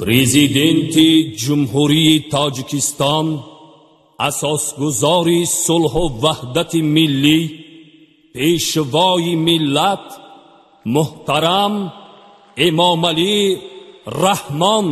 Президенти Ҷумҳурии Тоҷикистон, асосгузори сулҳу ваҳдати миллӣ, пешвои миллат муҳтарам Эмомалӣ Раҳмон.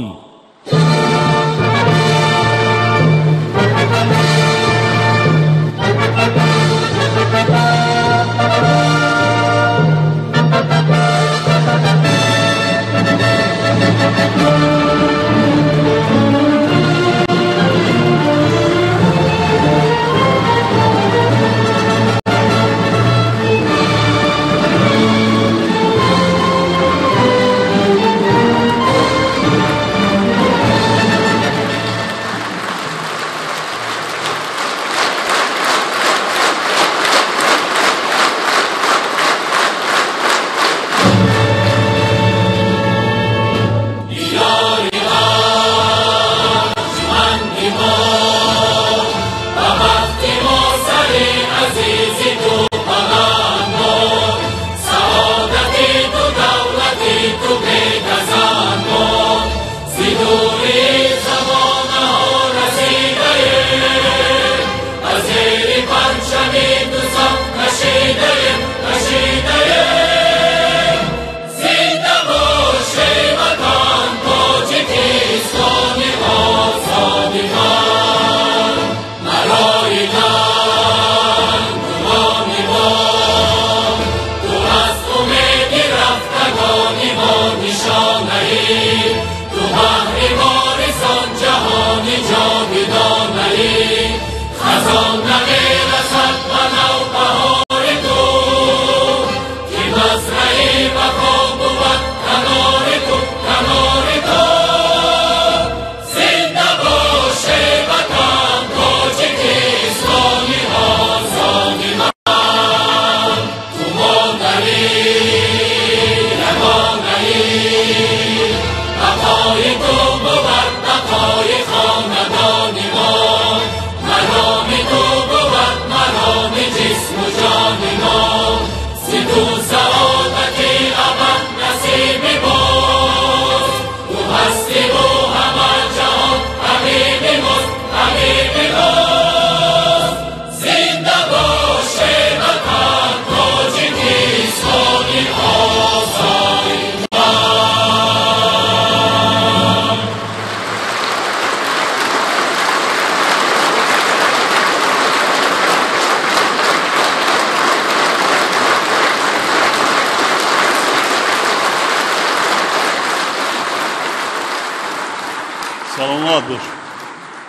Саломат бош,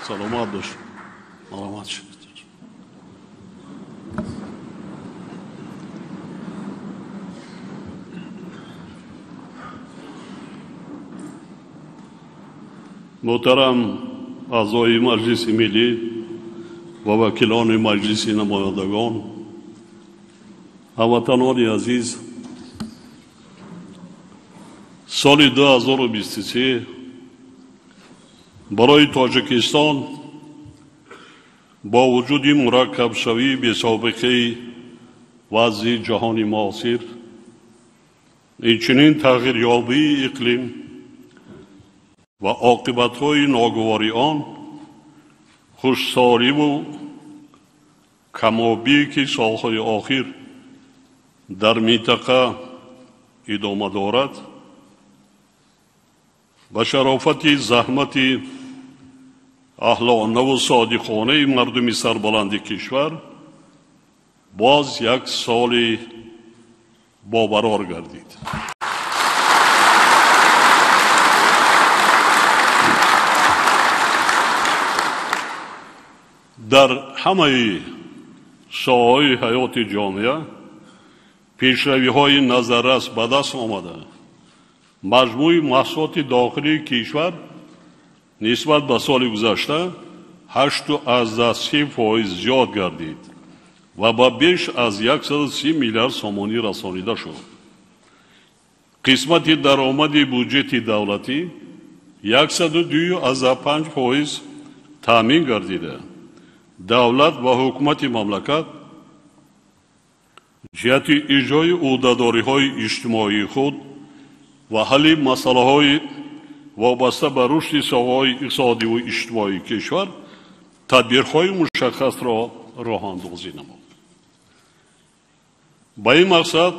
саломат бош, марҳамат шуд. Муҳтарам аъзои Маҷлиси Миллӣ ва вакилони Маҷлиси Намояндагон, ҳамватанони азиз, соли 2023 барои Тоҷикистон бо вуҷуди мураккабшавии бесобиқаи вазъи ҷаҳони муосир, инчунин тағйирёбии иқлим ва оқибатҳои ногувори он, хушсоливу камобие ки солҳои охир дар минтақа идома дорад, ба шарофати заҳмати аҳлонаву содиқонаи мардуми сарбаланди кишвар боз як соли бобарор гардид. Дар ҳамаи соҳаҳои ҳаёти ҷомеа пешравиҳои назаррас ба даст омада, маҷмӯи маҳсулоти дохилии кишвар нисбат ба соли гузашта 8,3% зиёд гардид ва ба беш аз 130 миллиард сомонӣ расонида шуд. Қисмати даромади буҷети давлатӣ 102,5% таъмин гардида, давлат ва ҳукумати мамлакат ҷиҳати иҷрои ӯҳдадориҳои иҷтимоии худ ва ҳалли масъалаҳои вобаста ба рушди соҳаҳои иқтисодиву иҷтимоии кишвар тадбирҳои мушаххасро роҳандозӣ намуд. Ба ин мақсад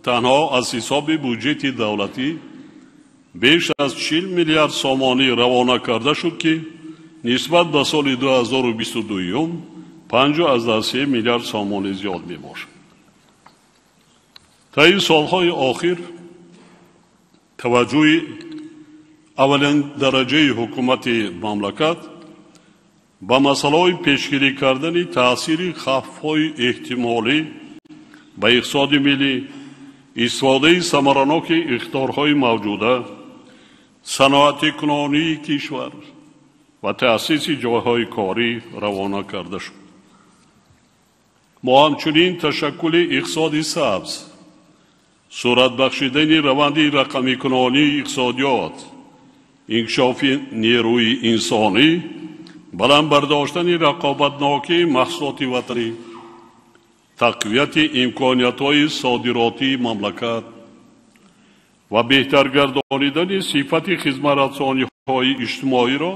танҳо аз ҳисоби буҷети давлатӣ беш аз 40 миллиард сомонӣ равона карда шуд, ки нисбат ба соли 2022 5,3 миллиард сомонӣ зиёд мебошад. Таи солҳои охир таваҷҷӯҳи аввалин дараҷаи ҳукумати мамлакат ба масъалаҳои пешгирӣ кардани таъсири хавфҳои эҳтимолӣ ба иқтисоди миллӣ, истифодаи самараноки иқтидорҳои мавҷуда, саноатикунонии кишвар ва таъсиси ҷойҳои корӣ равона карда шуд. Мо ҳамчунин ташаккули иқтисоди сабз, сурат бахшидани раванди рақамикунонии иқтисодиёт, инкишофи нерӯи инсонӣ, баланд бардоштани рақобатнокии маҳсулоти ватанӣ, тақвияти имкониятҳои содиротии мамлакат ва беҳтар гардонидани сифати хизматрасониҳои иҷтимоиро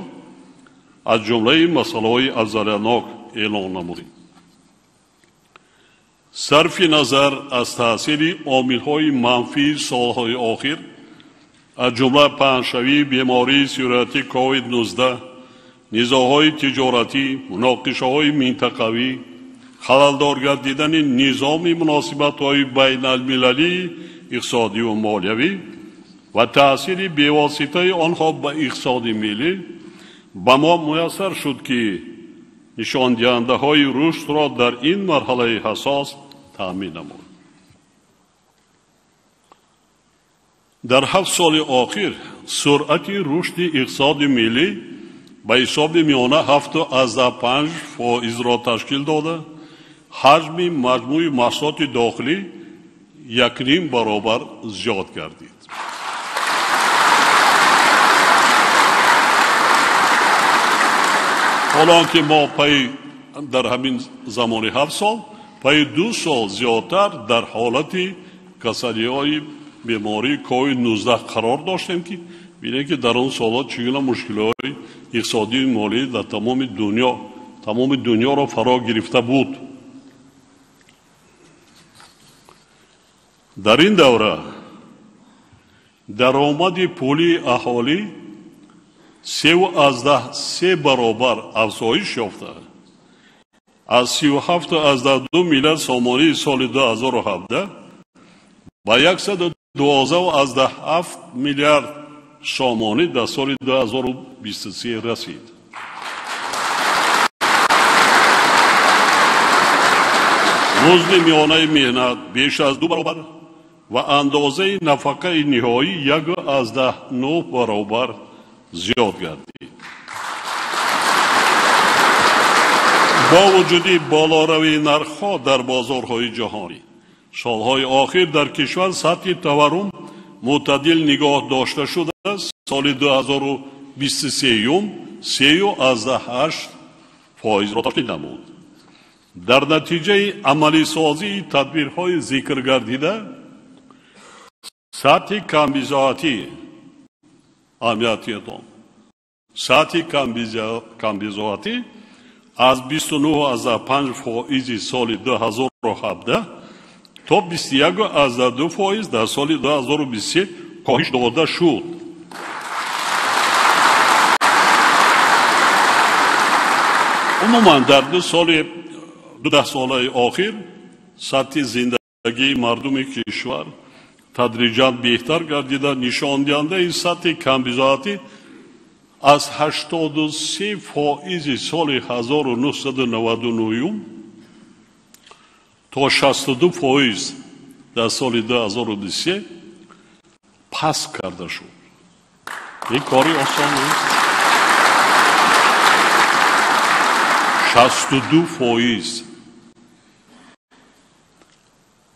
аз ҷумлаи масъалаҳои афзалиятнок эълон намудем. Сарфи назар аз таъсири омилҳои манфии солҳои охир, аз ҷумла паҳншавии бемории сироятӣ COVID-19, низоъҳои тиҷоратӣ, муноқишаҳои минтақавӣ, халалдор гардидани низоми муносибатҳои байналмилалии иқтисодиву молиявӣ ва таъсири бевоситаи онҳо ба иқтисоди миллӣ, ба мо муяссар шуд, ки нишондиҳандаҳои рушдро дар ин марҳалаи ҳассос таъмин намуд. Дар 7 соли охир суръати рушди иқтисоди миллӣ ба ҳисоби миёна 7,5%-ро ташкил дода, ҳаҷми маҷмӯи маҳсулоти дохилӣ 1,5 баробар зиёд гардид. Ҳоло ки мо пай дар ҳамин замони 7 сол, пай 2 сол зиёдтар дар ҳолати касалиҳои бемории COVID-19 қарор доштем, ки бинед, ки дар он солҳо чӣ гуна мушкилиҳои иқтисодию молӣ дар тамоми дунёро фаро гирифта буд. Дар ин давра даромади пулии аҳолӣ 3,3 баробар афзоиш ёфта, аз 37,2 миллиард сомонии соли 2017 ба 112,7 миллиард сомонӣ дар соли 2023 расид. Музди миёнаи меҳнат беш аз 2 баробар ва андозаи нафақаи ниҳоӣ 1,9 баробар зиёд гардид. Бо вуҷуди болоравии нархҳо дар бозорҳои ҷаҳонӣ, солҳои охир дар кишвар сатҳи таваррум мӯътадил нигоҳ дошта шудааст. Соли 2023 3,8%-ро ташкил намуд. Дар натиҷаи амалисозии тадбирҳои зикргардида, сатҳи камбизоатӣ аҳамиятиятон сатҳи камбизоатӣ аз 29,5% соли 2017 то 21,2% дар соли 2023 коҳиш дода шуд. Умуман дар ду даҳсолаи охир сатҳи зиндагии мардуми кишвар тадриҷан беҳтар гардида, нишондиҳандаи сатҳи камбизоатӣ аз 83% соли 1999 то 62% дар соли 2023 паст карда шуд. Ин кори осон нест. 62%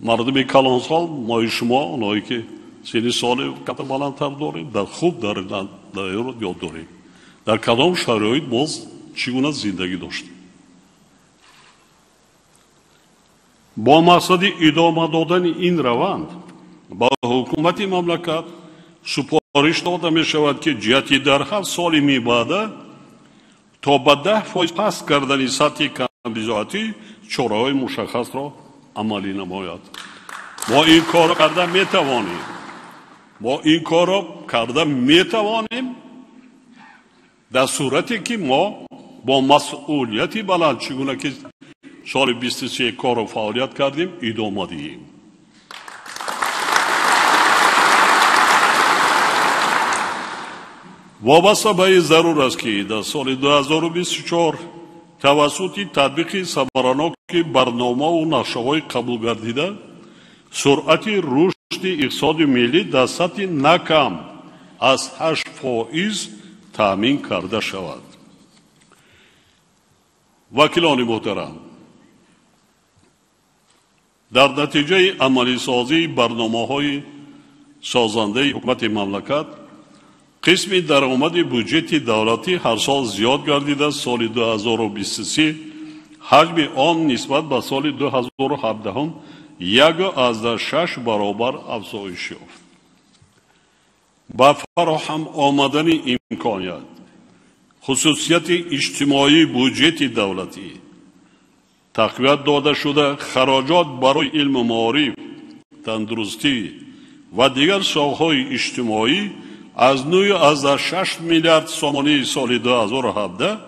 мардуми калонсол, мои шумо, оное ки синни соли камтар баландтар дорем, дар хуб дар ёд дорем, дар кадом шароит боз чӣ гуна зиндагӣ доштем. Бо мақсади идома додани ин раванд ба ҳукумати мамлакат супориш дода мешавад, ки ҷиҳати дар 7 соли мибаъда то ба 10% паст кардани сатҳи камбизоатӣ чораҳои мушаххасро амалӣ намояд. Мо ин корро карда метавонем. Мо ин корро карда метавонем дар сурате ки мо бо масъулияти баланд, чӣ гуна ки соли 23 корро фаъолият кардем, идома диҳем. Вобаста ба ин зарур аст, ки дар соли 2024 тавассути татбиқи самараноки барномаву нақшаҳои қабулгардида суръати рушди иқтисоди миллӣ дар сатҳи на кам аз 8% таъмин карда шавад. Вакилони муҳтарам, дар натиҷаи амалисозии барномаҳои созандаи ҳукумати мамлакат қисми даромади буҷети давлатӣ ҳар сол зиёд гардида, соли 2023 ҳаҷми он нисбат ба соли 2017 1,6 баробар афзоиш ёфт. Ба фароҳам омадани имконият, хусусияти иҷтимоии буҷети давлатӣ тақвият дода шуда, хароҷот барои илму маориф, тандурустӣ ва дигар соҳаҳои иҷтимоӣ аз 9,6 миллиард сомонии соли 2017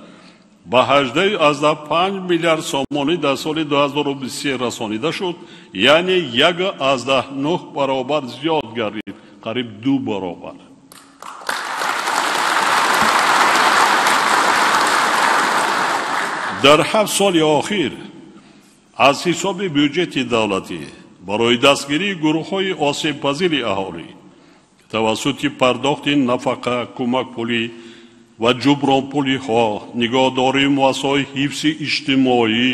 ба 18,5 миллиард сомонӣ дар соли 2023 расонида шуд, яъне 1,9 баробар зиёд гардид, қариб 2 баробар. Дар 7 соли охир аз ҳисоби бюҷети давлатӣ барои дастгирии гурӯҳҳои осебпазири аҳолӣ тавассути пардохти нафақа, кӯмакпулӣ ва ҷубронпулиҳо, нигоҳдории муассисаҳои ҳифзи иҷтимоӣ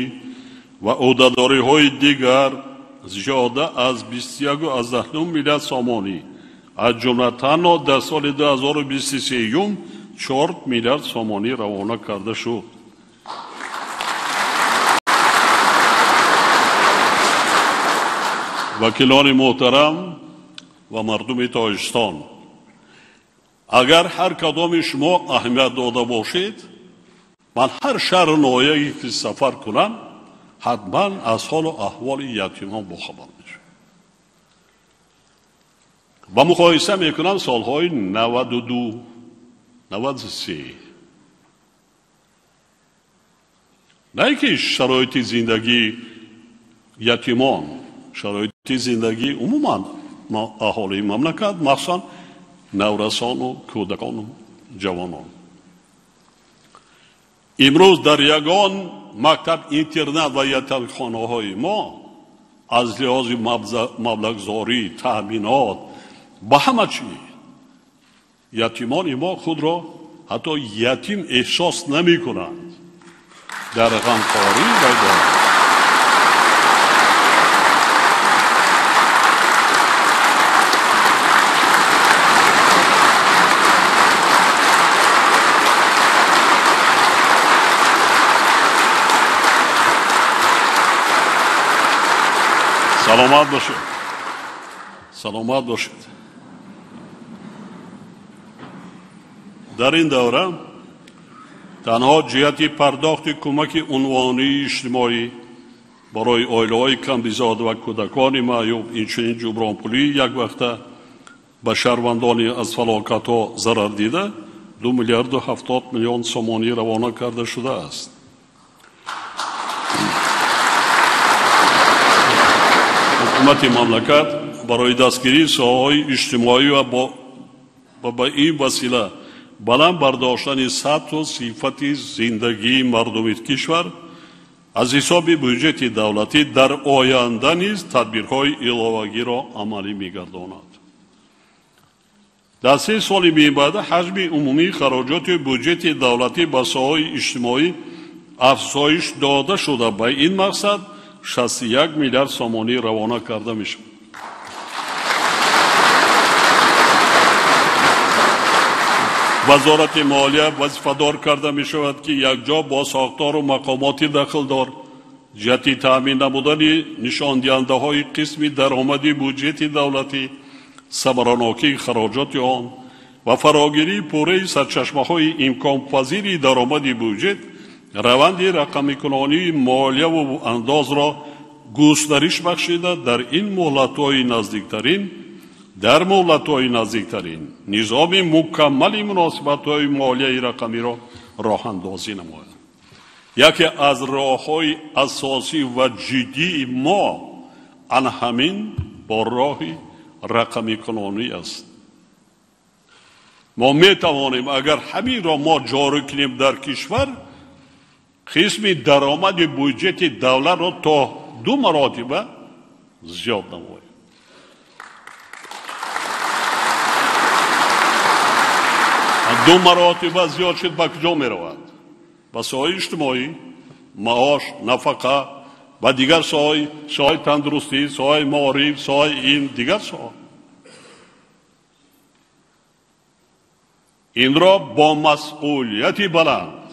ва ӯҳдадориҳои дигар зиёда аз 21,9 миллиард сомонӣ, аз ҷумла танҳо дар соли 2023 4 миллиард сомонӣ равона карда шуд. Вакилони муҳтарам ва мардуми Тоҷикистон, агар ҳар кадоми шумо аҳамият дода бошед, ман ҳар шаҳру ноҳияе ки сафар кунам, ҳатман аз ҳолу аҳволи ятимон бохабар мешавам. Ба муқоиса мекунам солҳои 92, 93. На ин ки шароити зиндагии ятимон, шароити зиндагии умуман аҳолии мамлакат, махсусан наврасону кӯдакону ҷавонон. Имрӯз дар ягон мактаб, интернат ва ятимхонаҳои мо аз лиҳози маблағгузорӣ, таъминот ба ҳама чиз ятимони мо худро ҳатто ятим эҳсос намекунанд. Дар ғамхорӣ ва саломат бошед, саломат бошед. Дар ин давра танҳо ҷиҳати пардохти кӯмаки унвонии иҷтимоӣ барои оилаҳои камбизоат ва кӯдакони маъюб, инчунин ҷубронпулии яквақта ба шаҳрвандони аз фалокатҳо зарар дида 2 миллиарду 70 миллион сомонӣ равона карда шудааст. Ҳукумати мамлакат барои дастгирии соҳаҳои иҷтимоӣ ва ба ин васила баланд бардоштани сатҳу сифати зиндагии мардуми кишвар аз ҳисоби буҷети давлатӣ дар оянда низ тадбирҳои иловагиро амалӣ мегардонад. Дар 3 соли мебаъда ҳаҷми умумии хароҷоти буҷети давлатӣ ба соҳаҳои иҷтимоӣ афзоиш дода шуда, ба ин мақсад 61 миллиард сомонӣ равона карда мешавад. Вазорати молия вазифадор карда мешавад, ки якҷо бо сохтору мақомоти дахлдор ҷиҳати таъмин намудани нишондиҳандаҳои қисми даромади буҷети давлатӣ Самаранокии хароҷоти он ва фарогирии пурраи сарчашмаҳои имконпазири даромади буҷет раванди рақамикунонии молияву андозро густариш бахшида, дар ин муҳлатҳои наздиктарин дар муҳлатҳои наздиктарин низоми мукаммали муносибатҳои молияи рақамиро роҳандозӣ намояд. Яке аз роҳҳои асосӣ ва ҷиддии мо ан ҳамин бо роҳи рақамикунонӣ аст. Мо метавонем, агар ҳаминро мо ҷорӣ кунем дар кишвар, қисми даромади буҷети давлатро то 2 маротиба зиёд намоем. 2 маротиба зиёд шуд, ба куҷо меравад? Ба соҳаи иҷтимоӣ, маош, нафақа ва дигар соҳаи тандурустӣ, соҳаи маориф, соҳаи илм, дигар соҳа. Инро бо масъулияти баланд,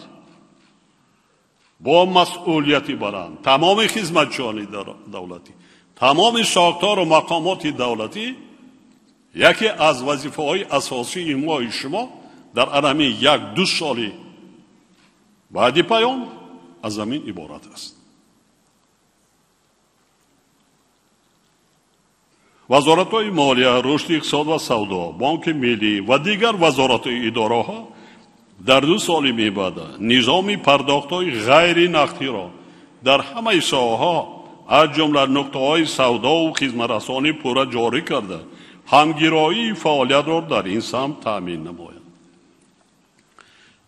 бо масъулияти баланд тамоми хизматчиёни давлатӣ, тамоми сохтору мақомоти давлатӣ яке аз вазифаҳои асосии мои шумо дар ҳамин 1-2 соли баъди паён аз ҳамин иборат аст. Вазоратҳои молия, рушди иқтисод ва савдо, Бонки миллӣ ва дигар вазоратҳои идораҳо дар 2 соли мебаъда низоми пардохтҳои ғайринақдиро дар ҳамаи соҳаҳо, аз ҷумла нуқтаҳои савдову хизматрасонӣ пурра ҷорӣ карда, ҳамгироии фаъолиятро дар ин самт таъмин намоянд.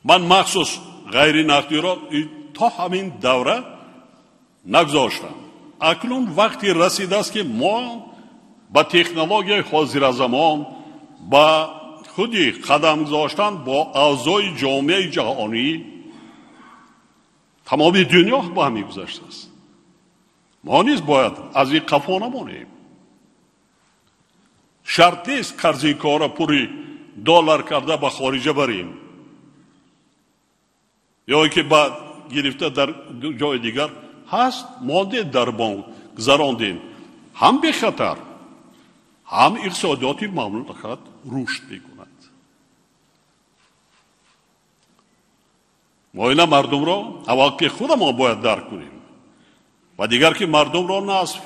Ман махсус ғайринақдиро то ҳамин давра нагузоштам. Акнун вақти расидааст, ки мо ба технологияи ҳозиразамон, ба худи қадам гузоштан бо аъзои ҷомеаи ҷаҳонӣ, тамоми дунё ба ҳамин гузаштааст. Мо низ бояд аз ин қафо намонем. Шарт нест қарзинкора пури доллар карда ба хориҷа барем ё ин ки ба гирифта дар ҷои дигар ҳаст, мондем дар бонк гузарондем. Ҳам бехатар, ҳам иқтисодиёти мамлакат рушд мекунад. Мо ина мардумро аввал ки худамон бояд дарк кунем ва дигар ки мардумро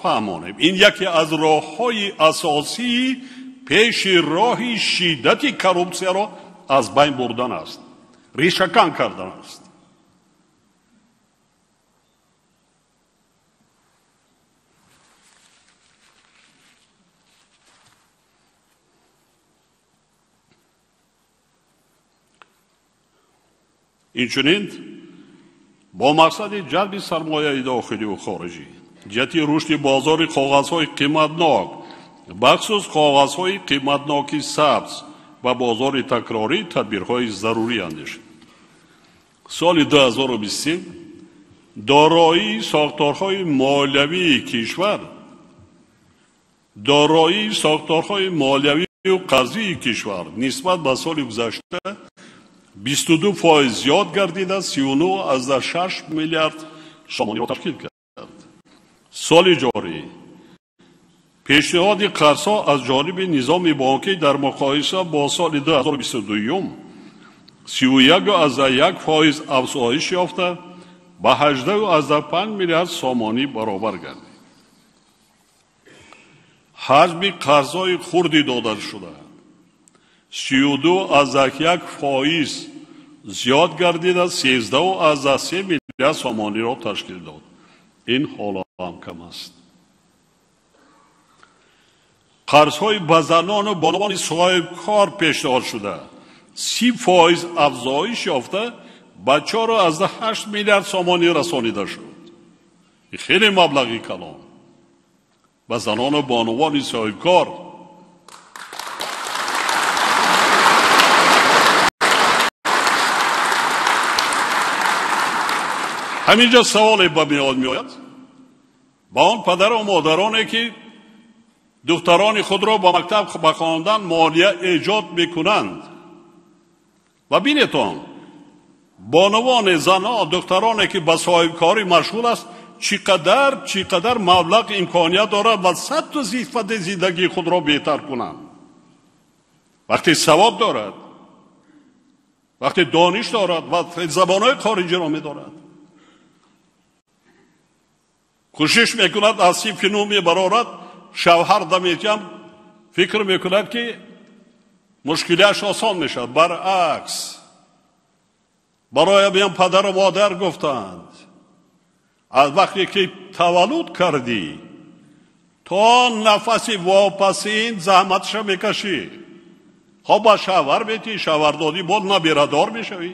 фаҳмонем. Ин яке аз роҳҳои асосии пеши роҳи шиддати коррупсияро аз байн бурдан аст, решакан кардан аст. Инчунин бо мақсади ҷалби сармояи дохилию хориҷӣ ҷиҳати рушди бозори коғазҳои қиматнок, бахусус коғазҳои қиматноки сабз ва бозори такрорӣ тадбирҳои зарурӣ андешид. Соли 2023 дороии сохторҳои молиявии кишвар, дороии сохторҳои молиявию қарзии кишвар нисбат ба соли гузашта 22% зиёд гардида, 39,6 миллиард сомониро ташкил кард. Соли ҷорӣ пешниҳоди қарзҳо аз ҷониби низоми бонкӣ дар муқоиса бо соли 2022 31,1% афзоиш ёфта, ба 18,5 миллиард сомонӣ баробар гардид. Ҳаҷми қарзҳои хурди додашуда 32,1% зиёд гардида, 13,3 миллиард сомониро ташкил дод. Ин ҳоло ҳам кам аст. Қарзҳои ба занону бонувони соҳибкор пешниҳод шуда 30% афзоиш ёфта, ба 4,8 миллиард сомонӣ расонида шуд. Хеле маблағи калон ба занону бонувони соҳибкор. Ҳаминҷо саволе ба миён меояд ба он падару модароне ки духтарони худро ба мактаб ба хондан молия эҷод мекунанд. Ва бинетон, бонувоне, занҳо, духтароне ки ба соҳибкорӣ машғул аст, чӣ қадар маблағ имконият дорад ва сатҳу сифати зиндагии худро беҳтар кунанд. Вақте савод дорад, вақте дониш дорад ва забонҳои хориҷиро медорад, кӯшиш мекунад аз синфи нӯҳ мебарорад, шавҳар даметиҳам, фикр мекунад ки мушкилиаш осон мешавад. Баръакс, барои падару модар гуфтанд, аз вақте ки таваллуд кардӣ то нафаси вопасин заҳматша мекашӣ. Хоб ба шавҳар метӣ, шавҳардодӣ бо набирадор мешавӣ,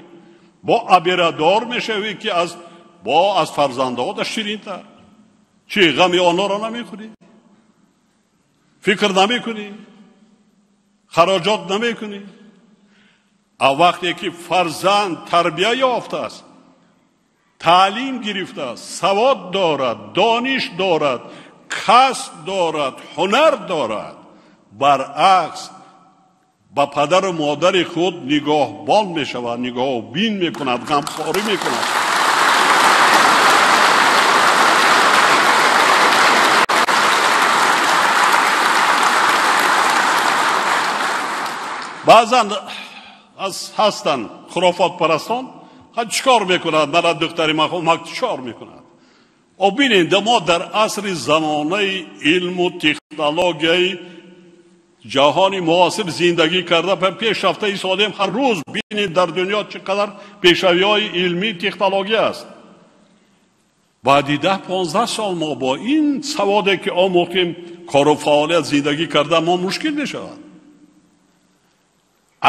бо абирадор мешавӣ, ки бо аз фарзандҳода ширинтар. Чӣ ғами онҳоро намехӯрӣ, фикр намекунӣ, хароҷот намекунӣ. А вақте ки фарзанд тарбия ёфтааст, таълим гирифтааст, савод дорад, дониш дорад, касб дорад, ҳунар дорад, баръакс ба падару модари худ нигоҳбон мешавад, нигоҳбин мекунад, ғамхорӣ мекунад. Баъзан ҳастанд хурофотпарастон, чӣ кор мекунад? Мана духтари ман чӣ кор мекунад? Бинед, мо дар асри замонаи илму технологияи ҷаҳони муосир зиндагӣ карда пешрафта истодем. Ҳар рӯз бинед дар дунё чӣ қадар пешравиҳои илмӣ технология аст. Баъди 10-15 сол мо бо ин саводе ки омӯхтем кору фаъолият зиндагӣ карда мо мушкил мешавад.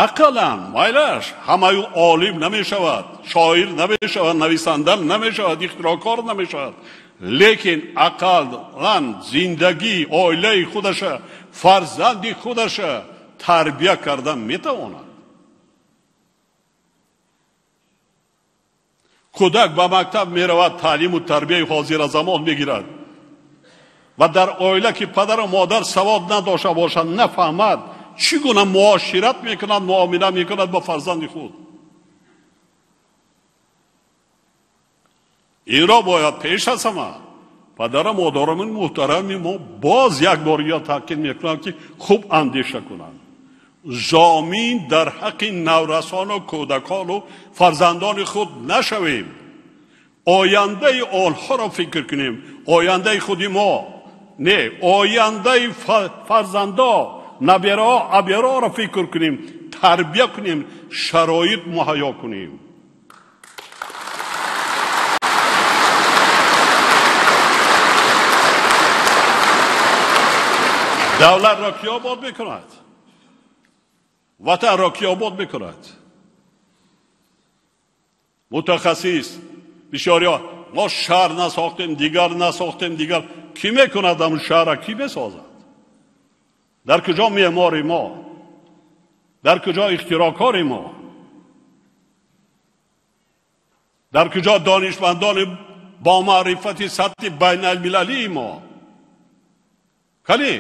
Ақаллан майлаш ҳамаи олим намешавад, шоир намешавад, нависанда намешавад, ихтироъкор намешавад, лекин ақаллан зиндагӣ, оилаи худаша, фарзанди худаша тарбия кардан метавонад. Кӯдак ба мактаб меравад, таълиму тарбияи ҳозиразамон мегирад ва дар оила ки падару модар савод надошта бошад, нафаҳмад чӣ гуна муошират мекунад, муомила мекунад бо фарзанди худ. Инро бояд пеш аз ҳама падару модарони муҳтарами мо боз як бор ё таъкид мекунам ки хуб андеша кунанд. Зомин дар ҳаққи наврасону кӯдакону фарзандони худ нашавем. Ояндаи онҳоро фикр кунем, ояндаи худи мо не, ояндаи фарзандо, набираҳо, абираҳоро фикр кунем, тарбия кунем, шароит муҳайё кунем. Давлатро ки обод мекунад? Ватанро ки обод мекунад? Мутахассис бисёриҳо мо шаҳр насохтем, дигар насохтем, дигар кӣ мекунад ҳамун шаҳрро, кӣ месозад? Дар куҷо меъмори мо? Дар куҷо ихтироъкори мо? Дар куҷо донишмандони бо маърифати сатҳи байналмилалии мо? Кале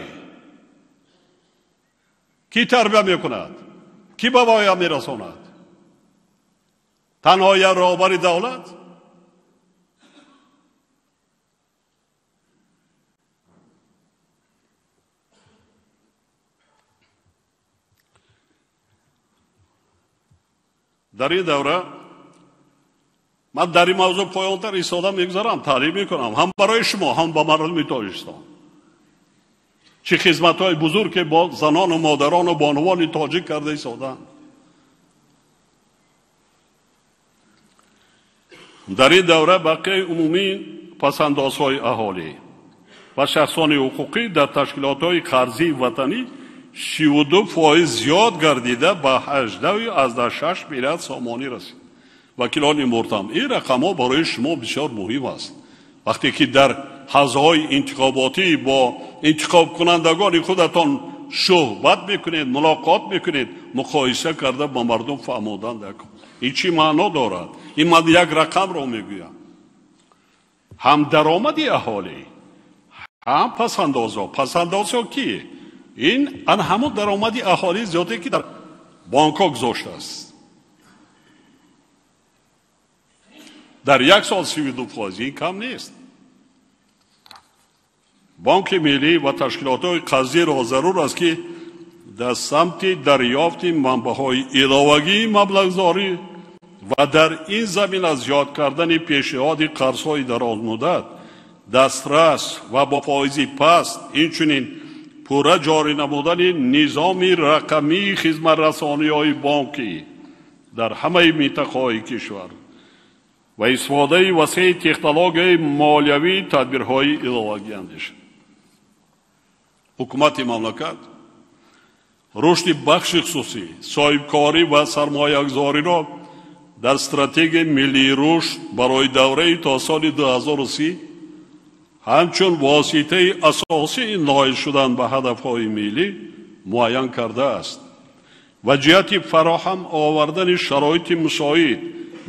кӣ тарбия мекунад? Кӣ ба воя мерасонад? Танҳо як роҳбари давлат? Дар ин давра ман дар ин мавзӯъ поёнтар истода мегузарам, таълим мекунам ҳам барои шумо, ҳам ба мардуми Тоҷикистон. Чӣ хизматҳои бузурге бо занону модарону бонувони тоҷик карда истодаанд. Дар ин давра бақияи умумии пасандозҳои аҳолӣ ва шахсони ҳуқуқӣ дар ташкилотҳои қарзии ватанӣ 62% зиёд гардида ба 18,6 миллиард сомонӣ расид. Вакилони муҳтарам, ин рақамҳо барои шумо бисёр муҳим аст. Вақте ки дар ҳавзаҳои интихоботӣ бо интихобкунандагони худатон суҳбат мекунед, мулоқот мекунед, муқоиса карда ба мардум фаҳмодан даркор. Ин чӣ маъно дорад? Ин ман як рақамро мегӯям. Ҳам даромади аҳолӣ, ҳам пасандозҳо. Пасандозҳо ки? Ин ан ҳамон даромади аҳолӣ зиёде ки дар бонкҳо гузоштааст. Дар як сол 32% ин кам нест. Бонки миллӣ ва ташкилотҳои қарзиро зарур аст ки Дар самти дарёфти манбаъҳои иловагии маблағгузорӣ ва дар ин замина зиёд кардани пешниҳоди қарзҳои дарозмуддат, дастрас ва бо фоизи паст, инчунин пурра ҷорӣ намудани низоми рақамии хизматрасониҳои бонкӣ дар ҳамаи минтақаҳои кишвар ва истифодаи васеи технологияи молиявӣ тадбирҳои иловагӣ андешид. Ҳукумати мамлакат рушди бахши хусусӣ, соҳибкорӣ ва сармоягузориро дар стратегияи миллии рушд барои давраи то соли 2030 ҳамчун воситаи асосии ноил шудан ба ҳадафҳои миллӣ муайян кардааст ва ҷиҳати фароҳам овардани шароити мусоид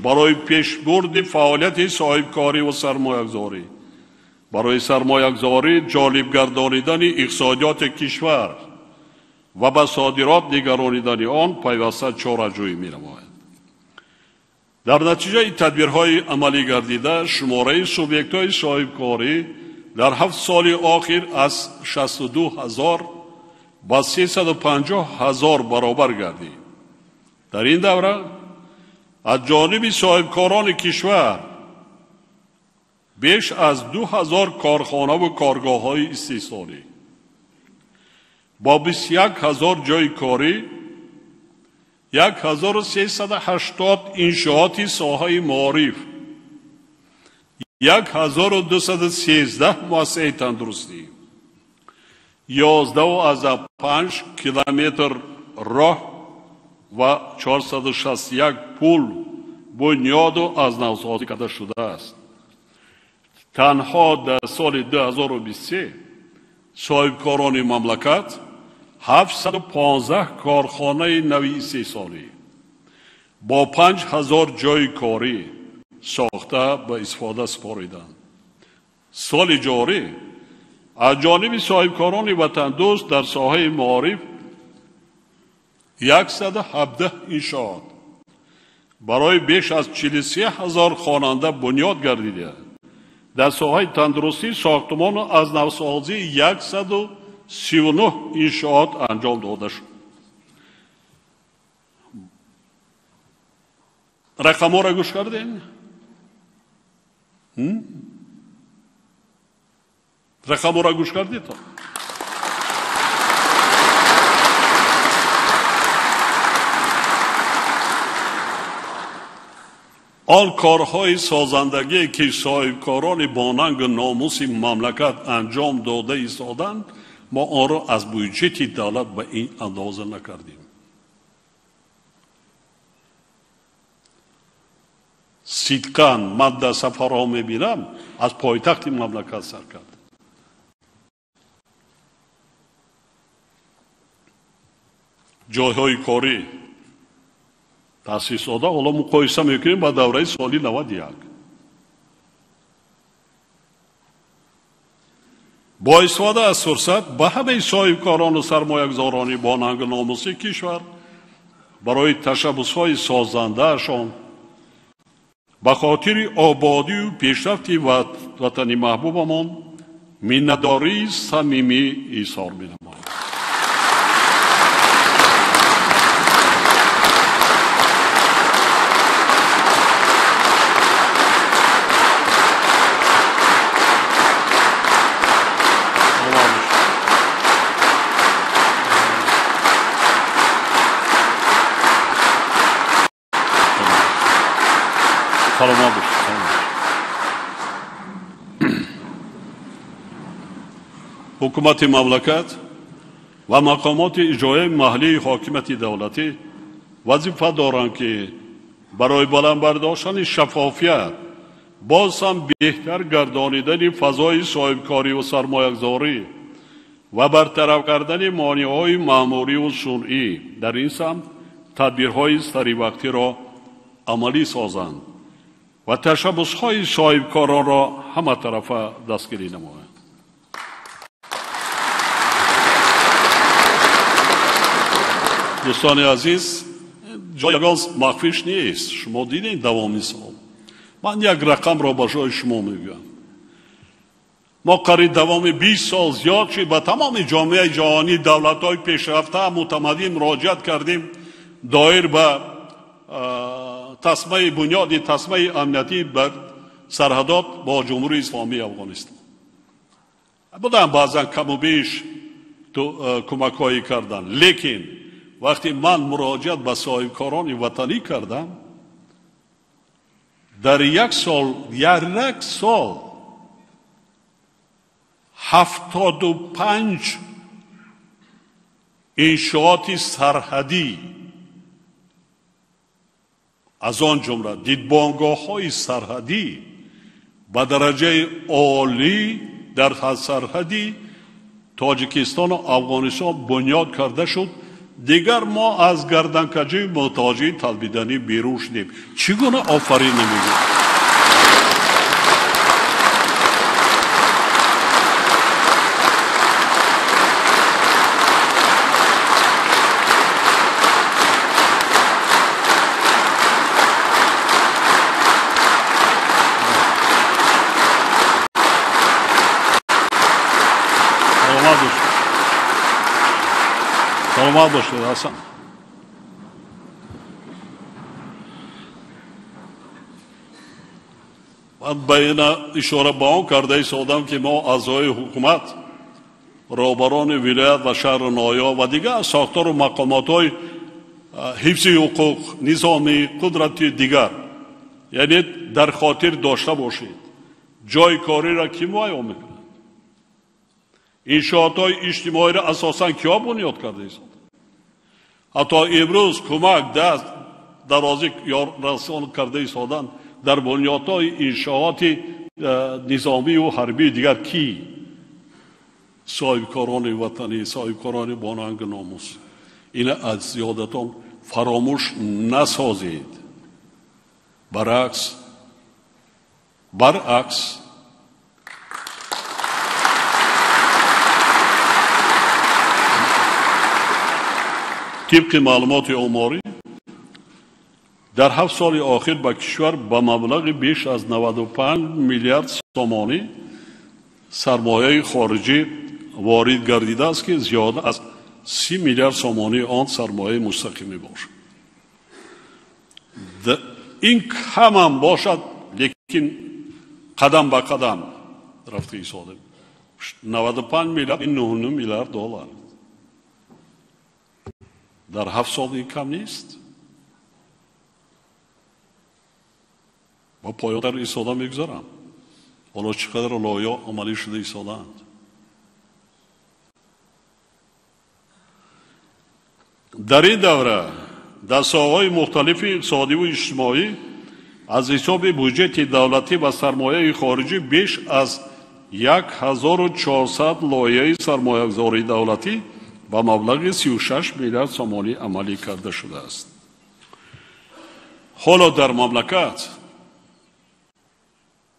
барои пешбурди фаъолияти соҳибкорӣ ва сармоягузорӣ, барои сармоягузорӣ ҷолиб гардонидани иқтисодиёти кишвар ва ба содирот нигаронидани он пайваста чораҷӯӣ менамояд. Дар натиҷаи тадбирҳои амалӣ гардида шумораи субъектҳои соҳибкорӣ дар 7 соли охир аз 62 ҳазор ба 350 ҳазор баробар гардид. Дар ин давра аз ҷониби соҳибкорони кишвар беш аз 2000 корхонаву коргоҳҳои истеҳсолӣ бо 21 ҳазор ҷойи корӣ, 1380 иншооти соҳаи маориф, 1213 муассисаи тандурустӣ, 11,5 километр роҳ ва 461 пул бунёду аз навсозӣ карда шудааст. Танҳо дар соли 2023 соҳибкорони мамлакат 715 корхонаи нави истеҳсолӣ бо 5000 ҷойи корӣ сохта ба истифода супориданд. Соли ҷорӣ аз ҷониби соҳибкорони ватандӯст дар соҳаи маориф 117 иншоот барои беш аз 43 ҳазор хонанда бунёд гардида, дар соҳаи тандурустӣ сохтмону аз навсозии 139 иншоот анҷом дода шуд. Рақамҳоро гӯш кардем? Рақамҳоро гӯш кардед? Он корҳои созандагие ки соҳибкорони бонангу номуси мамлакат анҷом дода истоданд, мо онро аз буҷети давлат ба ин андоза накардем. Сидқан ман дар сафарҳо мебинам, аз пойтахти мамлакат сар кард. Ҷойҳои корӣ таъсис дода, ҳоло муқоиса мекунем ба давраи соли 91. Бо истифода аз фурсат ба ҳамаи соҳибкорону сармоягузорони бонангу номуси кишвар барои ташаббусҳои созандаашон ба хотири ободию пешрафти ватани маҳбубамон миннатдории самимӣ изҳор менамоям. Саломат бошед. Ҳукумати мамлакат ва мақомоти иҷроияи маҳаллии ҳокимияти давлатӣ вазифа доранд, ки барои баланд бардоштани шаффофият, боз ҳам беҳтар гардонидани фазои соҳибкорӣ ва сармоягузорӣ ва бартараф кардани монеаҳои маъмуриву сунъӣ дар ин самт тадбирҳои саривақтиро амалӣ созанд ва ташаббусҳои соҳибкоронро ҳаматарафа дастгирӣ намоянд. Дӯстони азиз, ҷои ягон махфиш нест. Шумо дидед давоми сол. Ман як рақамро ба ҷои шумо мегӯям. Мо қариб давоми 20 сол зиёд шид ба тамоми ҷомеаи ҷаҳонӣ, давлатҳои пешрафта, мутамаддин муроҷиат кардем доир ба тасмаи бунёди тасмаи амниятӣ бар сарҳадот бо Ҷумҳурии Исломии Афғонистон. Буданд баъзан каму беш кӯмакҳое карданд, лекин вақте ман муроҷиат ба соҳибкорони ватанӣ кардам, дар як сол 75 иншооти сарҳадӣ, аз он ҷумла дидбонгоҳҳои сарҳадӣ ба дараҷаи олӣ дар сарҳади Тоҷикистону Афғонистон бунёд карда шуд. Дигар мо аз гарданкаҷии муҳтоҷии талбиданӣ берун шудем. Чӣ гуна офарин намегӯем? Саломат бошед, Ҳасан. Ман ба ина ишора ба он карда истодам, ки мо аъзои ҳукумат, роҳбарони вилоят ва шаҳру ноҳия ва дигар сохтору мақомотҳои ҳифзи ҳуқуқ, низоми қудрати дигар, яъне дар хотир дошта бошед, ҷойи кориро кӣ муайян мекунад? Иншоотҳои иҷтимоиро асосан киҳо бунёд карда истоданд? Ҳатто имрӯз кӯмак даст дарозӣ ёррасон карда истоданд дар бунёдҳои иншооти низомию ҳарбии дигар кӣ? Соҳибкорони ватанӣ, соҳибкорони бонангу номус. Ина аз ёдатон фаромӯш насозед. Баръакс тибқи маълумоти оморӣ дар 7 соли охир ба кишвар ба маблағи беш аз 95 миллиард сомонӣ сармояи хориҷӣ ворид гардидааст, ки зиёда аз 30 миллиард сомонии он сармояи мустақим мебошад. Ин камам бошад, лекин қадам ба қадам рафта истодем. 95 миллиард, 9 миллиард доллар дар 7 сол ин кам нест. Ба поёнтар истода мегузарам. Ҳоло чӣ қадар лоиҳа амалӣ шуда истодаанд. Дар ин давра дар соҳаҳои мухталифи иқтисодиву иҷтимоӣ аз ҳисоби буҷети давлатӣ ва сармояи хориҷӣ беш аз 1400 лоиҳаи сармоягузории давлатӣ ба маблағи 36 миллиард сомонӣ амалӣ карда шудааст. Ҳоло дар мамлакат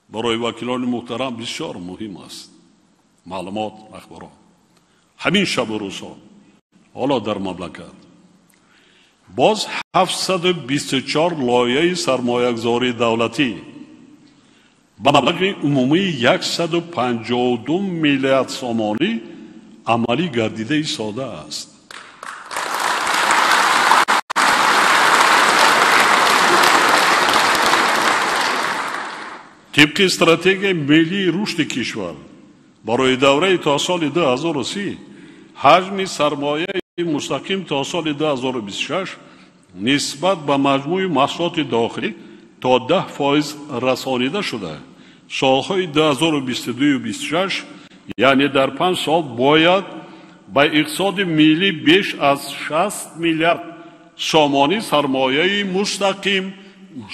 барои вакилони муҳтарам бисёр муҳим аст маълумот, ахборот. Ҳамин шабу рӯзҳо ҳоло дар мамлакат боз 724 лоиҳаи сармоягузории давлатӣ ба маблағи умумии 152 миллиард сомонӣ амалӣ гардида истодааст. Тибқи стратегияи миллии рушди кишвар барои давраи то соли 2030 ҳаҷми сармояи мустақим то соли 2026 нисбат ба маҷмӯи маҳсулоти дохилӣ то 10% расонида шуда, солҳои 2022-26, яъне дар 5 сол, бояд ба иқтисоди миллӣ беш аз 60 миллиард сомонӣ сармояи мустақим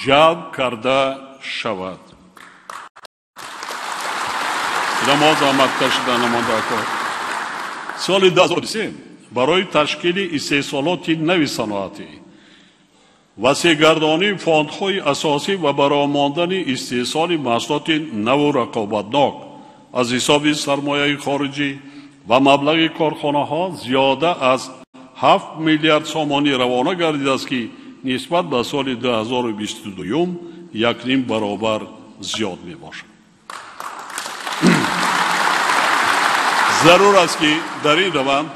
ҷалб карда шавад. Мо заҳмат кашида намондакор. Соли 2023 барои ташкили истеҳсолоти нави саноатӣ, васеъгардонии фондҳои асосӣ ва баромондани истеҳсоли маҳсулоти наву рақобатнок аз ҳисоби сармояи хориҷӣ ва маблағи корхонаҳо зиёда аз 7 миллиард сомонӣ равона гардидааст, ки нисбат ба соли 2022 1,5 баробар зиёд мебошад. Зарур аст, ки дар ин раванд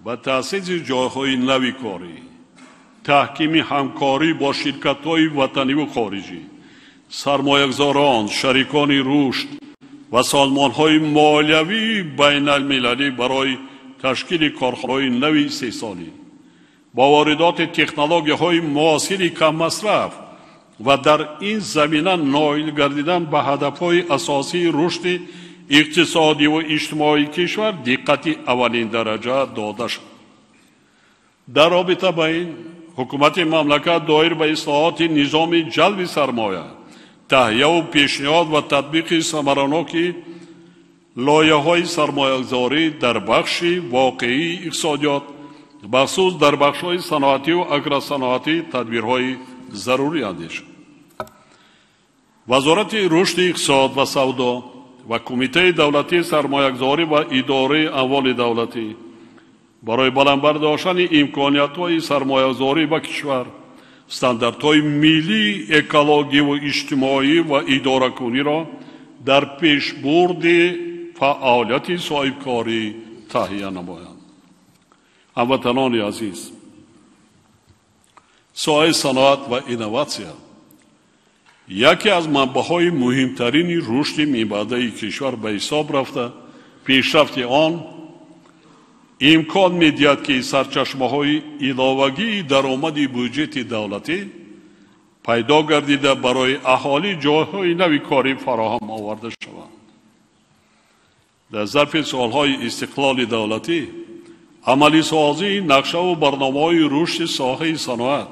ба таъсиси ҷойҳои нави корӣ, таҳкими ҳамкорӣ бо ширкатҳои ватаниву хориҷӣ, сармоягузорон, шарикони рушд ва созмонҳои молиявии байналмилалӣ барои ташкили корхонаҳои нави истеҳсолӣ бо воридоти технологияҳои муосири каммасраф ва дар ин замина ноил гардидан ба ҳадафҳои асосии рушди иқтисодиву иҷтимоии кишвар диққати аввалиндараҷа дода шуд. Дар робита ба ин ҳукумати мамлакат доир ба ислоҳоти низоми ҷалби сармоя, таҳияву пешниҳод ва татбиқи самараноки лоиҳаҳои сармоягузорӣ дар бахши воқеии иқтисодиёт, бахусус дар бахшҳои саноативу агросаноатӣ тадбирҳои зарурӣ андешид. Вазорати рушди иқтисод ва савдо ва Кумитаи давлатии сармоягузорӣ ва идораи амволи давлатӣ барои баланд бардоштани имкониятҳои сармоягузорӣ ба кишвар, стандартҳои миллии экологиву иҷтимоӣ ва идоракуниро дар пешбурди фаъолияти соҳибкорӣ таҳия намоянд. Ҳамватанони азиз, соҳаи саноат ва инноватсия яке аз манбаъҳои муҳимтарини рушди минбаъдаи кишвар ба ҳисоб рафта, пешрафти он имкон медиҳад, ки сарчашмаҳои иловагии даромади буҷети давлатӣ пайдо гардида барои аҳолӣ ҷойҳои нави корӣ фароҳам оварда шаванд. Дар зарфи солҳои истиқлоли давлатӣ амалисозии нақшаву барномаҳои рушди соҳаи саноат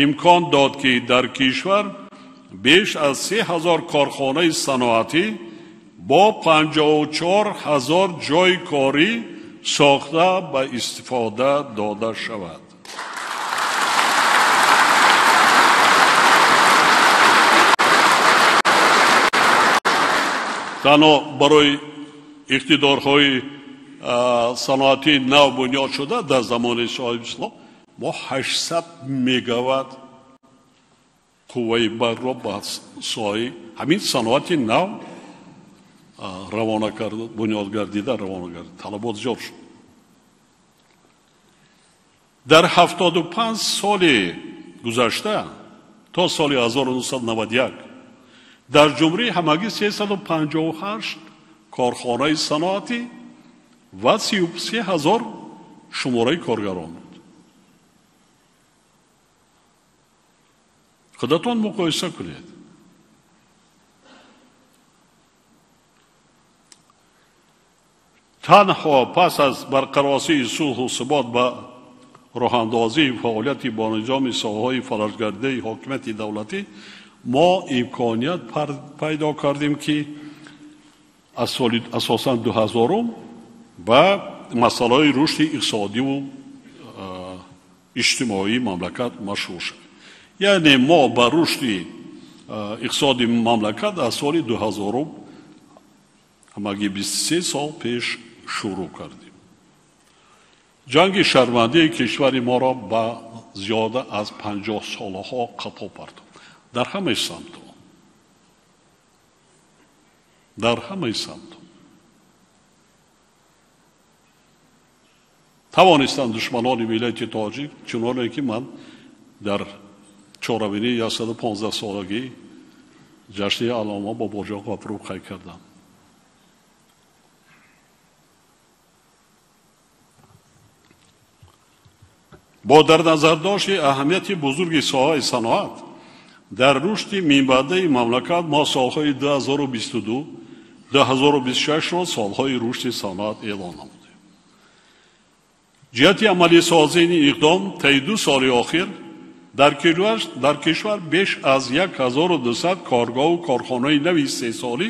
имкон дод, ки дар кишвар беш аз 3000 корхонаи саноатӣ бо 54 ҳазор ҷойи корӣ сохта ба истифода дода шавад. Танҳо барои иқтидорҳои саноатии нав бунёд шуда дар замони соҳибислом мо 800 мегаватт қувваи барқро ба соҳаи ҳамин саноати нав равона кард, бунёд гардида равона кард. Талабот зиёд шуд. Дар 75 соли гузашта то соли 1991 дар ҷумҳурӣ ҳамагӣ 358 корхонаи саноатӣ ва 33 ҳазор шумораи коргарон буд. Худатон муқоиса кунед. Танҳо пас аз барқарорсии сулҳу субот ба роҳандозии фаъолияти бо низоми соҳаҳои фалаҷгардидаи ҳокимияти давлатӣ мо имконият пайдо кардем, ки аз соли асосан 2000 ба масъалаҳои рушди иқтисодиву иҷтимоии мамлакат машғул шавем. Яъне мо ба рушди иқтисоди мамлакат аз соли 2000 ҳамагӣ 23 сол пеш шурӯъ кардем. Ҷанги шармандии кишвари моро ба зиёда аз 50 солаҳо қафо партофт дар ҳамаи самтҳо, дар ҳамаи самтҳо. Тавонистанд душманони миллати тоҷик, чуноне ки ман дар чорабинии 115 солагӣ ҷашни Аллома Бобоҷон Ғафуров қайд кардам. Бо дар назардошти аҳамияти бузурги соҳаи саноат дар рушди минбаъдаи мамлакат мо солҳои 2022 2026-ро солҳои рушди саноат эълон намудем. Ҷиҳати амалисозии ин иқдом таи 2 соли охир дар кишвар беш аз 1200 коргоҳу корхонаи нави истеҳсолӣ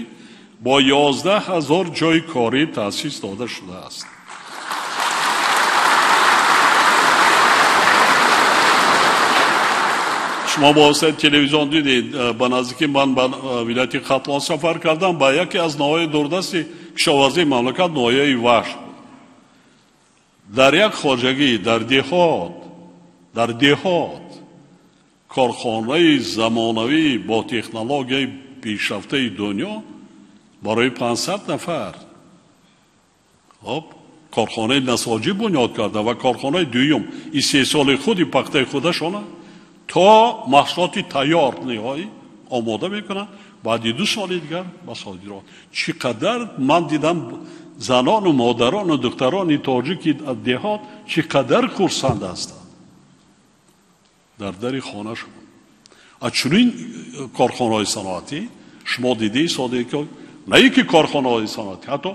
бо 11 ҳазор ҷойи корӣ таъсис дода шудааст. Шумо бо воситаи телевизион дидед, ба наздикӣ ман ба вилояти Хатлон сафар кардам, ба яке аз ноҳияи дурдасти кишоварзии мамлакат, ноҳияи Вахш. Дар як хоҷагӣ, дар деҳот корхонаи замонавӣ бо технологияи пешрафтаи дунё барои 500 нафар Хоб корхонаи насоҷӣ бунёд карда ва корхонаи дуюм истеҳсоли худи пахтаи худашона то маҳсулоти тайёр ниҳоӣ омода мекунанд. Баъди 2 соли дигар ба содирот. Чӣ қадар ман дидам занону модарону духтарони тоҷики деҳот чӣ қадар хурсанд ҳастанд дар дари хонашон. Аз чунин корхонаҳои саноатӣ шумо дидаи соде ки на ин ки корхонаҳои саноатӣ, ҳатто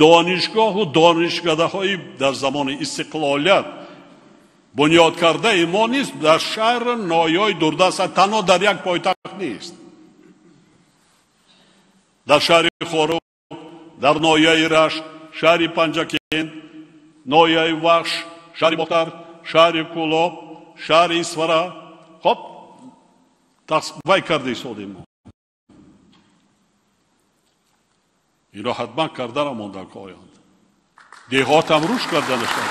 донишгоҳу донишкадаҳои дар замони истиқлолият бунёд кардаи мо низ дар шаҳр ноҳияҳои дурдаст, танҳо дар як пойтахт нест. Дар шаҳри Хоруғ, дар ноҳияи Рашт, шаҳри Панҷакент, ноҳияи Вахш, шаҳри Бохтар, шаҳри Кӯлоб, шаҳри Исфара. Хоб вай карда истодем мо. Ино ҳатман карданам монда ки оянд. Деҳотам рушд карданашон.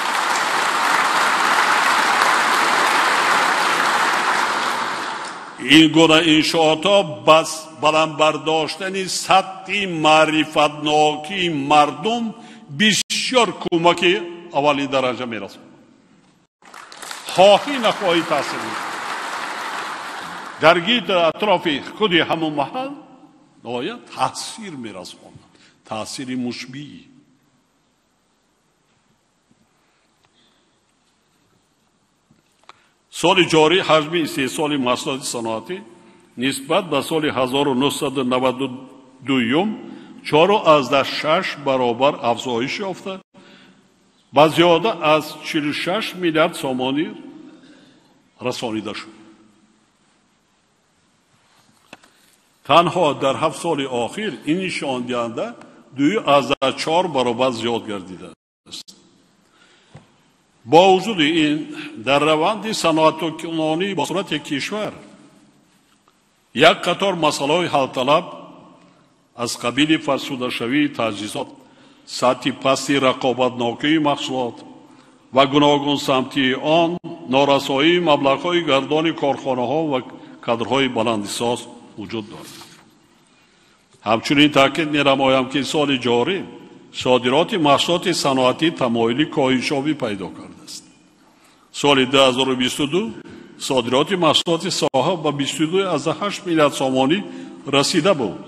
Ин гуна иншоотҳо бас баланд бардоштани сатҳи маърифатнокии мардум бисёр кӯмаки аввалин дараҷа мерасонад. Хоҳӣ нахоҳӣ таъсир мекунад. Дар гирди атрофи худи ҳамон маҳал ноҳоят таъсир мерасонад, таъсири мусбӣ. Соли ҷорӣ ҳаҷми истеҳсоли маҳсулоти саноатӣ нисбат ба соли 1992 4,6 баробар афзоиш ёфта ба зиёда аз 46 миллиард сомонӣ расонида шуд. Танҳо дар 7 соли охир ин нишондиҳанда 2,4 баробар зиёд гардидааст. Бо вуҷуди ин дар раванди саноаткунонӣ бо суръати кишвар як қатор масъалаҳои ҳалталаб аз қабили фарсудашавии таҷҳизот, сатҳи пасти рақобатнокии маҳсулот ва гуногунсамтии он, норасоии маблағҳои гардони корхонаҳо ва кадрҳои баландисоз вуҷуд дорад. Ҳамчунин таъкид менамоям, ки соли ҷорӣ содироти маҳсулоти саноатӣ тамоили коҳишёбӣ пайдо кардааст. Соли 2022 содироти маҳсулоти соҳа ба 22,8 миллиард сомонӣ расида буд,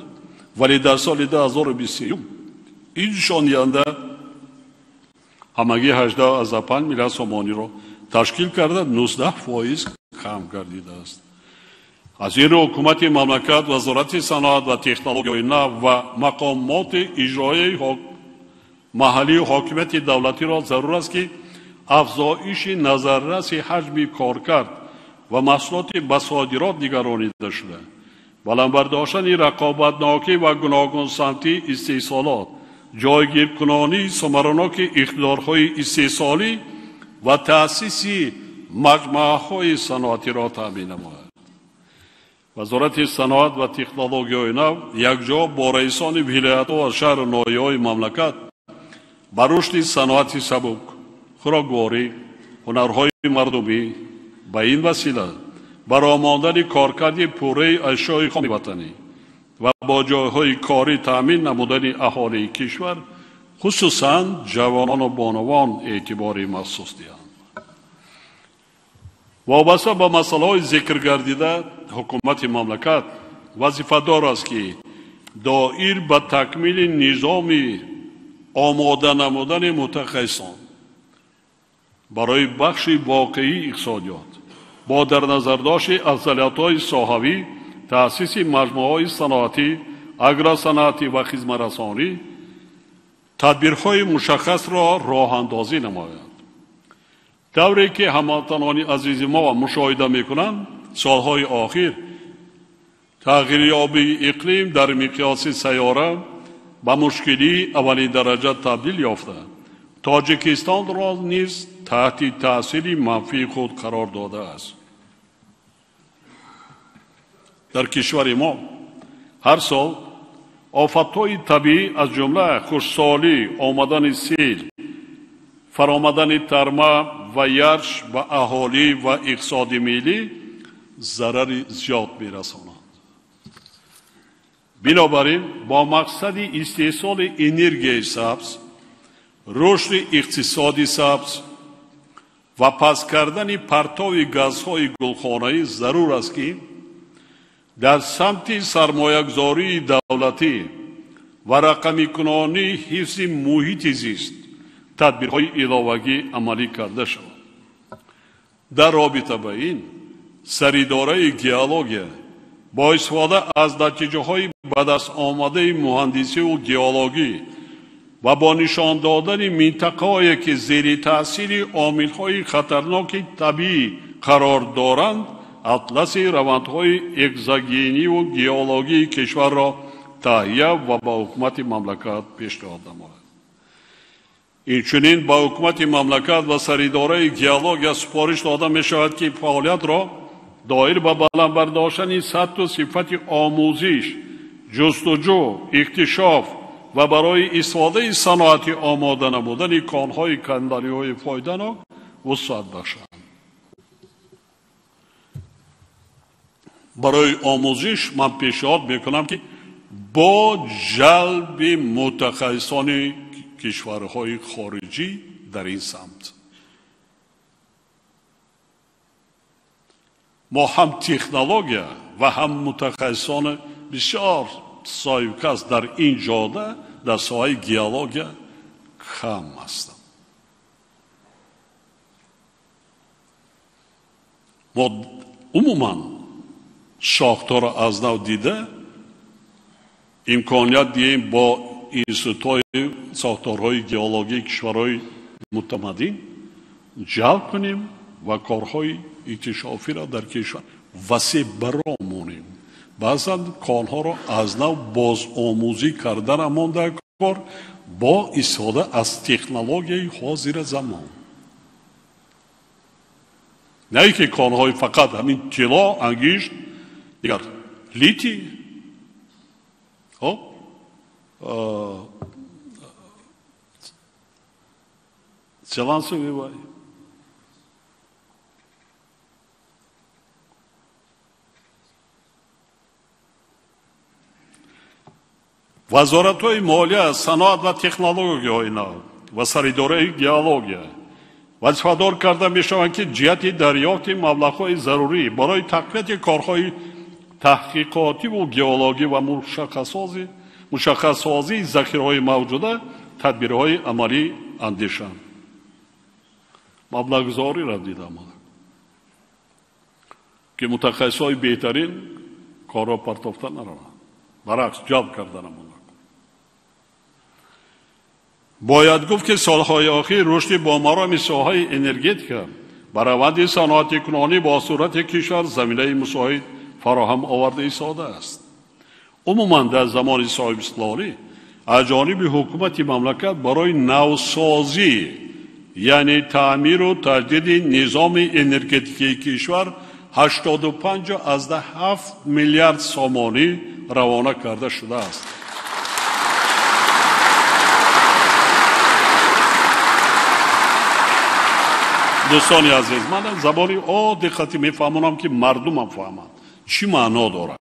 вале дар соли 2023 ин нишондиҳанда ҳамагӣ 18,5 миллиард сомониро ташкил карда 19% кам гардидааст. Аз ин рӯ ҳукумати мамлакат, Вазорати саноат ва технологияҳои нав ва мақомоти иҷроияи маҳаллию ҳокимияти давлатиро зарур аст, ки афзоиши назарраси ҳаҷми коркард ва маҳсулоти ба содирот нигаронида шуда, баланд бардоштани рақобатнокӣ ва гуногунсамтии истеҳсолот, ҷойгиркунонии самараноки иқтидорҳои истеҳсолӣ ва таъсиси маҷмӯаҳои саноатиро таъмин намояд. Вазорати саноат ва технологияҳои нав якҷо бо раисони вилоятҳо ва шаҳру ноҳияҳои мамлакат ба рушди саноати сабук, хӯрокворӣ, ҳунарҳои мардумӣ, ба ин васила баромондани коркарди пурраи ашёи хоми ватанӣ ва бо ҷойҳои корӣ таъмин намудани аҳолии кишвар, хусусан ҷавонону бонувон эътибори махсус диҳанд. Вобаста ба масъалаҳои зикргардида, ҳукумати мамлакат вазифадор аст, ки доир ба такмили низоми омода намудани мутахассисон барои бахши воқеии иқтисодиёт бо дар назардошти афзалиятҳои соҳавӣ, таъсиси маҷмӯаҳои саноатӣ, агросаноатӣ ва хизматрасонӣ тадбирҳои мушаххасро роҳандозӣ намояд. Тавре ки ҳамватанони азизи мо мушоҳида мекунанд, солҳои охир тағйирёбии иқлим дар миқёси сайёра ба мушкилии аввалин дараҷа табдил ёфта, Тоҷикистонро низ таҳти таъсири манфии худ қарор додааст. Дар кишвари мо ҳар сол офатҳои табиӣ аз ҷумла хушксолӣ, омадани сел, фаромадани тарма ва ярш ба аҳолӣ ва иқтисоди миллӣ зарари зиёд мерасонанд. Бинобар ин бо мақсади истеҳсоли энергияи сабз Рушди иқтисоди сабз ва паст кардани партови газҳои гулхонаӣ зарур аст, ки дар самти сармоягузории давлатӣ ва рақамикунонии ҳифзи муҳити зист тадбирҳои иловагӣ амалӣ карда шавад. Дар робита ба ин саридораи геология бо истифода аз натиҷаҳои ба даст омадаи муҳандисиву геологӣ ва бо нишон додани минтақаҳое, ки зери таъсири омилҳои хатарноки табиӣ қарор доранд, атласи равандҳои экзогениву геологии кишварро таҳия ва ба ҳукумати мамлакат пешниҳод намояд. Инчунин ба ҳукумати мамлакат ва саридораи геология супориш дода мешавад, ки фаъолиятро доир ба баланд бардоштани сатҳу сифати омӯзиш, ҷустуҷӯ, иктишоф ва барои истифодаи саноатӣ омода намудани конҳои канданиҳои фоиданок вусъат бахшанд. Барои омӯзиш ман пешниҳод мекунам, ки бо ҷалби мутахассисони кишварҳои хориҷӣ дар ин самт мо ҳам технология ва ҳам мутахассисони бисёр соҳибкас дар ин ҷода дар соҳаи геология кам ҳастанд. Мо умуман шохтҳоро аз нав дида имконият диҳем бо институтҳои сохторҳои геологии кишварҳои мутамаддин ҷалб кунем ва корҳои иктишофиро дар кишвар васеъ баромонем. Баъзан конҳоро аз нав бозомӯзӣ карданамон дар кор бо истифода аз технологияи ҳозира замон. На ин ки конҳои фақат ҳамин тилло, ангишт, дигар литий, целансовый. Вазоратҳои молия, саноат ва технологияҳои нав ва саридораи геология вазифадор карда мешаванд, ки ҷиҳати дарёфти маблағҳои зарурӣ барои тақвияти корҳои таҳқиқотиву геологӣ ва мушаххассозии захираҳои мавҷуда тадбирҳои амалӣ андешанд. Маблағгузориро дидам, ки мутахассисҳои беҳтарин корро партофта нараванд, баръакс ҷалб карда намонанд. Бояд гуфт, ки солҳои охир рушди бомароми соҳаи энергетика ба раванди саноатикунонӣ бо суръати кишвар заминаи мусоид фароҳам оварда истодааст. Умуман дар замони соҳибистиқлолӣ аз ҷониби ҳукумати мамлакат барои навсозӣ, яъне таъмиру таҷдиди низоми энергетикии кишвар 85,7 миллиард сомонӣ равона карда шудааст. Дӯстони азиз, ман забони оддӣ хати мефаҳмонам, ки мардумам фаҳманд чӣ маъно дорад.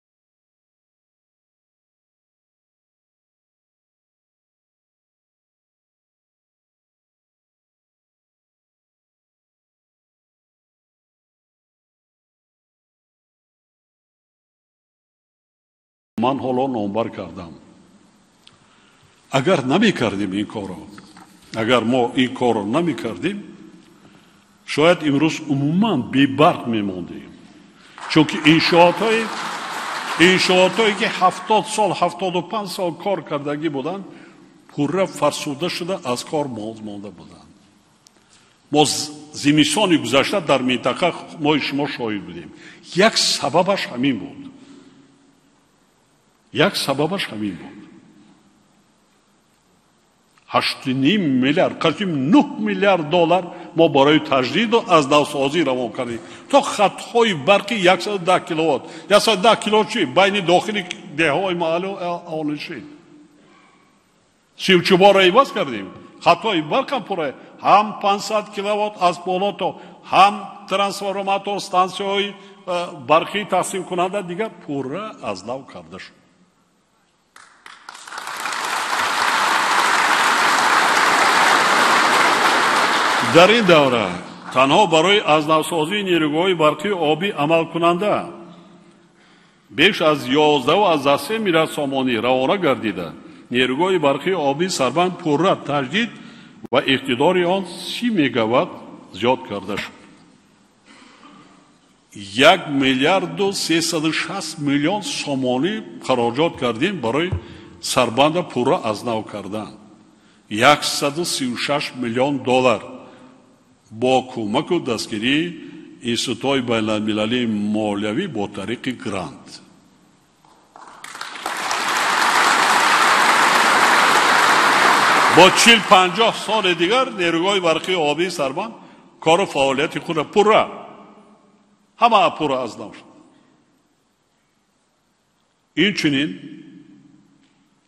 Ман ҳоло номбар кардам. Агар намекардем ин корро, агар мо ин корро намекардем, шояд имрӯз умуман бебарқ мемондем. Чунки иншоотҳое ки 70 сол, 75 сол кор кардагӣ буданд, пурра фарсуда шуда аз кор монда буданд. Мо зимистони гузашта дар минтақа мои шумо шоҳид будем. Як сабабаш ҳамин буд. Як сабабаш ҳамин буд. 8,5 миллиард, қариб 9 миллиард доллар мо барои таҷдиду аз навсозӣ равон кардем. То хатҳои барқи 110 киловатт. 110 киловатт чи? Байни дохили деҳаҳои маҳаллӣ аҳолинишин. Сивчуборо иваз кардем. Хатҳои барқам пурра ҳам 500 киловатт аз боло то ҳам трансформатор, стансияҳои барқӣ тақсимкунанда дигар пурра аз нав карда шуд. Дар ин давра танҳо барои аз навсозии нерӯгоҳи барқии обӣ амалкунанда беш аз 11,3 миллиард сомонӣ равона гардида, нерӯгоҳи барқии обӣ Сарбанд пурра таҷдид ва иқтидори он 30 мегаватт зиёд карда шуд. 1 миллиарду 360 миллион сомонӣ хароҷот кардем барои Сарбанда пурра аз нав кардан. 136 миллион доллар бо кӯмаку дастгирии институтҳои байналмилалии молиявӣ бо тариқи грант. Бо 40-50 соли дигар нерӯгоҳи барқии обии Сарбанд кору фаъолияти худро пурра ҳама пурра аз нав шуд. Инчунин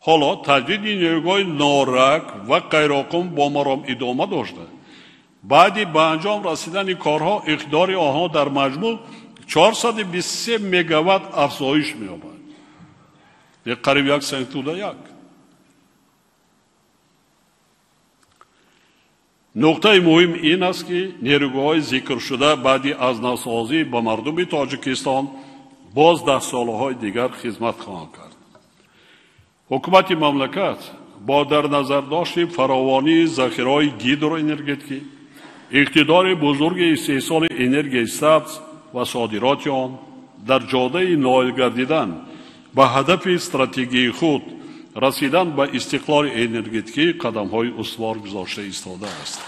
ҳоло таҷдиди нерӯгоҳи Норак ва Қайроқум бо маром идома дошта, баъди ба анҷом расидани корҳо иқтидори онҳо дар маҷмӯъ 423 мегаватт афзоиш меёбад, қариб 1,1. Нуқтаи муҳим ин аст, ки нерӯгоҳҳои зикршуда баъди аз навсозӣ ба мардуми Тоҷикистон боз даҳсолаҳои дигар хизмат хоҳанд кард. Ҳукумати мамлакат бо дар назардошти фаровонии захираҳои гидроэнергетикӣ, иқтидори бузурги истеҳсоли энергияи сабз ва содироти он дар ҷодаи ноил гардидан ба ҳадафи стратегии худ расидан ба истиқлоли энергетикӣ қадамҳои устувор гузошта истодааст.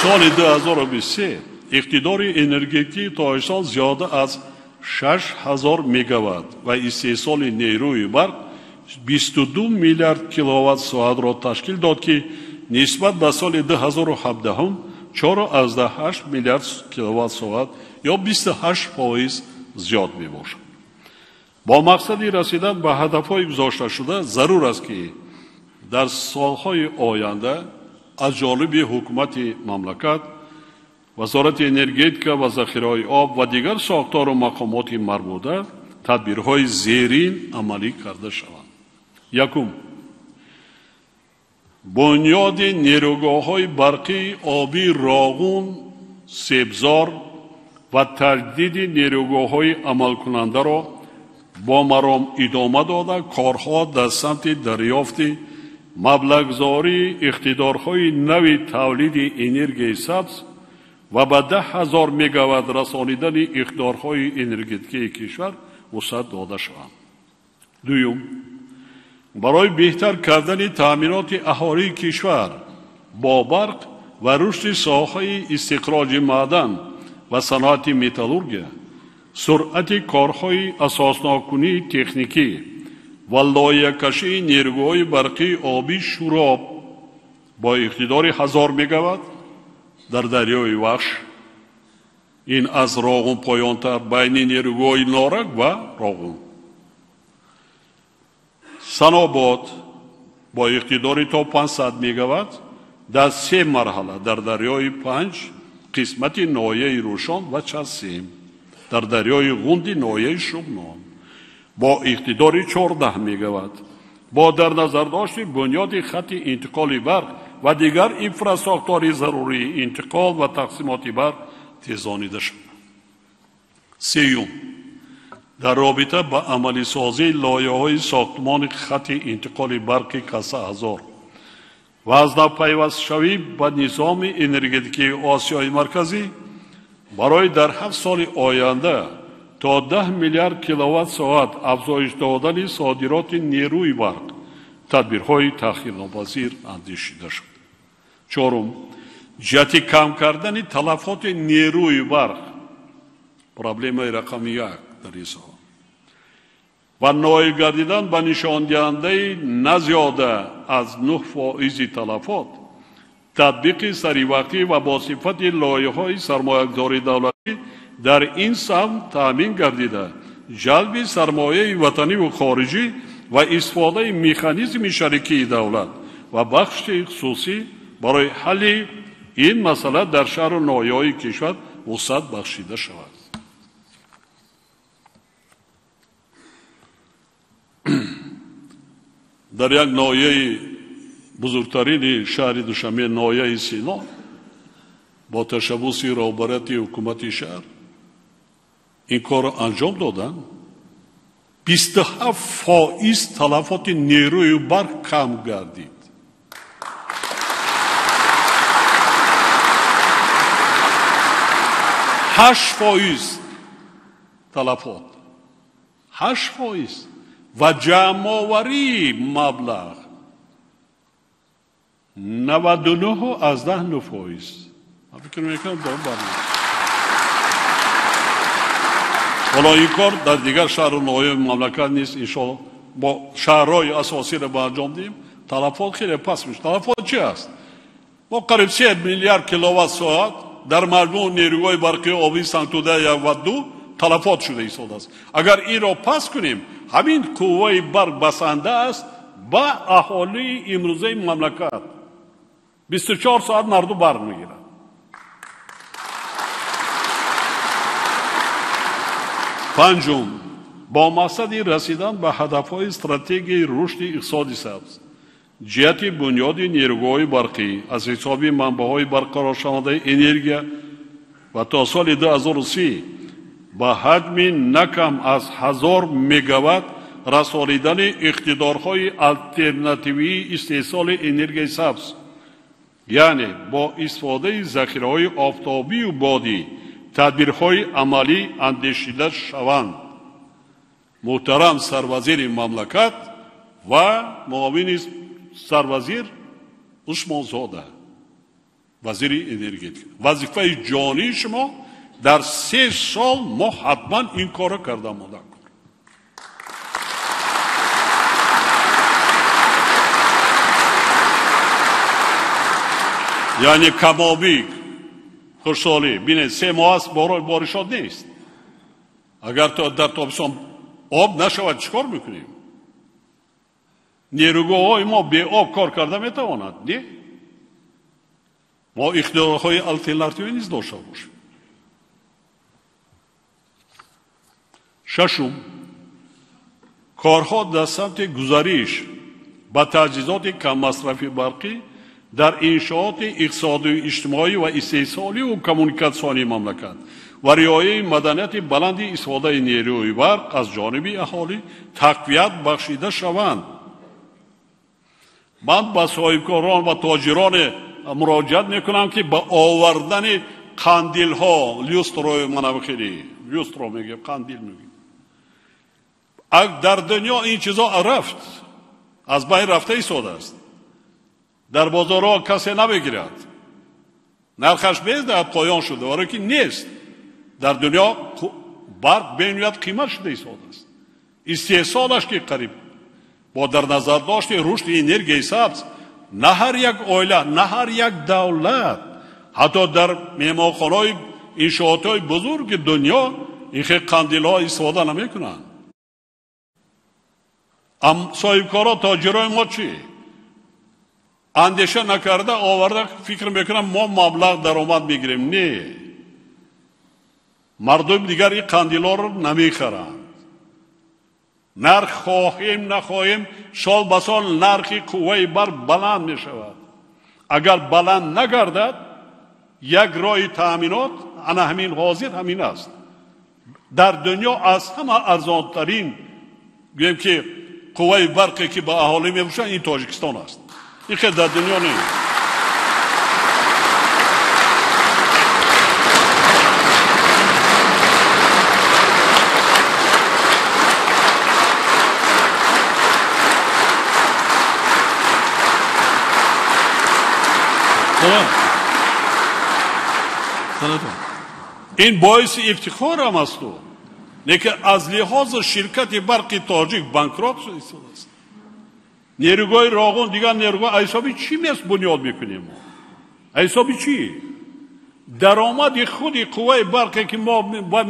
Соли 2023 иқтидори энергетикии Тоҷикистон зиёда аз 6000 мегаватт ва истеҳсоли нерӯи барқ 22 миллиард киловатт-соатро ташкил дод, ки нисбат ба соли 2017 4,8 миллиард киловатт-соат ё 28% зиёд мебошад. Бо мақсади расидан ба ҳадафҳои гузошташуда зарур аст, ки дар солҳои оянда аз ҷониби ҳукумати мамлакат, Вазорати энергетика ва захираҳои об ва дигар сохтору мақомоти марбута тадбирҳои зерин амалӣ карда шаванд. Якум, бунёди нерӯгоҳҳои барқии обии Роғун, Себзор ва таҷдиди нерӯгоҳҳои амалкунандаро бо маром идома дода, корҳо дар самти дарёфти маблағгузории иқтидорҳои нави тавлиди энергияи сабз ва ба 10 000 мегаватт расонидани иқтидорҳои энергетикии кишвар вусъат дода шаванд. Дуюм, барои беҳтар кардани таъминоти аҳолии кишвар бо барқ ва рушди соҳаи истиқроҷи маъдан ва саноати металлургия, суръати корҳои асосноккунии техникӣ ва лоиҳакашии нерӯгоҳи барқии обии Шӯроб бо иқтидори 1000 мегаватт дар дарёи Вахш, ин аз Роғун поёнтар байни нерӯгоҳи Норак ва Роғун, Санобод бо иқтидори то 500 мегаватт дар се марҳала дар дарёи Панҷ қисмати ноҳияи Рӯшон ва Часим, дар дарёи Ғунди ноҳияи Шуғнон бо иқтидори 14 мегаватт бо дар назардошти бунёди хатти интиқоли барқ ва дигар инфрасохтори зарурии интиқол ва тақсимоти барқ тезонида шуд. Сеюм, дар робита ба амалисозии лоиҳаҳои сохтмони хатти интиқоли барқи Каса 1000 ва аз навпайвастшавӣ ба низоми энергетикии Осиёи Марказӣ барои дар 7 соли оянда то 10 миллиард киловатт-соат афзоиш додани содироти нерӯи барқ тадбирҳои таъхирнопазир андешида шуд. Чорум, ҷиҳати кам кардани талафоти нерӯи барқ, проблемаи рақами 1 дар ин соҳа, ва ноил гардидан ба нишондиҳандаи на зиёда аз 9% талафот, татбиқи саривақтӣ ва бо сифати лоиҳаҳои сармоягузории давлатӣ дар ин самт таъмин гардида, ҷалби сармояи ватаниву хориҷӣ ва истифодаи механизми шарикии давлат ва бахши хусусӣ барои ҳалли ин масъала дар шаҳру ноҳияҳои кишвар вусъат бахшида шавад. Дар як ноҳияи бузургтарини шаҳри Душанбе, ноҳияи Сино, бо ташаббуси роҳбарияти ҳукумати шаҳр ин корро анҷом доданд. 27% талафоти нерӯи барқ кам гардид. 8% талафот, 8% ва ҷамъоварии маблағ 99,9%. Ман фикр мекунам дар барнома. Ҳоло ин кор дар дигар шаҳру ноҳияи мамлакат нест. Иншоалло бо шаҳрҳои асосиро ба анҷом диҳем, талафот хеле паст мешавад. Талафот чи аст? Мо қариб 3 миллиард киловатт соат дар маҷмӯъ нерӯгоҳи барқии обии Сангтуда 1 ва 2 талафот шуда истодааст. Агар инро паст кунем, ҳамин қувваи барқ басанда аст ба аҳолии имрӯзаи мамлакат. 24 соат мардум барқ мегирад. Панҷум, бо мақсади расидан ба ҳадафҳои стратегияи рушди иқтисоди сабз, ҷиҳати бунёди нерӯгоҳҳои барқӣ аз ҳисоби манбаъҳои барқароршавандаи энергия ва то соли 2030 ба ҳаҷми на кам аз 1000 мегаватт расонидани иқтидорҳои алтернативии истеҳсоли энергияи сабз, яъне бо истифодаи захираҳои офтобию бодӣ тадбирҳои амалӣ андешида шаванд. Муҳтарам сарвазири мамлакат ва муовини сарвазир Усмонзода, вазири энергетика, вазифаи ҷонии шумо дар 3 сол мо ҳатман ин корро карда монда. Яъне камобӣ, хушҳолӣ. Бинед, 3 моҳ аст боришот нест. Агар дар тобистон об нашавад, чӣ кор мекунем? Нерӯгоҳҳои мо беоб кор карда метавонад? Не? Мо иқтидорҳои алтернативӣ низ дошта бошем. Шашум, корҳо дар самти гузариш ба таҷҳизоти каммасрафи барқӣ дар иншооти иқтисодию иҷтимоӣ ва истеҳсолию коммуникатсионии мамлакат ва риояи маданияти баланди истифодаи нерӯи барқ аз ҷониби аҳолӣ тақвият бахшида шаванд. Ман ба соҳибкорон ва тоҷироне муроҷиат мекунам, ки ба овардани қандилҳо, люстрои манавхелӣ, люстро мегӯем, қандил мегӯем. Дар дунё ин чизо рафт, аз байн рафта истодааст. Дар бозорҳо касе намегирад, нархаш бездаҳад поён шуда, барое ки нест. Дар дунё барқ бениҳоят қимат шуда истодааст. Истеҳсолаш ки қариб бо дар назар дошти рушди энергияи сабз, на ҳар як оила, на ҳар як давлат, ҳатто дар меҳмонхонаҳои иншоотҳои бузурги дунё ин хел қандилҳо истифода намекунанд. Соҳибкоро, тоҷирои мо чӣ? Андеша накарда оварда фикр мекунам мо маблағ даромад мегирем. Не, мардум дигар ин қандилҳоро намехаранд. Нарх хоҳем нахоҳем, сол ба сол нархи қувваи барқ баланд мешавад. Агар баланд нагардад, як роҳи таъминот ана ҳамин ҳозир ҳамин аст. Дар дунё аз ҳама арзонтарин гӯем ки қувваи барқе ки ба аҳолӣ мефурӯшанд, ин Тоҷикистон аст. Ин хел дар дунё нест. Ин боиси ифтихорам асту, лекин аз лиҳози ширкати барқи тоҷик банкрот шуда истодааст. Нерӯгоҳи Роғун, дигар нерӯгоҳ аз ҳисоби чӣ мест бунёд мекунем мо? Аз ҳисоби чӣ? Даромади худи қувваи барқе ки мо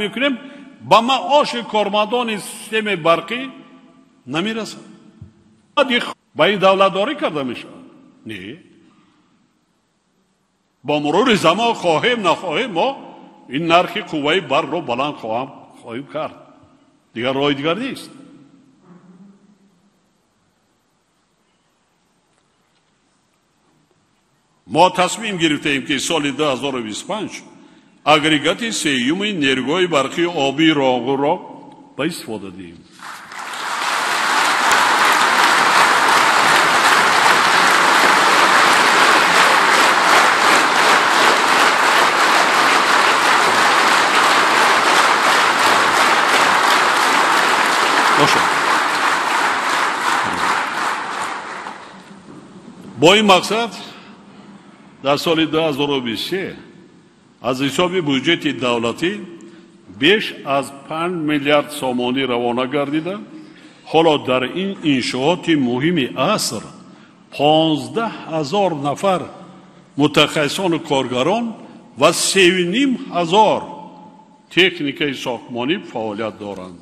мекунем ба маоши кормандони системаи барқӣ намерасад. Ба ин давлатдорӣ карда мешавад? Не. Бо мурури замон хоҳем нахоҳем мо ин нархи қувваи барқро баланд хоҳем кард. Дигар роҳи дигар нест. Мо тасмим гирифтаем, ки соли 2025 агрегати сеюми нерӯгоҳи барқии обии Роғунро ба истифода диҳем. Бо ин мақсад дар соли 2023 аз ҳисоби буҷети давлатӣ беш аз 5 миллиард сомонӣ равона гардида, ҳоло дар ин иншооти муҳими аср 15 ҳазор нафар мутахассисону коргарон ва 3,5 ҳазор техникаи сохтмонӣ фаъолият доранд.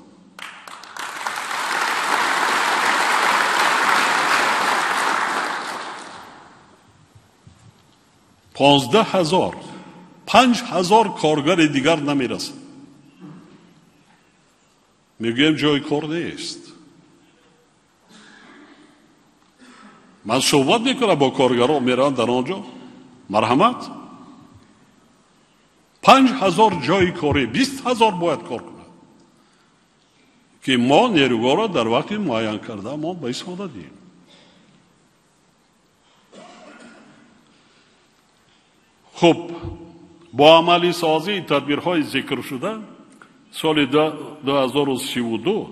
Понздаҳ ҳазор, 5 ҳазор коргари дигар намерасад. Мегӯем, ҷои кор нест. Ман суҳбат мекунам бо коргарон, мераванд дар он ҷо. Марҳамат, 5 ҳазор ҷои корӣ, 20 ҳазор бояд кор кунад, ки мо нерӯгоҳро дар вақти муайян карда мо ба истифода диҳем. Хуб, бо амалисозии тадбирҳои зикршуда соли 2032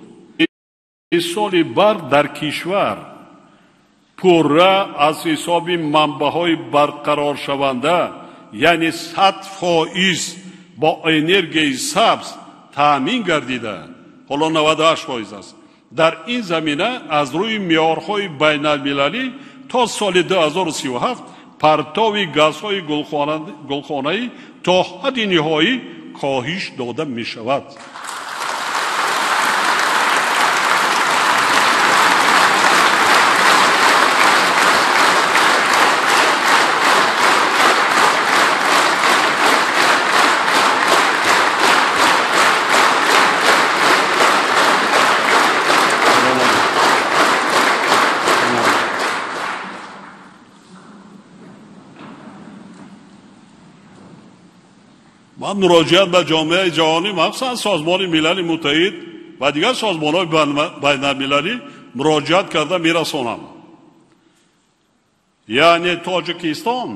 истеҳсоли барқ дар кишвар пурра аз ҳисоби манбаъҳои барқароршаванда, яъне 100% бо энергияи сабз таъмин гардида, ҳоло 98% аст. Дар ин замина аз рӯи меъёрҳои байналмилалӣ то соли 2037 партови газҳои гулхонаӣ то ҳадди ниҳоӣ коҳиш дода мешавад. Ман муроҷиат ба ҷомеаи ҷаҳонӣ, махсусан Созмони Милали Муттаҳид ва дигар созмонҳои байналмилалӣ муроҷиат карда мерасонам, яъне Тоҷикистон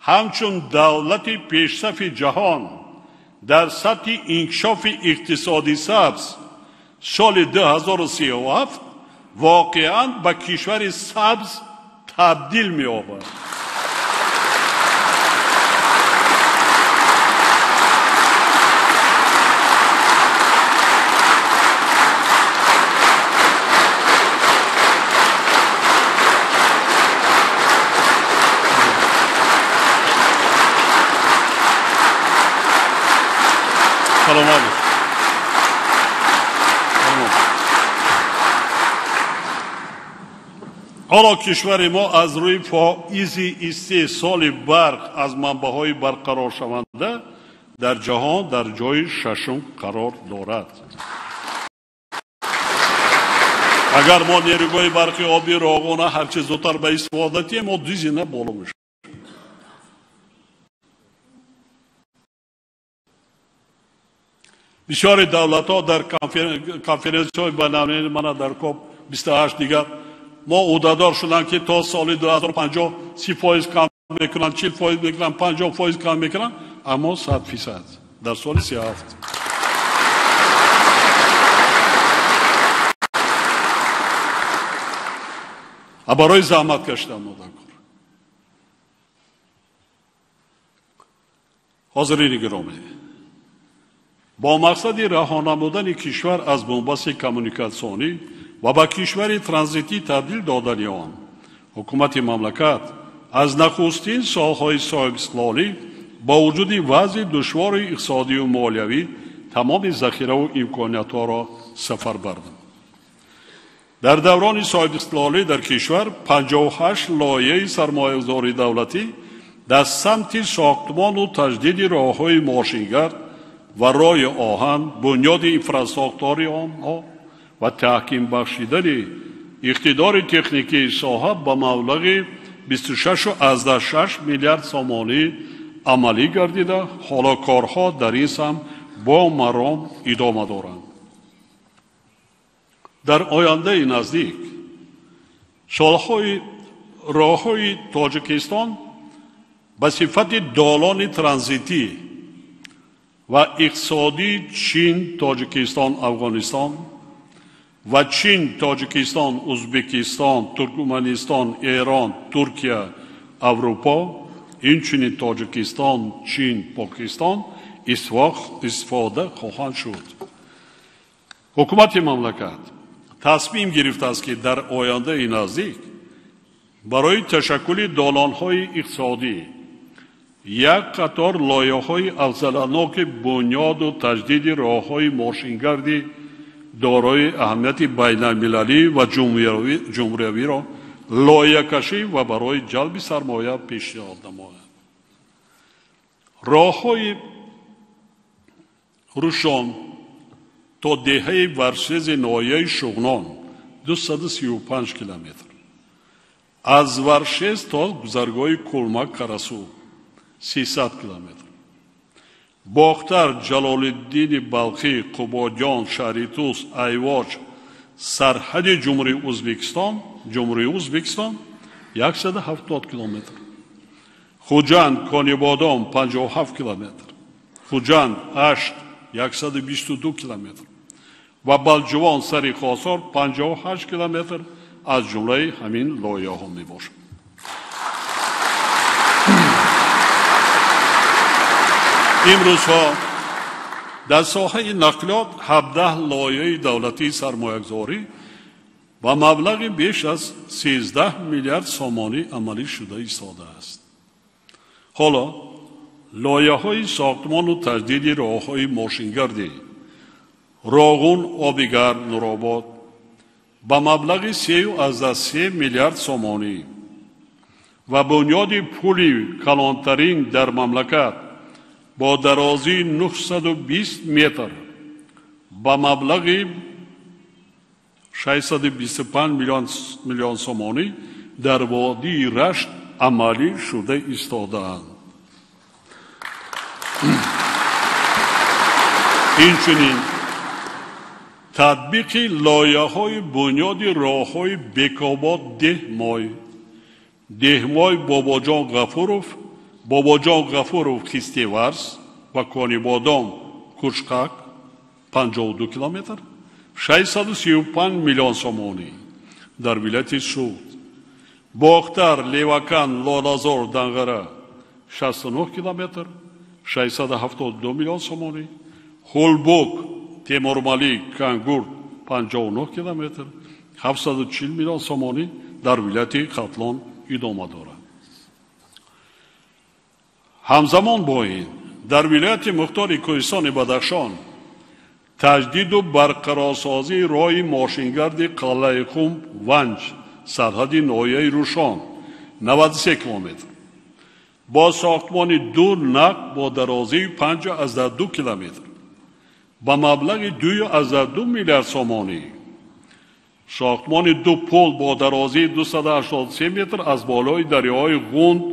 ҳамчун давлати пешсафи ҷаҳон дар сатҳи инкишофи иқтисоди сабз соли 2037 воқеан ба кишвари сабз табдил меёбад. Саломат. Ҳоло кишвари мо аз рӯи фоизи истеҳсоли барқ аз манбаъҳои барқароршаванда дар ҷаҳон дар ҷои шашум қарор дорад. Агар мо нерӯгоҳи барқи оби Роғуна ҳарчи зудтар ба истифода диҳем, мо ду зина боло мешавем. Бисёри давлатҳо дар конференсияҳои байналмилалӣ, мана дар КОП 28, дигар мо ӯҳдадор шуданд, ки то соли 2050 30% кам мекунанд, 40% мекунанд, 50% кам мекунанд, аммо 100% дар соли 37. А барои заҳмат кашидан мо дар кор. Ҳозирини гиромӣ, бо мақсади раҳо намудани кишвар аз бунбасти коммуникатсионӣ ва ба кишвари транзитӣ табдил додани он, ҳукумати мамлакат аз нахустин солҳои соҳибистиқлолӣ бо вуҷуди вазъи душвори иқтисодию молиявӣ тамоми захираву имкониятҳоро сафарбар намуд. Дар даврони соҳибистиқлолӣ дар кишвар 58 лоиҳаи сармоягузории давлатӣ дар самти сохтмону таҷдиди роҳҳои мошингард ва роҳи оҳан, бунёди инфрасохтори онҳо ва таҳким бахшидани иқтидори техникии соҳа ба маблағи 26,6 миллиард сомонӣ амалӣ гардида, ҳоло корҳо дар ин самт бо маром идома доранд. Дар ояндаи наздик солҳои роҳҳои Тоҷикистон ба сифати долони транзитӣ ва иқтисодии Чин, Тоҷикистон, Афғонистон ва Чин, Тоҷикистон, Ӯзбекистон, Туркманистон, Эрон, Туркия, Аврупо, инчунин Тоҷикистон, Чин, Покистон истифода хоҳанд шуд. Ҳукумати мамлакат тасмим гирифтааст, ки дар ояндаи наздик барои ташаккули долонҳои иқтисодӣ як қатор лоиҳаҳои афзаланоки бунёду таҷдиди роҳҳои мошингарди дорои аҳамияти байналмилалӣ ва ҷумҳуриявиро лоиҳакашӣ ва барои ҷалби сармоя пешниҳод намояд. Роҳҳои Рушон то деҳаи Варшези ноҳияи Шуғнон 235 километр, аз Варшез то гузаргоҳи Кулмак Карасу 300 километр, Бохтар, Ҷалолиддини Балхӣ, Қубодиён, Шаҳритус, Айвоч, сарҳади Ҷумҳурии Ӯзбекистон 170 километр, Хуҷанд, Конибодом 57 километр, Хуҷанд, Ашт 122 километр ва Балҷувон, Сари Хосор 58 километр аз ҷумлаи ҳамин лоиҳаҳо мебошад. Имрӯзҳо дар соҳаи нақлиёт 17 лоиҳаи давлатии сармоягузорӣ ба маблағи беш аз 13 миллиард сомонӣ амалӣ шуда истодааст. Ҳоло лоиҳаҳои сохтмону таҷдиди роҳҳои мошингардӣ Роғун, Обигарм, Нуробод ба маблағи 3,3 миллиард сомонӣ ва бунёди пули калонтарин дар мамлакат бо дарозии 920 метр ба маблағи 625 миллион сомонӣ дар водии Рашт амалӣ шуда истодаанд. Инчунин татбиқи лоиҳаҳои бунёди роҳҳои Бекобод Деҳмой, Деҳмой Бобоҷон Ғафуров, Бобоҷон Ғафуров Хистеварз ва Конибодом Кушқак 52 километр 635 миллион сомонӣ дар вилояти Суғд, Бохтар, Левакан, Лолазор, Данғара 69 километр 672 миллион сомонӣ, Хулбук, Темурмалик, Кангурт 59 километр 740 миллион сомонӣ дар вилояти Хатлон идома дорад. Ҳамзамон бо ин дар вилояти Мухтори Кӯҳистони Бадахшон таҷдиду барқарорсозии роҳи мошингарди Қалъаи Хум Ванҷ сарҳади ноҳияи Рушон 93 километр бо сохтмони ду нақб бо дарозии 5,2 километр ба маблағи 2,2 миллиард сомонӣ, сохтмони ду пул бо дарозии 283 метр аз болои дарёҳои Ғунд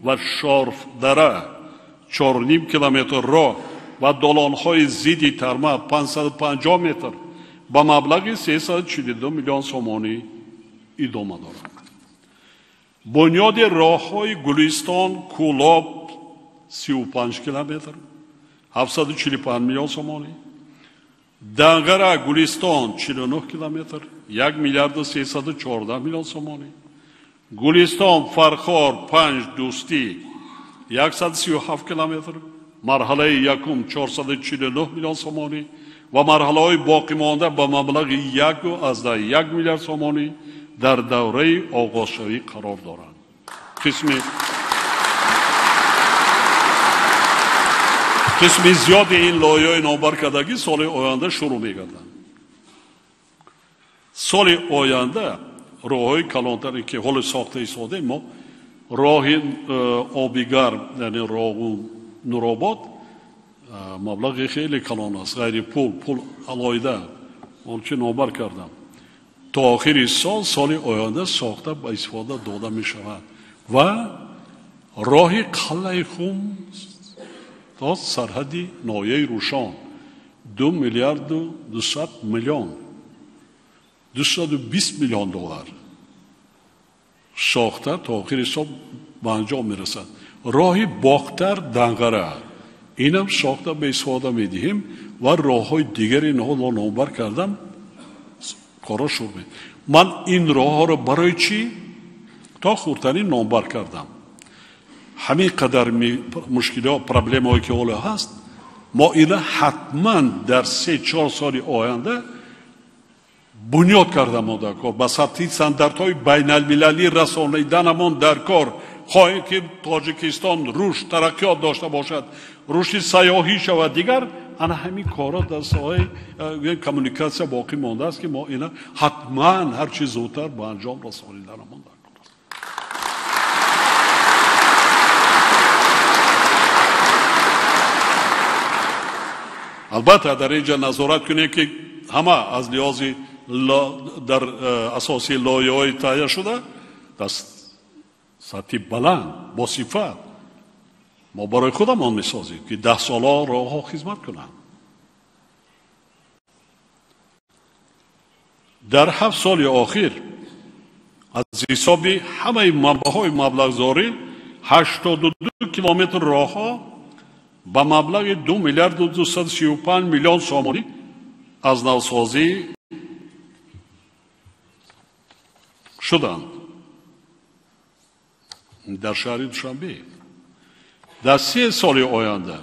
ва Шорфдара 4,5 километр роҳ ва долонҳои зидди тарма 550 метр ба маблағи 342 миллион сомонӣ идома дорад. Бунёди роҳҳои Гулистон Кӯлоб 35 километр 745 миллион сомонӣ, Данғара Гулистон 49 километр 1 миллиарду 314 миллион сомонӣ, Гулистон Фархор 5 Дӯстӣ 137 километр марҳалаи якум 449 миллион сомонӣ ва марҳалаҳои боқимонда ба маблағи 1,1 миллиард сомонӣ дар давраи оғозшавӣ қарор доранд. Қисми зиёди ин лоиҳаҳои номбаркардагӣ соли оянда шурӯъ мегарданд. Соли оянда роҳҳои калонтаре ки ҳоло сохта истодаем мо, роҳи Обигарм, яъне Роғун Нуробод, маблағи хеле калон аст, ғайри пул, пул алоҳида, он чи номбар кардам. То охири сол, соли оянда сохта ба истифода дода мешавад. Ва роҳи Қалъаи Хум то сарҳади ноҳияи Рӯшон 2 миллиарду 200 миллион, 220 миллион доллар сохта то охири сол ба анҷом мерасад. Роҳи Бохтар Данғара инам сохта ба истифода медиҳем ва роҳҳои дигари инҳоро номбар кардам, корро шурӯъ мекунем. Ман ин роҳҳоро барои чӣ то хурдтарин номбар кардам? Ҳамин қадар мушкилиҳо, проблемаҳое ки ҳоло ҳаст, мо ина ҳатман дар 3-4 соли оянда бунёд кардамо дар кор, ба сатҳи стандартҳои байналмилалӣ расониданамон дар кор. Хоҳем ки Тоҷикистон рушд, тараққиёт дошта бошад, рушди сайёҳӣ шавад, дигар ана ҳамин корҳо дар соҳаи коммуникатсия боқӣ мондааст, ки мо ина ҳатман ҳарчи зудтар ба анҷом расониданамон дар кор. Албатта дар инҷа назорат кунем, ки ҳама аз лиҳози дар асоси лоиҳаҳои таҳия шуда дар сатҳи баланд бо сифат мо барои худамон месозем, ки 10 солҳо роҳҳо хизмат кунанд. Дар 7 соли охир аз ҳисоби ҳамаи манбаъҳои маблағгузорӣ 82 километр роҳҳо ба маблағи 2 миллиарду 235 миллион сомонӣ аз навсозӣ шуданд дар шаҳри Душанбе. Дар 3 соли оянда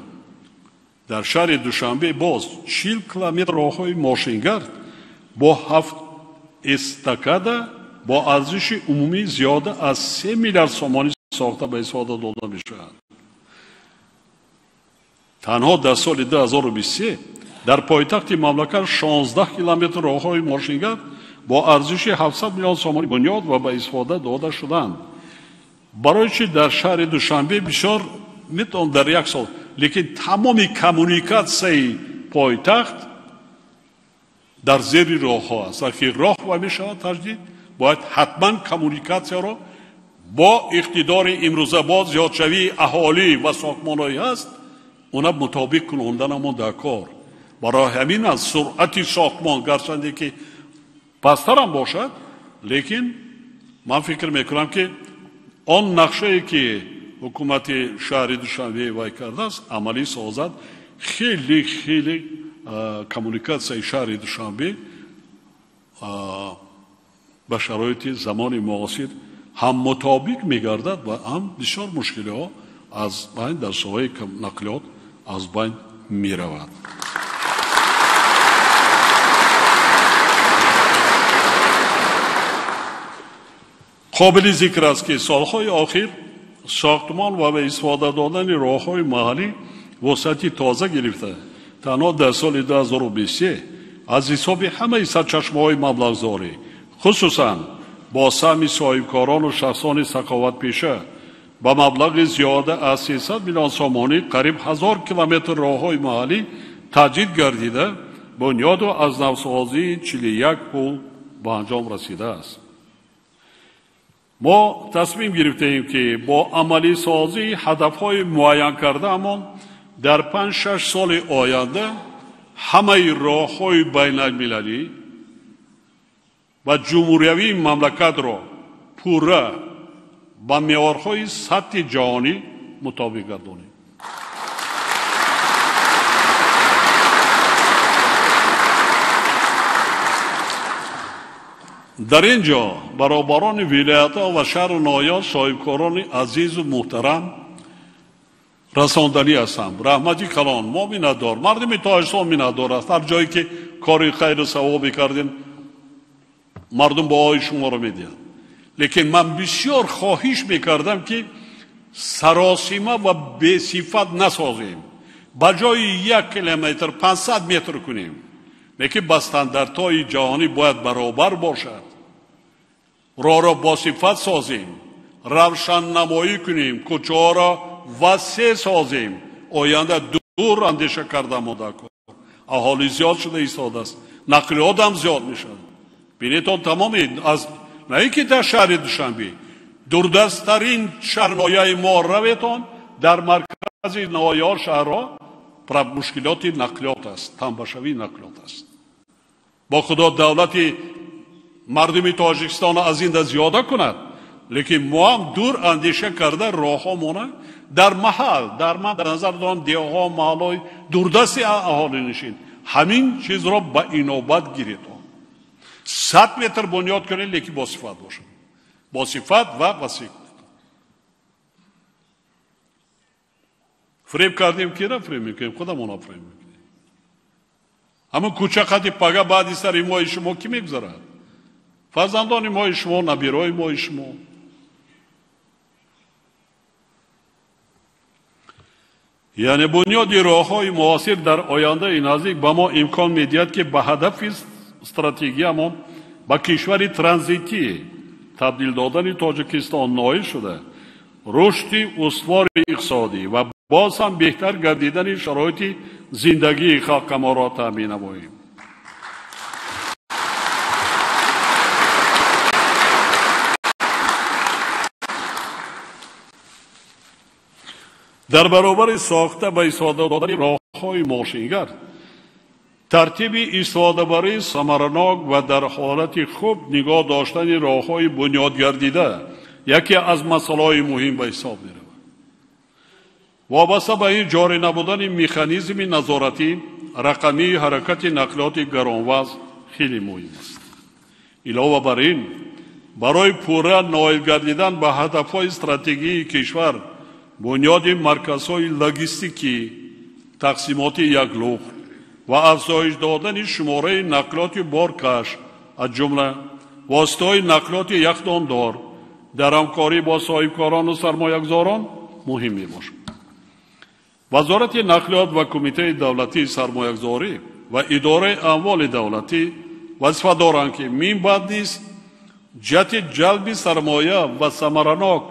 дар шаҳри Душанбе боз 40 километр роҳҳои мошингард бо 7 эстакада бо арзиши умумӣ зиёда аз 3 миллиард сомонӣ сохта ба истифода дода мешавад. Танҳо дар соли 2023 дар пойтахти мамлакат 16 километр роҳҳои мошингард бо арзиши 700 миллион сомонӣ бунёд ва ба истифода дода шуданд. Барои чи дар шаҳри Душанбе бисёр метавон дар як сол, лекин тамоми коммуникатсияи пойтахт дар зери роҳҳо аст. Вақте роҳ ва мешавад таҷдид, бояд ҳатман коммуникатсияро бо иқтидори имрӯза, бо зиёдшавии аҳолӣ ва сохтмонҳое ҳаст, она мутобиқ кунонданамон дар кор. Барои ҳамин аз суръати сохтмон гарчанде ки пасттарам бошад, лекин ман фикр мекунам, ки он нақшае ки ҳукумати шаҳри Душанбе вай кардааст, амалӣ созад. Хеле хеле коммуникатсияи шаҳри Душанбе ба шароити замони муосир ҳам мутобиқ мегардад ва ҳам бисёр мушкилиҳо аз байн дар соҳаи нақлиёт аз байн меравад. Қобили зикр аст, ки солҳои охир сохтмон ва ба истифода додани роҳҳои маҳаллӣ вусъати тоза гирифта. Танҳо дар соли 2023 аз ҳисоби ҳамаи сарчашмаҳои маблағгузорӣ, хусусан бо саҳми соҳибкорону шахсони саховатпеша ба маблағи зиёда аз 300 миллион сомонӣ қариб 1000 километр роҳҳои маҳаллӣ таҷдид гардида, бунёду аз навсозии 41 пул ба анҷом расидааст. Мо тасмим гирифтаем, ки бо амалисозии ҳадафҳои муайян кардаамон дар 5-6 соли оянда ҳамаи роҳҳои байналмилалӣ ва ҷумҳуриявии мамлакатро пурра ба меъёрҳои сатҳи ҷаҳонӣ мутобиқ гардонем. Дар ин ҷо баробарони вилоятҳо ва шаҳру ноҳияҳо, соҳибкорони азизу муҳтарам расонданӣ ҳастам. Раҳмати калон, мо миннатдор, мардуми Тоҷикистон миннатдор аст. Ҳар ҷое ки кори хайру савобе кардем, мардум баҳои шуморо медиҳанд. Лекин ман бисёр хоҳиш мекардам, ки саросима ва бесифат насозем. Ба ҷои 1 километр 500 метр кунем, лекин ба стандартҳои ҷаҳонӣ бояд баробар бошад. Роҳро босифат созем, равшаннамоӣ кунем, кӯчаҳоро васеъ созем. Оянда дур андеша карда мода кор. Аҳолӣ зиёд шуда истодааст, нақлиётам зиёд мешавад. Бинетон тамоми аз на ин ки дар шаҳри Душанбе, Дурдасттарин шаҳр ноҳияи мо раветон, дар маркази ноҳияҳо, шаҳрҳо мушкилоти нақлиёт аст, танбашавии нақлиёт аст. Бо Худо давлати мардуми Тоҷикистон аз ин да зиёда кунад, лекин мо ҳам дур андеша карда роҳҳомона дар маҳал, дар ман дар назар дорам деҳҳо, маҳалҳои дурдасти аҳолинишин, ҳамин чизро ба инобат гиред. 100 метр бунёд кунед, лекин бо сифат бошад, бо сифат ва васеъ кунед. Фиреб кардем, кира фиреб мекунем? Худамона фиреб мекунем. Ҳамон кӯча қати пага баъди сари мои шумо кӣ мегузарад? Фарзандони мои шумо, набираҳои мои шумо. Яъне бунёди роҳҳои муосир дар ояндаи наздик ба мо имкон медиҳад, ки ба ҳадафи стратегиямон ба кишвари транзитӣ табдил додани Тоҷикистон ноил шуда, рушди устувори иқтисодӣ ва боз ҳам беҳтар гардидани шароити зиндагии халқамонро таъмин намоем. Дар баробари сохта ба истифода додани роҳҳои мошингард, тартиби истифодабарии самаранок ва дар ҳолати хуб нигоҳ доштани роҳҳои бунёдгардида яке аз масъалаҳои муҳим ба ҳисоб меравад. Вобаста ба ин ҷорӣ набудани механизми назоратӣ рақамии ҳаракати нақлиёти гаронвазн хеле муҳим аст. Илова бар ин, барои пурра ноил гардидан ба ҳадафҳои стратегии кишвар, бунёди марказҳои логистикӣ, тақсимоти яклухт ва афзоиш додани шумораи нақлиёти боркаш, аз ҷумла воситаҳои нақлиёти яхдондор дар ҳамкорӣ бо соҳибкорону сармоягузорон муҳим мебошад. Вазорати нақлиёт ва Кумитаи давлатии сармоягузорӣ ва идораи амволи давлатӣ вазифа доранд, ки мин баъд низ ҷиҳати ҷалби сармоя ва самаранок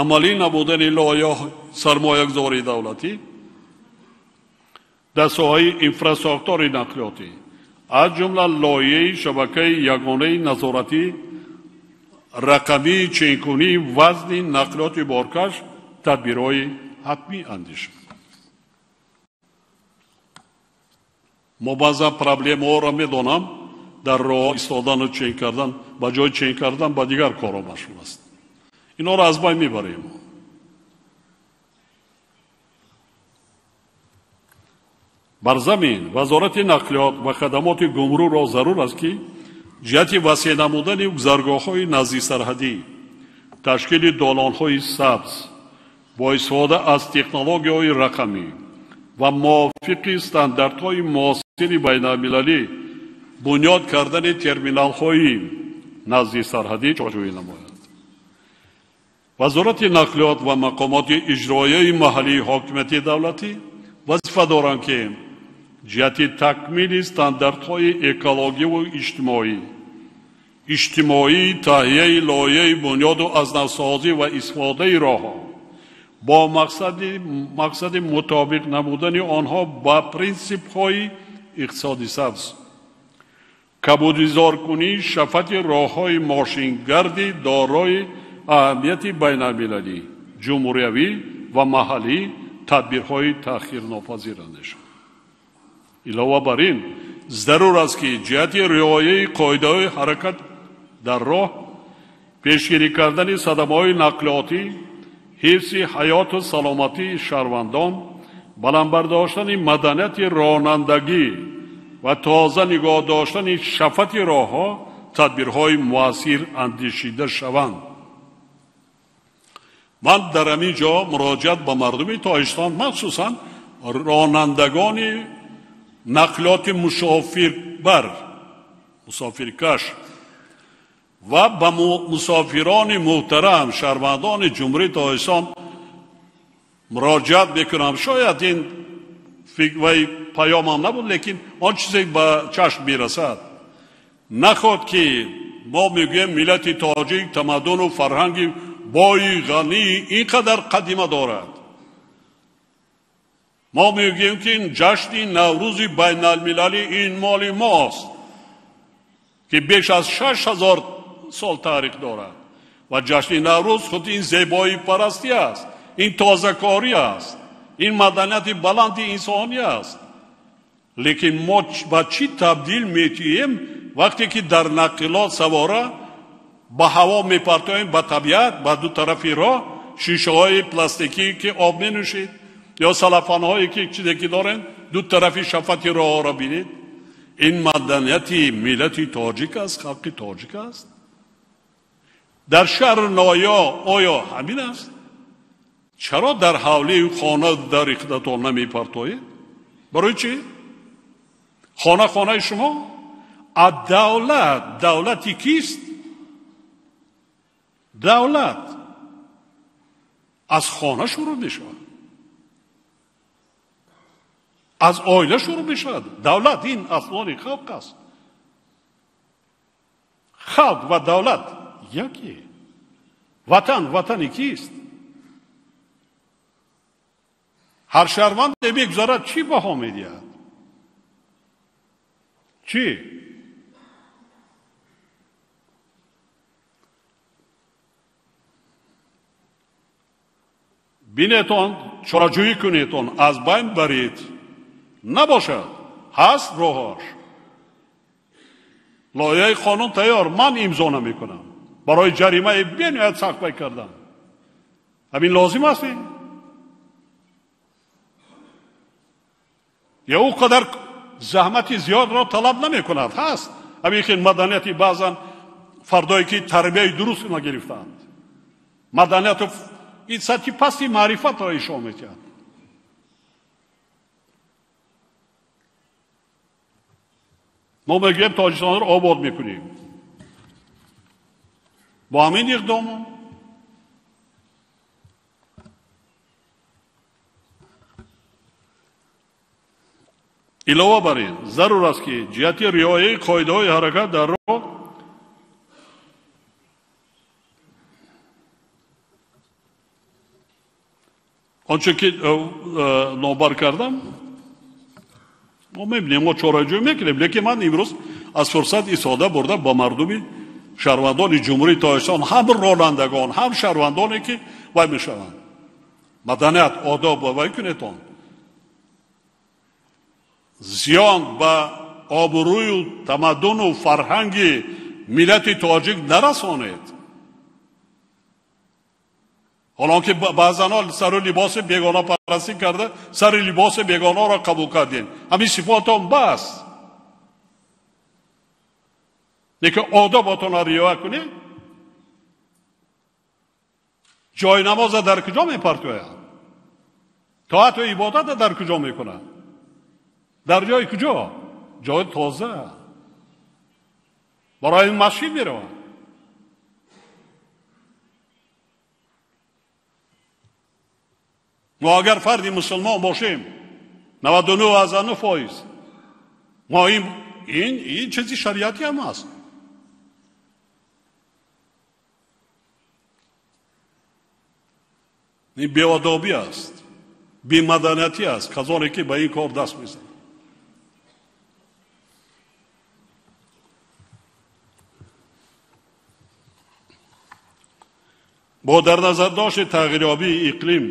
амалӣ намудани лоиҳаҳои сармоягузории давлатӣ дар соҳаи инфрасохтори нақлиётӣ, аз ҷумла лоиҳаи шабакаи ягонаи назоратӣ рақамии ченкунии вазни нақлиёти боркаш тадбирҳои ҳатмӣ андешанд. Мо баъзан проблемаҳоро медонам, дар роҳ истодану чен кардан, ба ҷои чен кардан ба дигар корҳо машғул аст. Инҳоро аз байн мебарем. Бар замин Вазорати нақлиёт ва хадамоти гумрукро зарур аст, ки ҷиҳати васеъ намудани гузаргоҳҳои наздисарҳадӣ, ташкили долонҳои сабз бо истифода аз технологияҳои рақамӣ ва мувофиқи стандартҳои муосири байналмилалӣ бунёд кардани терминалҳои наздисарҳадӣ чораҷӯӣ намояд. Вазорати нақлиёт ва мақомоти иҷроияи маҳаллии ҳокимияти давлатӣ вазифа доранд, ки ҷиҳати такмили стандартҳои экологиву иҷтимоӣ, таҳияи лоиҳаи бунёду аз навсозӣ ва истифодаи роҳҳо бо мақсади мутобиқ намудани онҳо ба принсипҳои иқтисоди сабз, кабудизоркунии шафати роҳҳои мошингарди дорои аҳамияти байналмилалӣ, ҷумҳуриявӣ ва маҳаллӣ тадбирҳои таъхирнопазир андешанд. Илова бар ин, зарур аст, ки ҷиҳати риояи қоидаҳои ҳаракат дар роҳ, пешгирӣ кардани садамаҳои нақлиётӣ, ҳифзи ҳаёту саломатии шаҳрвандон, баланд бардоштани маданияти ронандагӣ ва тоза нигоҳ доштани шафати роҳҳо тадбирҳои муассир андешида шаванд. Ман дар ҳамин ҷо муроҷиат ба мардуми Тоҷикистон, махсусан ронандагони нақлиёти мусофирбар, мусофиркаш ва ба мусофирони муҳтарам, шаҳрвандони Ҷумҳурии Тоҷикистон муроҷиат мекунам. Шояд ин паёмам набуд, лекин он чизе ба чашм мерасад. Наход ки мо мегӯем миллати тоҷик тамаддуну фарҳанги бои ғании ин қадар қадима дорад. Мо мегӯем, ки ҷашни Наврӯзи байналмилалӣ ин моли мост, ки беш аз 6000 сол таърих дорад. Ва ҷашни Наврӯз худ ин зебоипарастӣ аст, ин тозакорӣ аст, ин маданияти баланди инсонӣ аст. Лекин мо ба чӣ табдил метиҳем вақте ки дар нақлиёт савора ба ҳаво мепартоем, ба табиат, ба ду тарафи роҳ шишаҳои пластикӣ ки об менӯшид ё салафанҳое ки чизе ки дорем, ду тарафи шафати роҳҳоро бинед. Ин маданияти миллати тоҷик аст, халқи тоҷик аст. Дар шаҳру ноҳия оё ҳамин аст? Чаро дар ҳавлию хона дар худатон намепартоед? Барои чӣ? Хона хонаи шумо? А давлат давлати кист? Давлат аз хона шурӯъ мешавад, аз оила шурӯъ мешавад. Давлат ин аслони халқ аст. Халқ ва давлат яке. Ватан ватани кист? Ҳар шаҳрванде мегузарад чӣ баҳо медиҳад? Чӣ? Бинетон, чораҷӯӣ кунетон, аз байн баред. Набошад, ҳаст роҳаш. Лоиҳаи қонун тайёр, ман имзо намекунам. Барои ҷаримаи бениҳоят сахт пай кардан. Ҳамин лозим аст? Ё ӯ қадар заҳмати зиёдро талаб намекунад. Ҳаст ҳамин хел маданияти баъзан фардое ки тарбияи дуруст нагирифтаанд. Маданияту ин сатҳи пасти маърифатро ишон метиҳад. Мо мегӯем Тоҷикистонро обод мекунем. Бо ҳамин иқдомо илова бар ин зарур аст ки ҷиҳати риояи қоидаҳои ҳаракат дар роҳ онче ки номбар кардам, мо мебинем, мо чораҷӯӣ мекунем. Лекин ман имрӯз аз фурсат истифода бурда ба мардуми шаҳрвандони Ҷумҳурии Тоҷикистон, ҳам ронандагон, ҳам шаҳрвандоне ки вай мешаванд, маданият, одоб ва вай кунетон. Зиён ба обрӯю тамаддуну фарҳанги миллати тоҷик нарасонед. Ҳолон ки баъзанҳо сару либоси бегонапарастӣ карда, сари либоси бегонаро қабул кардем. Ҳамин сифотон бас. Лекин одоботонро риоя кунед. Ҷои намоза дар куҷо мепартоянд? Тоату ибодата дар куҷо мекунанд? Дар ҷои куҷо? Ҷои тоза. Барои масҷид мераванд. Мо агар фарди мусулмон бошем, 99% мо ин чизи шариатӣ ҳам аст. Ин беодобӣ аст, бемаданиятӣ аст, казоне ки ба ин кор даст мезанад. Бо дар назардошти тағйирёбии иқлим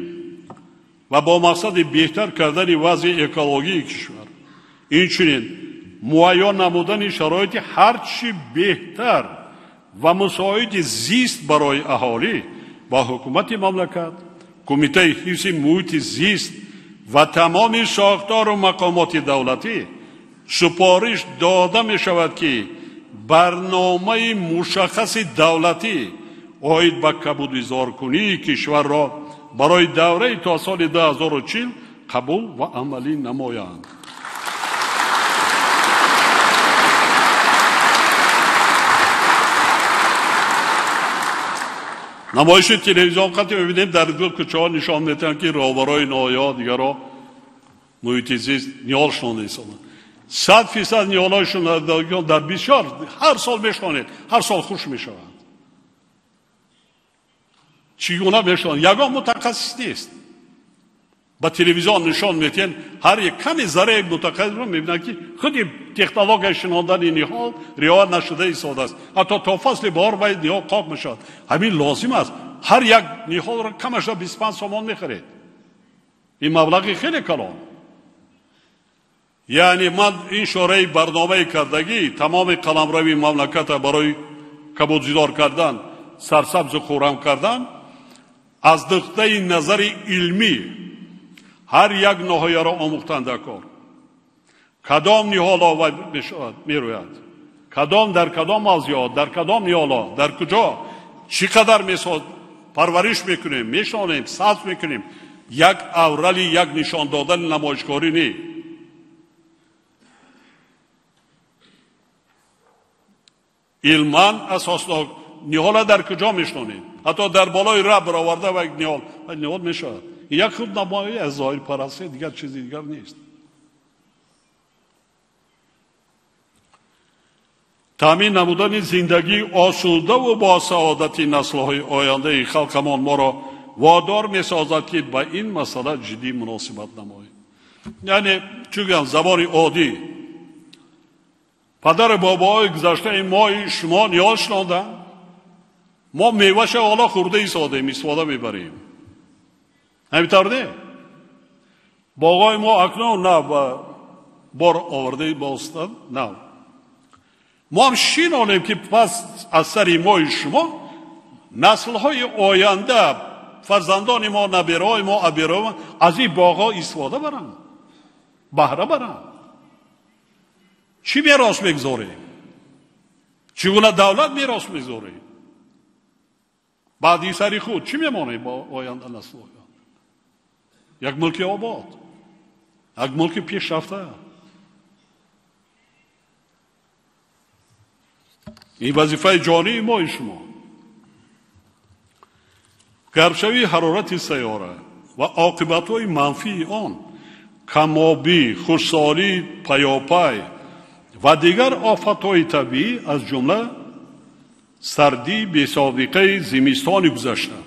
ва бо мақсади беҳтар кардани вазъи экологии кишвар, инчунин муайян намудани шароити ҳарчи беҳтар ва мусоиди зист барои аҳолӣ ба ҳукумати мамлакат, кумитаи ҳифзи муҳити зист ва тамоми сохтору мақомоти давлатӣ супориш дода мешавад ки барномаи мушаххаси давлатӣ оид ба кабудизоркунии кишварро барои давраи то соли 2040 қабул ва амалӣ намоянд. Намоиши телевизион қати мебинем дар кӯчаҳо нишон медиҳанд ки роҳбарои ноҳияҳо дигарро муҳити зист ниҳол шонда истоданд. 100% ниҳолҳои шондагиён дар бисёр ҳар сол мешонед, ҳар сол хуш мешаванд. Чӣ гуна мешаванд? Ягон мутахассис нест. Ба телевизион нишон медиҳанд, ҳар як каме зарраи мутақайид мебинанд, ки худи технологияи шинондани ниҳол риоя нашуда истодааст. Ҳатто то фасли баҳор бояд ниҳол қоқ мешавад. Ҳамин лозим аст. Ҳар як ниҳолро камаша 25 сомон мехаред. Ин маблағи хеле калон. Яъне ман ин шораи барномаи кардагӣ тамоми қаламрави мамлаката барои кабудзидор кардан, сарсабзу хуррам кардан аз нуқтаи назари илмӣ ҳар як ноҳияро омӯхтан дар кор. Кадом ниҳоло мерӯяд, кадом дар кадом мавзеъ, дар кадом ниҳоло, дар куҷо, чӣ қадар парвариш мекунем, мешонем, сабз мекунем. Як аврали як нишон додани намоишгорӣ не. Илман асоснок ниҳола дар куҷо мешонем, ҳатто дар болои раб бароварда ва ниҳол мешавад. Як худнамоӣ аз зоҳирпарастӣ, дигар чизи дигар нест. Таъмин намудани зиндагии осудаву бо саодати наслҳои ояндаи халқамон моро водор месозад, ки ба ин масъала ҷиддӣ муносибат намоем. Яъне чӣ гӯям, забони оддӣ, падару бобоҳои гузаштаи мои шумо ниҳол шинонданд, мо меваша ҳоло хӯрда истодем, истифода мебарем. Ҳамин тавр не? Боғҳои мо акнун нав ба бор овардаи бостан нав. Мо ҳам шинонем, ки пас аз сари мои шумо наслҳои оянда, фарзандони мо, набераҳои мо, абераҳои мо аз ин боғҳо истифода баранд, баҳра баранд. Чӣ мерос мегузорем? Чӣ гуна давлат мерос мегузорем? Баъди сари худ чӣ мемонем бо оянда наслҳои? Як мулки обод, як мулки пешрафта. Ин вазифаи ҷонии мои шумо. Гармшавии ҳарорати сайёра ва оқибатҳои манфии он, камобӣ, хушсолӣ, паёпай ва дигар офатҳои табиӣ, аз ҷумла сардии бесобиқаи зимистони гузашта,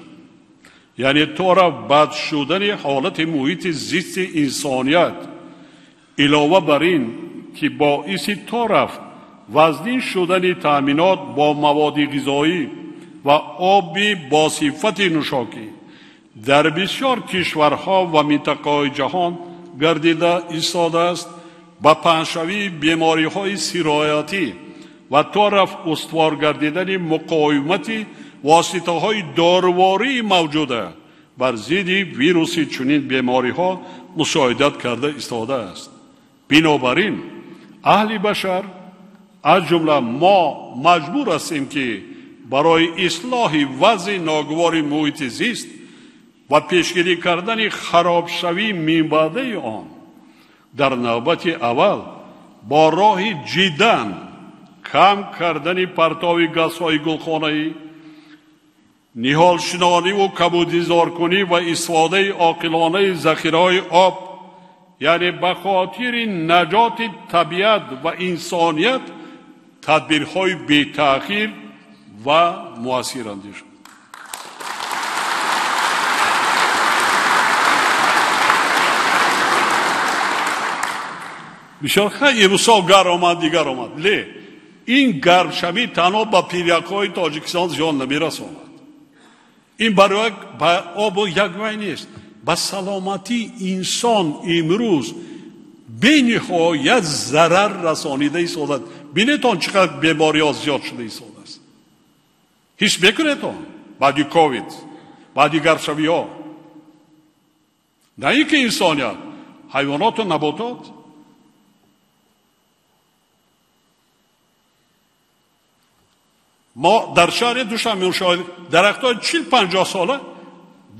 яъне тора бад шудани ҳолати муҳити зисти инсоният, илова бар ин ки боиси то рафт вазнин шудани таъминот бо маводи ғизоӣ ва оби бо сифати нӯшокӣ дар бисёр кишварҳо ва минтақаҳои ҷаҳон гардида истодааст, ба паҳншавии бемориҳои сироятӣ ва то рафт устувор гардидани муқовимати воситаҳои дорувории мавҷуда бар зидди вируси чунин бемориҳо мусоидат карда истодааст. Бинобар ин аҳли башар, аз ҷумла мо, маҷбур ҳастем, ки барои ислоҳи вазъи ногувори муҳити зист ва пешгирӣ кардани харобшавии минбаъдаи он дар навбати аввал бо роҳи ҷиддан кам кардани партови газҳои гулхонаӣ, ниҳолшинониву кабудизоркунӣ ва истифодаи оқилонаи захираҳои об, яъне ба хотири наҷоти табиат ва инсоният тадбирҳои бетаъхир ва муассир андешад. Бисёр имсол гарм омад, дигар омад. Ле ин гармшавӣ танҳо ба пиряхҳои Тоҷикистон зиён намерасонад. Ин барои ба обу як вай нест. Ба саломатии инсон имрӯз бениҳоят зарар расонида истодад. Бинетон чӣ қадр бемориҳо зиёд шуда истодааст. Ҳис мекунетон баъди ковид, баъди гармшавиҳо. На ин ки инсоният, ҳайвоноту наботот. Мо дар шаҳри Душанбе мушоҳида дарахтҳои 40-50 сола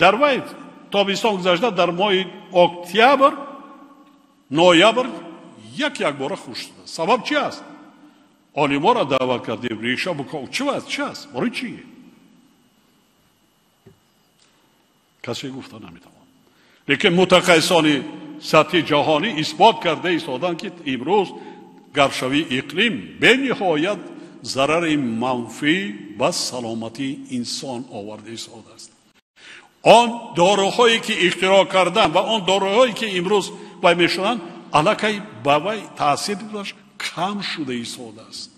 дар вай тобистон гузашта дар моҳи октябр, ноябр як якбора хушк шуда. Сабаб чи аст? Олиморо даъват кардем, реша буков. Чи аст? Чи аст? Барои чи? Касе гуфта наметавонад. Лекин мутахассисони сатҳи ҷаҳонӣ исбот карда истоданд, ки имрӯз гармшавии иқлим бениҳоят зарари манфӣ ба саломатии инсон оварда истодааст. Он доруҳое ки ихтироъ кардан ва он доруҳое ки имрӯз вай мешаванд, аллакай ба вай таъсираш кам шуда истодааст.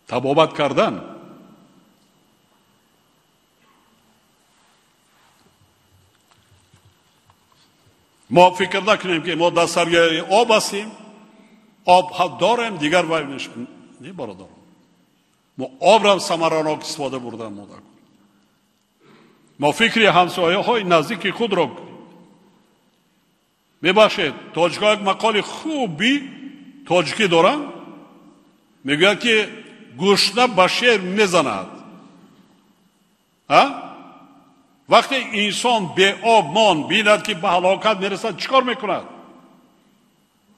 Табобат кардан мо фикр накунем ки мо дар саргаи об ҳастем, об дорем, дигар вай мешавад. Не, бародарон, мо обро самаранок истифода бурдан мо дар мо фикри ҳамсояҳои наздики худро мебахшед. Тоҷикҳо як мақоли хуби тоҷикӣ доранд, мегӯяд ки гушна ба шер мезанад. Вақте инсон беоб монд, бинад ки ба ҳалокат мерасад, чӣ кор мекунад?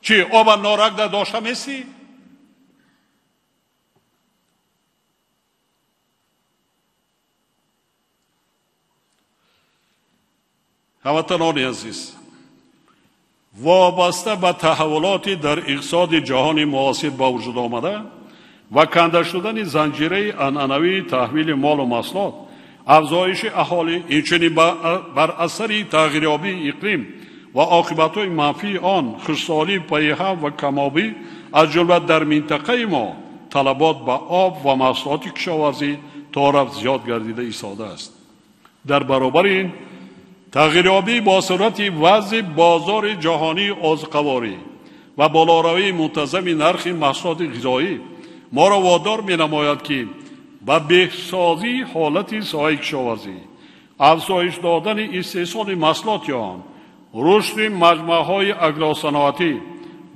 Чӣ оба норак дошта месӣ? Ҳамватанони азиз, вобаста ба таҳаввулоти дар иқтисоди ҷаҳони муосир ба вуҷуд омада ва канда шудани занҷираи анъанавии таҳвили молу маҳсулот, афзоиши аҳолӣ, инчунин бар асари тағйирёбии иқлим ва оқибатҳои манфии он, хушксолии пайҳам ва камобӣ, аз ҷумла дар минтақаи мо талабот ба об ва маҳсулоти кишоварзӣ торафт зиёд гардида истодааст. Дар баробари ин тағйирёбӣ бо суръати вазъи бозори ҷаҳонии озуқаворӣ ва болоравии мунтазами нархи маҳсулоти ғизоӣ моро водор менамояд ки ба беҳсозии ҳолати соҳаи кишоварзӣ, афзоиш додани истеҳсоли маҳсулоти он, рушди маҷмӯаҳои агросаноатӣ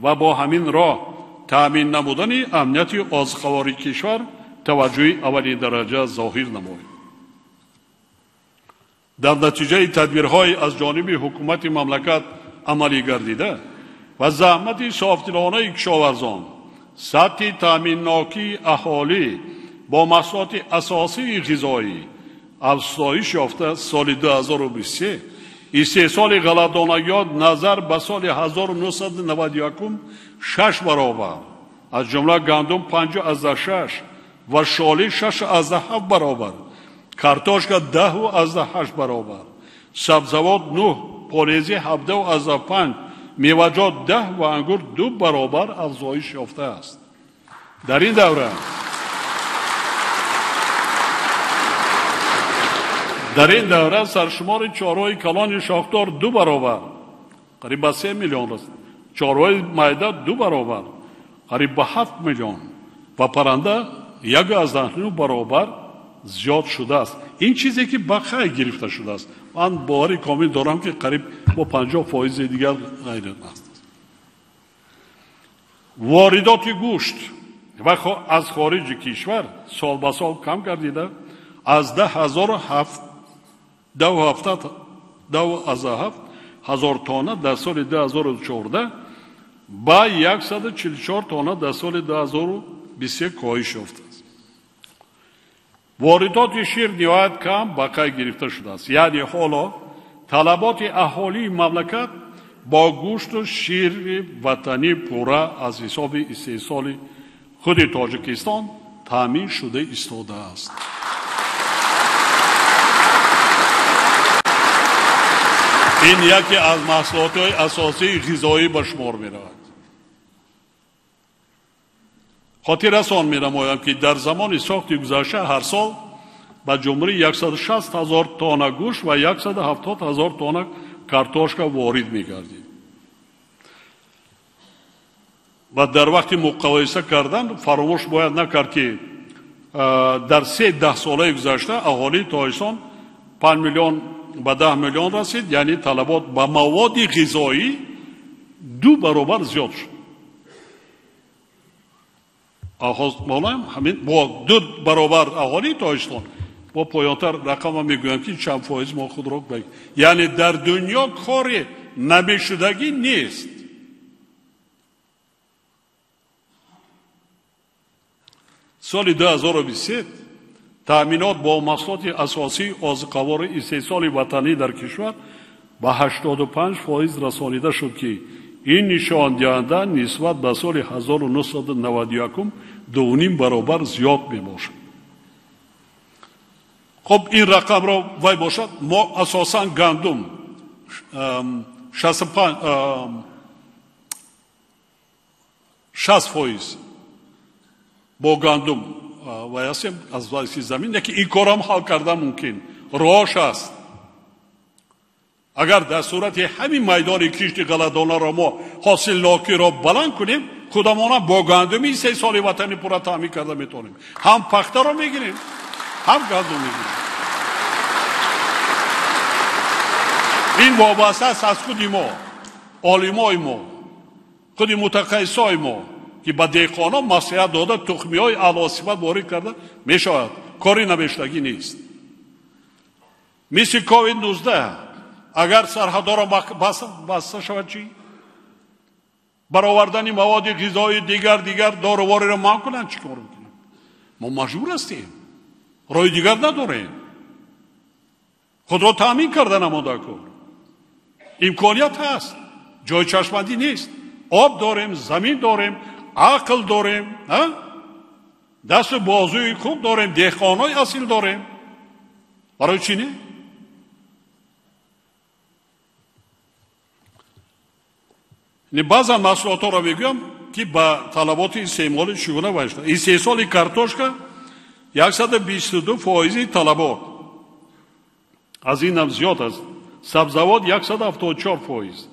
ва бо ҳамин роҳ таъмин намудани амнияти озуқавории кишвар таваҷҷӯҳи аввалиндараҷа зоҳир намоем. Дар натиҷаи тадбирҳои аз ҷониби ҳукумати мамлакат амалӣ гардида ва заҳмати софдилонаи кишоварзон, сатҳи таъминнокии аҳолӣ бо маҳсулоти асосии ғизоӣ афзоиш ёфта, соли 2023 истеҳсоли ғалладонагиёт назар ба соли 1991 6 баробар, аз ҷумла гандум 5,6 ва шоли 6,7 баробар, картошка 10,8 баробар, сабзавот 9, полези 17,5, меваҷот 10 ва ангур 2 баробар афзоиш ёфтааст. Дар ин давра саршумори чорвои калони шохдор 2 баробар, қариб ба 3 миллион раст, чорвои майда 2 баробар, қариб ба 7 миллион ва парранда 1,9 баробар зиёд шудааст. Ин чизе ки ба хай гирифта шудааст. Ман бовари комил дорам ки қариб бо 50% дигар ғайр аст. Воридоти гӯшт ва аз хориҷи кишвар сол ба сол кам гардида, аз 10,7 ҳазор тонна дар соли 2014 ба 144 тонна дар соли 2023 коҳиш ёфтааст. Воридоти шир ниҳоят кам ба қайд гирифта шудааст. Яъне ҳоло талаботи аҳолии мамлакат бо гӯшту шири ватанӣ пурра аз ҳисоби истеҳсоли худи Тоҷикистон таъмин шуда истодааст. Ин яке аз маҳсулотҳои асосии ғизоӣ ба шумор меравад. Хотиррасон менамоям ки дар замони сохти гузашта ҳар сол ба ҷумҳурӣ 160 ҳазор тонна гӯшт ва 170 ҳазор тонна картошка ворид мегардид. Ва дар вақти муқоиса кардан фаромӯш бояд накард ки дар 3 даҳсолаи гузашта аҳолии Тоҷикистон 5 миллион ба 10 миллион расид, яъне талабот ба маводи ғизоӣ 2 баробар зиёд шуд. Ҳамин бо 2 баробар аҳолии Тоҷикистон бо поёнтар рақама мегӯям ки чанд фоиз мо худро, яъне дар дунё кори намешудагӣ нест. Соли 2023 таъминот бо маҳсулоти асосии озуқавори истеҳсоли ватанӣ дар кишвар ба 85% расонида шуд ки ин нишондиҳанда нисбат ба соли 1991 2,5 баробар зиёд мебошад. Хуб, ин рақамро вай бошад, мо асосан гандум 60% бо гандум вай ҳастем аз вайси замин, лекин ин корам ҳал кардан мумкин, роҳш аст. Агар дар сурати ҳамин майдони кишти ғалладонаро мо ҳосилнокиро баланд кунем, худамона бо гандуми истеҳсоли ватани пурра таъмин карда метавонем. Ҳам пахтаро мегирем, ҳам гандум мегирем. Ин вобаста аст аз худи мо, олимои мо, худи мутахассисои мо, ки ба деҳқонон маслиҳат дода тухмиҳои аълосифат ворид карда мешавад. Кори намешудагӣ нест. Мисли ковид-19 агар сарҳадҳоро баста шавад, чӣ? Баровардани маводи ғизоии дигар дорувориро манъ кунанд, чӣ кор мекунем? Мо маҷбур ҳастем, роҳи дигар надорем. Худро таъмин карда намода кор. Имконият ҳаст, ҷои чашмандӣ нест. Об дорем, замин дорем, ақл дорем, дасту бозуи хуб дорем, деҳқонҳои асил дорем. Барои чӣ не? Баъзан маҳсулотҳоро мегӯям, ки ба талаботи истеъмоли чӣ гуна вай шуда. Истеҳсоли картошка 122% талабот, аз ин ҳам зиёд аст. Сабзавот 174%,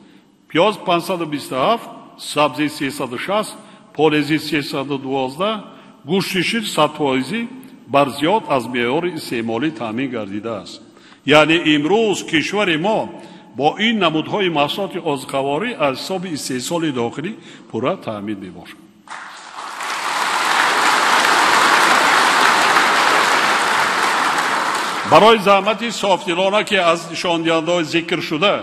пиёз 527, сабзи 360, полези 312, гӯшти шир 100% бар зиёд аз меъёри истеъмолӣ таъмин гардидааст. Яъне имрӯз кишвари мо бо ин намудҳои маҳсулоти озуқаворӣ аз ҳисоби истеҳсоли дохилӣ пурра таъмин мебошад. Барои заҳмати софдилона, ки аз нишондиҳандаҳои зикр шуда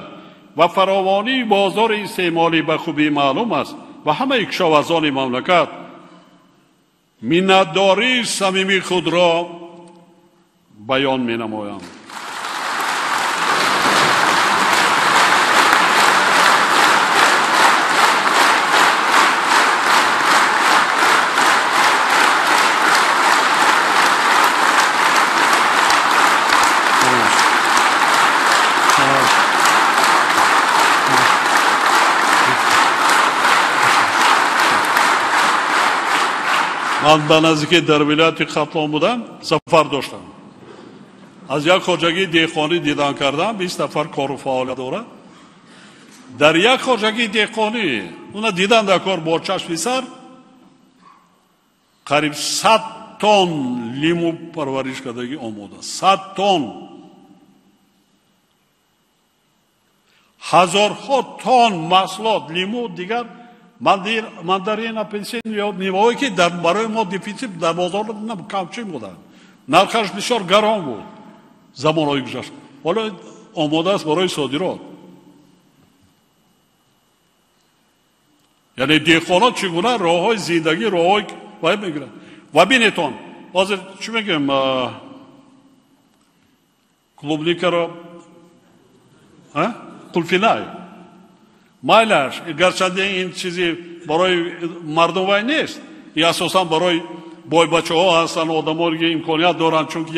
ва фаровонии бозори истеъмолӣ ба хубӣ маълум аст ва ҳамаи кишоварзони мамлакат миннатдории самимии худро баён менамоям. Ман ба наздики дар вилояти Хатлон будам, сафар доштам. Аз як хоҷагии деҳқонӣ дидан кардам, 20 нафар кору фаъолият дорад. Дар як хоҷагии деҳқонӣ, уна дидан дар кор бо чашми сар, қариб 100 тонн лиму парвариш кардагӣ омода. 100 тонн. Ҳазорҳо тонн маҳсулот, лиму дигар. Мандарин, апельсин ё меваҳое, ки барои мо дефитсит дар бозор камчин буданд. Нархаш бисёр гарон буд замонҳои гузашта. Ҳоло омода аст барои содирот. Яъне деҳқонон чӣ гуна роҳҳои зиндагӣ, роҳҳои вай мегиранд. Ва бинетон, ҳозир чӣ мегӯем, клубникаро қулфинай майлаш, гарчанде ин чизи барои мардум вай нест, и асосан барои бойбачаҳо ҳастанд, одамоне ки имконият доранд, чунки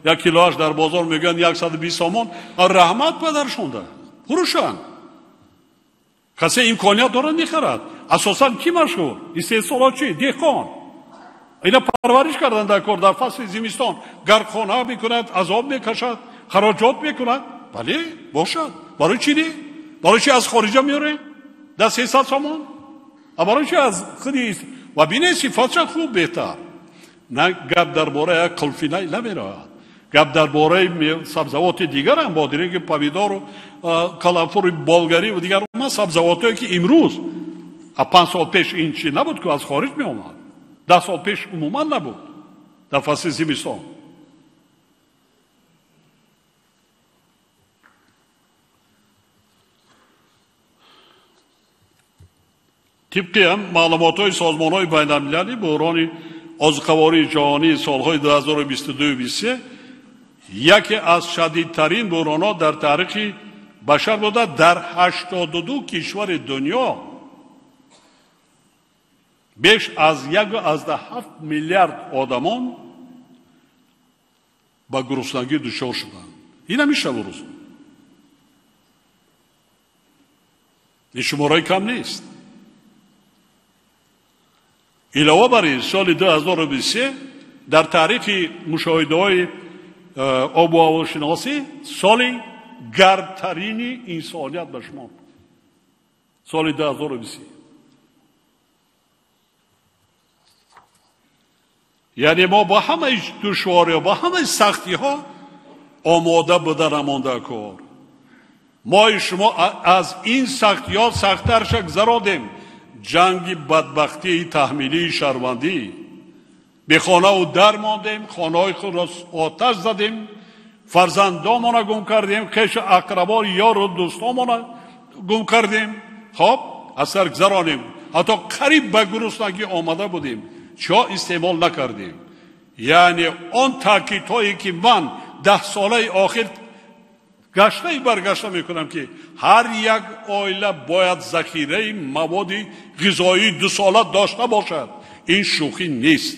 як килоаш дар бозор мегӯянд 120 сомон. Раҳмат падаршонда фурӯшанд. Касе имконият дорад мехарад. Асосан кӣ машғул? Истеҳсолот чӣ? Деҳқон. Ина парвариш кардан дар кор дар фасли зимистон гармхона мекунад, азоб мекашад, хароҷот мекунад. Бале, бошад. Барои чӣ не? Барои чӣ аз хориҷа меорем дар 300 сомон? А барои чӣ аз худи ва бинед сифатша хуб беҳтар. На гап дар бораи як қулфинай намеравад. Гап дар бораи сабзавоти дигарам, бодиринги, помидору, каланфури болгарӣ ва дигар сабзавотое ки имрӯз, а 5 сол пеш ин чи набуд, ки аз хориҷ меомад. 10 сол пеш умуман набуд дар фасли зимистон. Тибқи ҳам маълумотҳои созмонҳои байналмилалӣ, буҳрони озуқавории ҷаҳонии солҳои 2022-23 яке аз шадидтарин буҳронҳо дар таърихи башар буда. Дар 82 кишвари дунё беш аз 1,7 миллиард одамон Ба гуруснагӣ дучор шуданд. Ин ҳамин шабу рӯз. Ин шумораи кам нест. Илова бар ин, соли 2023 дар таърихи мушоҳидаҳои обу ҳавошиносӣ соли гармтарини инсоният ба шумо. Соли 2023. Яъне мо бо ҳамаи душвориҳо, бо ҳамаи сахтиҳо омода буда намонда кор. Мои шумо аз ин сахтиҳо сахттарша гузаронидем. Ҷанги бадбахтии таҳмилии шаҳрвандӣ. Бехонаву дар мондем, хонаҳои худро оташ задем, фарзандомона гум кардем, хешу ақрабо, ёру дӯстомона гум кардем. Хоб, аз сар гузаронем. Ҳатто қариб ба гуруснагӣ омада будем. Чиҳо истеъмол накардем. Яъне он таъкидҳое ки ман 10 солаи охир гаштаи баргашта мекунам, ки ҳар як оила бояд захираи маводи ғизоии 2 сола дошта бошад, ин шӯхӣ нест.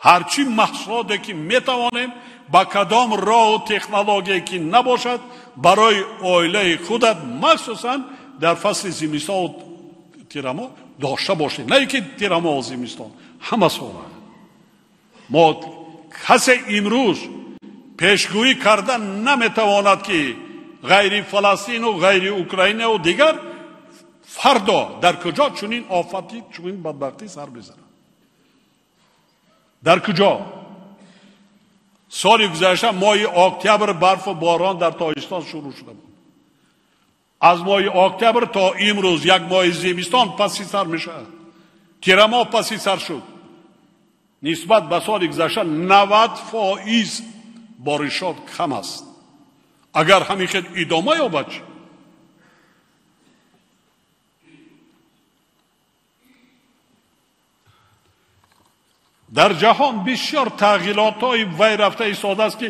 Ҳарчи маҳсулоте ки метавонем, ба кадом роҳу технологие ки набошад, барои оилаи худат махсусан дар фасли зимистон тирамо дошта бошед. На ки тирамо зимистон, ҳама сола. Мо касе имрӯз пешгӯӣ карда наметавонад, ки ғайри Фаластину, ғайри Украинаву дигар фардо дар куҷо чунин офати, чунин бадбахтӣ сар мезанад. Дар куҷо? Соли гузашта моҳи октябр барфу борон дар Тоҷикистон шурӯъ шуда буд. Аз моҳи октябр то имрӯз як моҳи зимистон паси сар мешавад. Тирамоҳ паси сар шуд. Нисбат ба соли гузашта 90% боришот кам аст. Агар ҳамин хел идома ёбад, дар ҷаҳон бисёр тағйиротҳои вай рафта истодааст, ки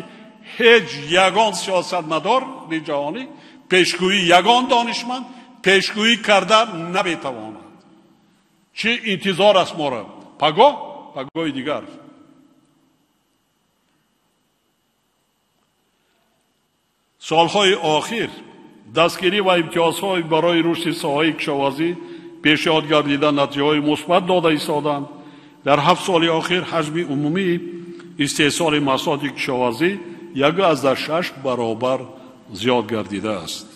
ҳеҷ ягон сиёсатмадори ҷаҳонӣ, пешгӯӣ ягон донишманд пешгӯӣ карда наметавонад. Чӣ интизор аст моро? Пагоҳ, пагоҳи дигар. Солҳои охир дастгирӣ ва имтиёзҳои барои рушди соҳаи кишоварзӣ пешниҳод гардида натиҷаҳои мусбат дода истоданд. Дар 7 соли охир ҳаҷми умумии истеҳсоли маҳсулоти кишоварзӣ 1.6 баробар зиёд гардидааст.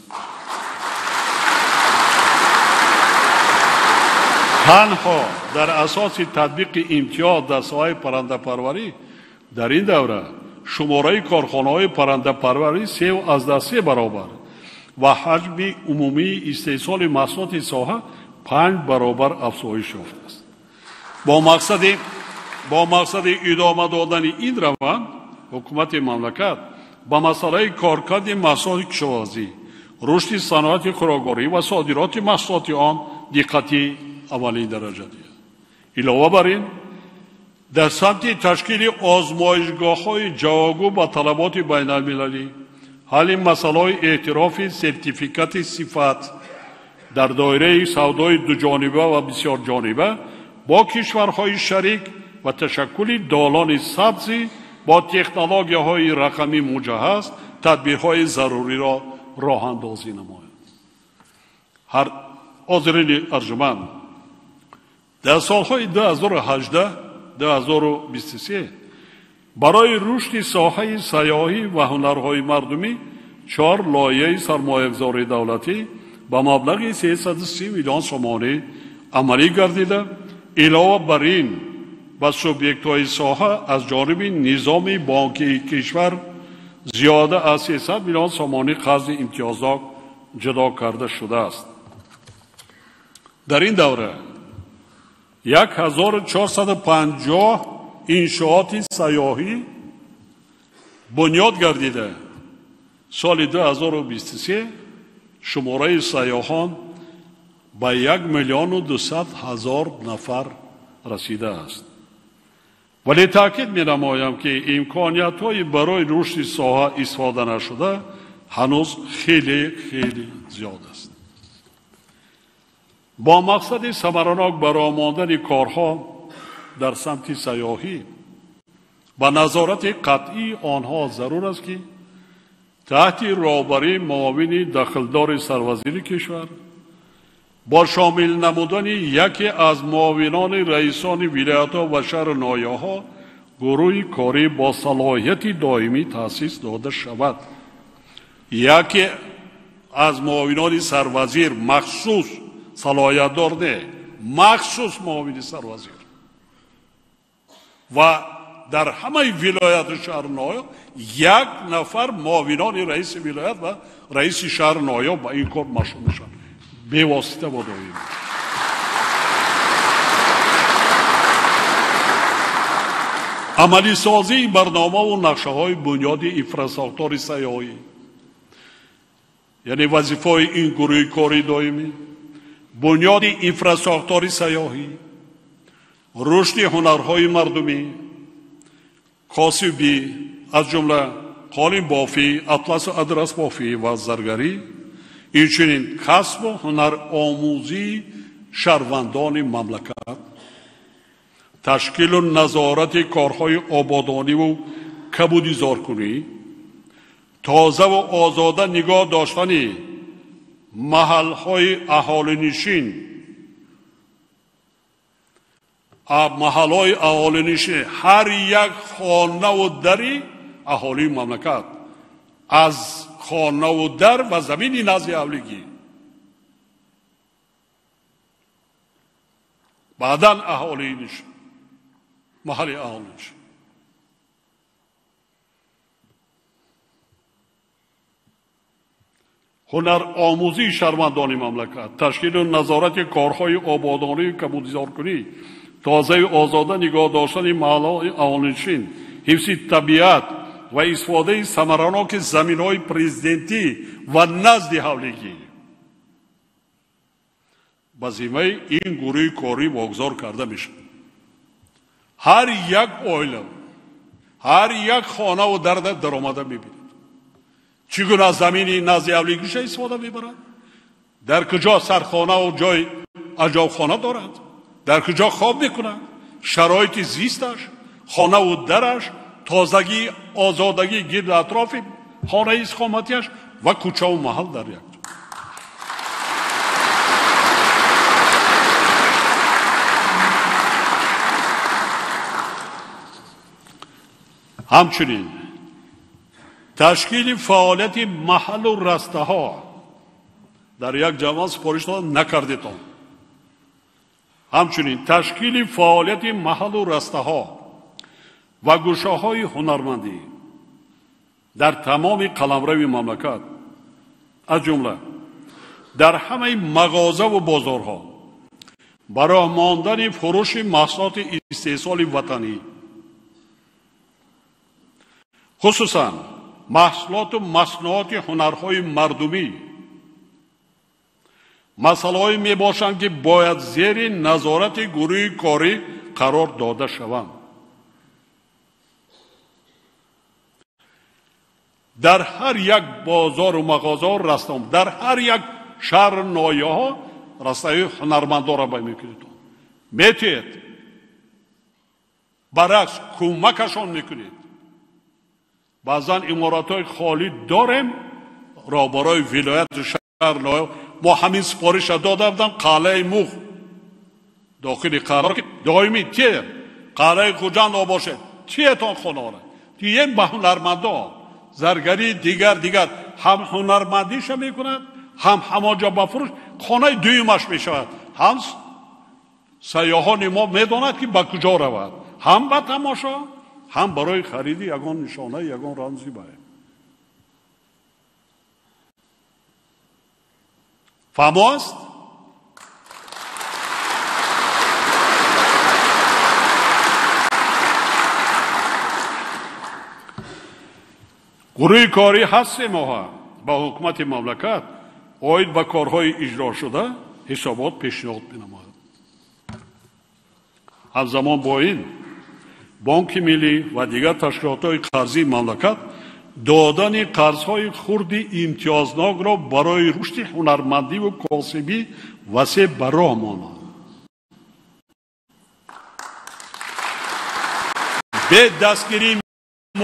Танҳо дар асоси татбиқи имтиёз дар соҳаи паррандапарварӣ дар ин давра шумораи корхонаҳои паррандапарварӣ 3.3 баробар ва ҳаҷми умумии истеҳсоли маҳсулоти соҳа 5 баробар афзоиш ёфтааст. Бо мақсади идома додани ин раванд, ҳукумати мамлакат ба масъалаи коркарди маҳсулоти кишоварзӣ, рушди саноати хӯрокворӣ ва содироти маҳсулоти он диққати аввалин дараҷа диҳад. Илова бар ин, дар самти ташкили озмоишгоҳҳои ҷавобгӯ ба талаботи байналмилалӣ, ҳалли масъалаҳои эътирофи сертификати сифат дар доираи савдои дуҷониба ва бисёрҷониба бо кишварҳои шарик ва ташаккули долони сабзӣ бо технологияҳои рақамӣ муҷаҳҳаз тадбирҳои заруриро роҳандозӣ намояд. Ҳар ҳозирини арҷуманд, дар солҳои 2018-2023 барои рушди соҳаи сайёҳӣ ва ҳунарҳои мардумӣ 4 лоиҳаи сармоягузории давлатӣ ба маблағи 330 миллион сомонӣ амалӣ гардида, илова бар ин ба субъектҳои соҳа аз ҷониби низоми бонкии кишвар зиёда аз 300 миллион сомонӣ қарзи имтиёзнок ҷудо карда шудааст. Дар ин давра 1450 иншооти сайёҳӣ бунёд гардида, соли 2023 шумораи сайёҳон ба 1 200 000 нафар расидааст. Вале таъкид менамоям, ки имкониятҳои барои рушди соҳа истифода нашуда ҳанӯз хеле хеле зиёд аст. Бо мақсади самаранок баромондани корҳо дар самти сайёҳӣ Ба назорати қатъии онҳо зарур аст, ки таҳти роҳбарии муовини дахлдори сарвазири кишвар бо шомил намудани яке аз муовинони раисони вилоятҳо ва шаҳру ноҳияҳо гурӯҳи корӣ бо салоҳияти доимӣ таъсис дода шавад. Яке аз муовинони сарвазир махсус салоҳиятдор не, махсус муовини сарвазир ва дар ҳамаи вилояту шаҳру ноҳия як нафар муовинони раиси вилоят ва раиси шаҳру ноҳия ба ин кор машғул мешаванд бевосита ва доимӣ. Амалисозии барномаву нақшаҳои бунёди инфрасохтори сайёҳӣ, яъне вазифаҳои ин гурӯҳи кори доимӣ, бунёди инфрасохтори сайёҳӣ, рушди ҳунарҳои мардумӣ, косибӣ аз ҷумла қолинбофӣ, атласу адрасбофӣ ва заргарӣ, инчунин касбу ҳунаромӯзии шаҳрвандони мамлакат, ташкилу назорати корҳои ободониву кабудизоркунӣ, тозаву озода нигоҳ доштани маҳалҳои аҳолинишин, маҳалҳои аҳолинишин, ҳар як хонаву дари аҳолии мамлакат аз хонаву дар ва замини назди ҳавлигӣ, баъдан аҳолинишин, маҳалли аҳолинишин. Ҳунаромӯзии шаҳрвандони мамлакат, ташкилу назорати корҳои ободонию кабудизоркунӣ, тозаю озода нигоҳ доштани маҳалҳои аҳолинишин, ҳифзи табиат ва истифодаи самараноки заминҳои президентӣ ва назди ҳавлигӣ ба зиммаи ин гурӯҳи корӣ вогузор карда мешавад. Ҳар як оила, ҳар як хонаву дарда даромада мебинад, чӣ гуна замини назди ҳавлигиша истифода мебарад, дар куҷо сархонаву ҷои аҷобхона дорад, дар куҷо хоб мекунад, шароити зисташ, хонаву дараш, тозагӣ, озодагӣ гирди атрофи хонаи истиқоматиаш ва кӯчаву маҳал дар як. Ҳамчунин ташкили фаъолияти маҳаллу растаҳо дар як ҷавон супориш накардетон. Ҳамчунин ташкили фаъолияти маҳаллу растаҳо ва гӯшаҳои ҳунармандӣ дар тамоми қаламрави мамлакат, аз ҷумла дар ҳамаи мағозаву бозорҳо, ба роҳ мондани фурӯши маҳсулоти истеҳсоли ватанӣ, хусусан маҳсулоту маснуоти ҳунарҳои мардумӣ, масъалаҳое мебошанд, ки бояд зери назорати гурӯҳи корӣ қарор дода шаванд. Дар ҳар як бозору мағозаҳо растам, дар ҳар як шаҳру ноҳияҳо растаҳои ҳунармандонро бай мекунед, метиҳед, баръакс кӯмакашон мекунед. Баъзан иморатҳои холӣ дорем, роҳбарои вилояту шаҳр ноҳия мо ҳамин супориша дода будам, қалъаи Муғ дохили қарор доимӣ тие, қалъаи Хуҷанд обошед, тиетон хонаора, тием ба ҳунармандон, заргарӣ дигар дигар, ҳам ҳунармандиша мекунад, ҳам ҳамонҷо ба фурӯш хонаи дуюмаш мешавад, ҳам сайёҳони мо медонад, ки ба куҷо равад, ҳам ба тамошо, ҳам барои хариди ягон нишона, ягон рамзи бай. Фаҳмо аст? Гурӯҳи корӣ ҳаст се моҳа ба ҳукумати мамлакат оид ба корҳои иҷрошуда ҳисобот пешниҳод менамояд. Ҳамзамон бо ин Бонки миллӣ ва дигар ташкилотҳои қарзии мамлакат додани қарзҳои хурди имтиёзнокро барои рушди ҳунармандиву косибӣ васеъ ба роҳ монанд. Бе дастгирии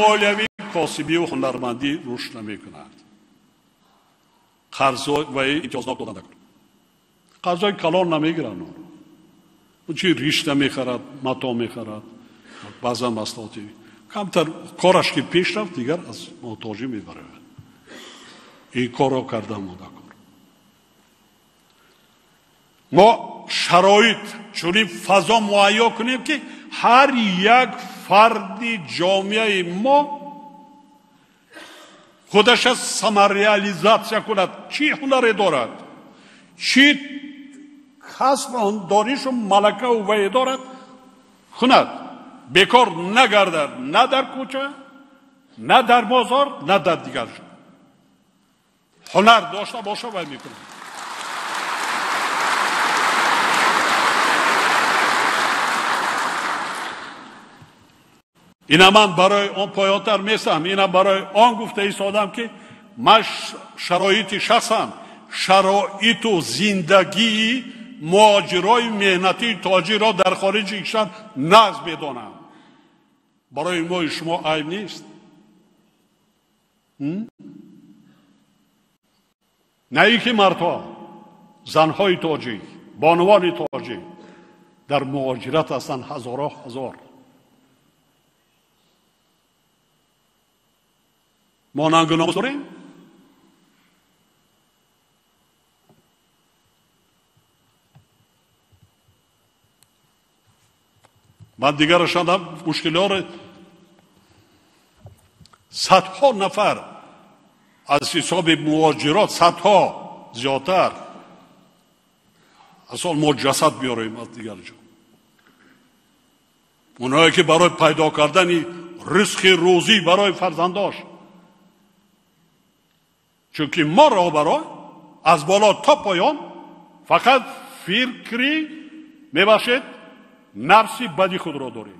молиявӣ косибию ҳунармандӣ рушд намекунад. Қарзҳо ва имтиёзнок дода накун. Қарзҳои калон намегиранд онро. Он чи ришта мехарад, мато мехарад, баъзан маҳсулоти камтар кораш ки пеш рафт, дигар аз муҳтоҷӣ мебарояд. Ин корро карда монда кор. Мо шароит чунин фазо муҳайё кунем, ки ҳар як фарди ҷомеаи мо худаша самареализатсия кунад. Чӣ ҳунаре дорад, чӣ касб, донишу малакаву вае дорад, кунад. Бекор нагардад на дар кӯча, на дар бозор, на дар дигар ҷо. Ҳунар дошта боша, вай мекунад. Ина ман барои он поёнтар местам, ина барои он гуфта истодам, ки ман шароити шахсам, шароиту зиндагии муҳоҷирои меҳнатии тоҷикро дар хориҷи кишвар нағз медонам. Барои мои шумо айб нест. На ин ки мардҳо, занҳои тоҷик, бонувони тоҷик дар муҳоҷират ҳастанд ҳазорҳо ҳазор. Мо нангу номус дорем? Ман дигарашонам мушкилиҳоро садҳо нафар аз ҳисоби муҳоҷирот, садҳо зиёдтар асол мо ҷасад биёрем аз дигар ҷо. Онҳое ки барои пайдо кардани ризқи рӯзӣ барои фарзандош, чунки мо роҳбаро аз боло то поён фақат фикри мебахшед нафси бади худро дорем.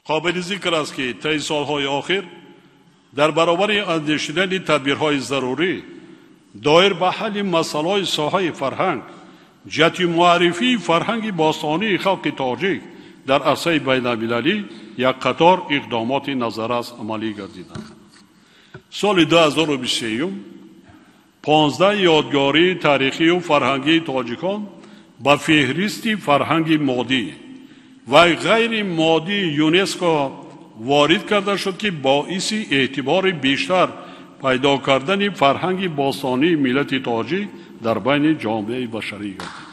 Қобили зикр аст, ки таи солҳои охир дар баробари андешидани тадбирҳои зарурӣ доир ба ҳалли масъалаҳои соҳаи фарҳанг, ҷиҳати муаррифии фарҳанги бостонии халқи тоҷик дар арсаи байналмилалӣ як қатор иқдомоти назаррас амалӣ гардиданд. Соли 2023 15 ёдгории таърихию фарҳангии тоҷикон ба феҳристи фарҳанги моддӣ ва ғайри моддии ЮНЕСКО ворид карда шуд, ки боиси эътибори бештар пайдо кардани фарҳанги бостонии миллати тоҷик дар байни ҷомеаи башарӣ гардид.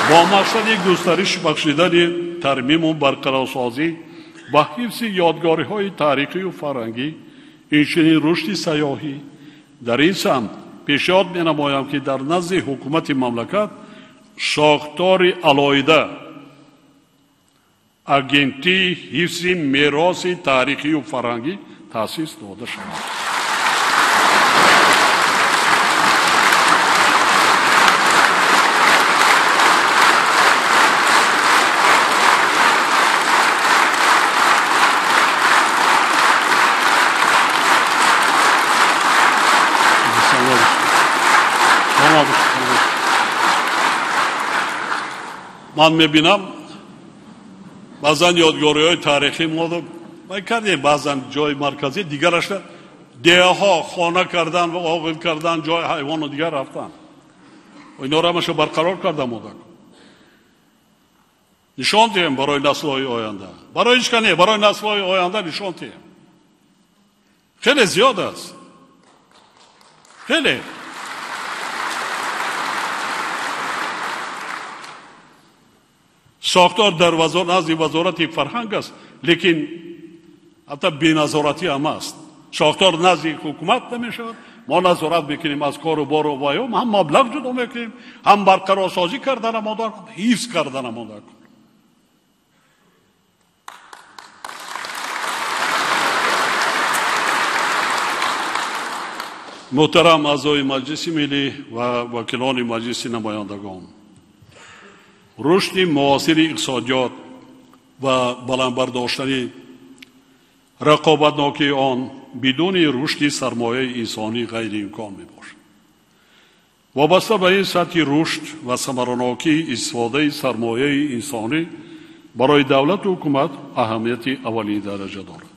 Бо мақсади густариш бахшидани тармиму барқарорсозӣ ва ҳифзи ёдгориҳои таърихию фарҳангӣ, инчунин рушди сайёҳӣ дар ин самт пешниҳод менамоям, ки дар назди ҳукумати мамлакат сохтори алоҳида агентии ҳифзи мероси таърихию фарҳангӣ таъсис дода шавад. Ман мебинам баъзан ёдгориҳои таърихӣ мо вай кардем, баъзан ҷои марказӣ, дигарашро деҳаҳо хона кардан ва оғил кардан, ҷои ҳайвону дигар рафтан. Инҳоро ҳамаша барқарор карда мода. Нишон диҳем барои наслҳои оянда. Барои ҳеҷ кас не, барои наслҳои оянда нишон диҳем. Хеле зиёд аст. Хеле. Сохтор дар назди вазорати фарҳанг аст, лекин ҳатто беназоратӣ ҳам аст. Сохтор назди ҳукумат намешавад. Мо назорат мекунем аз кору бору ваё, ҳам маблағ ҷудо мекунем, ҳам барқарорсозӣ кардана модар, ҳифз кардана модар. Муҳтарам аъзои Маҷлиси Миллӣ ва вакилони Маҷлиси Намояндагон, рушди муосири иқтисодиёт ва баланд бардоштани рақобатнокии он бидуни рушди сармояи инсонӣ ғайриимкон мебошад. Вобаста ба ин сатҳи рушд ва самаранокии истифодаи сармояи инсонӣ барои давлату ҳукумат аҳамияти аввалин дараҷа дорад.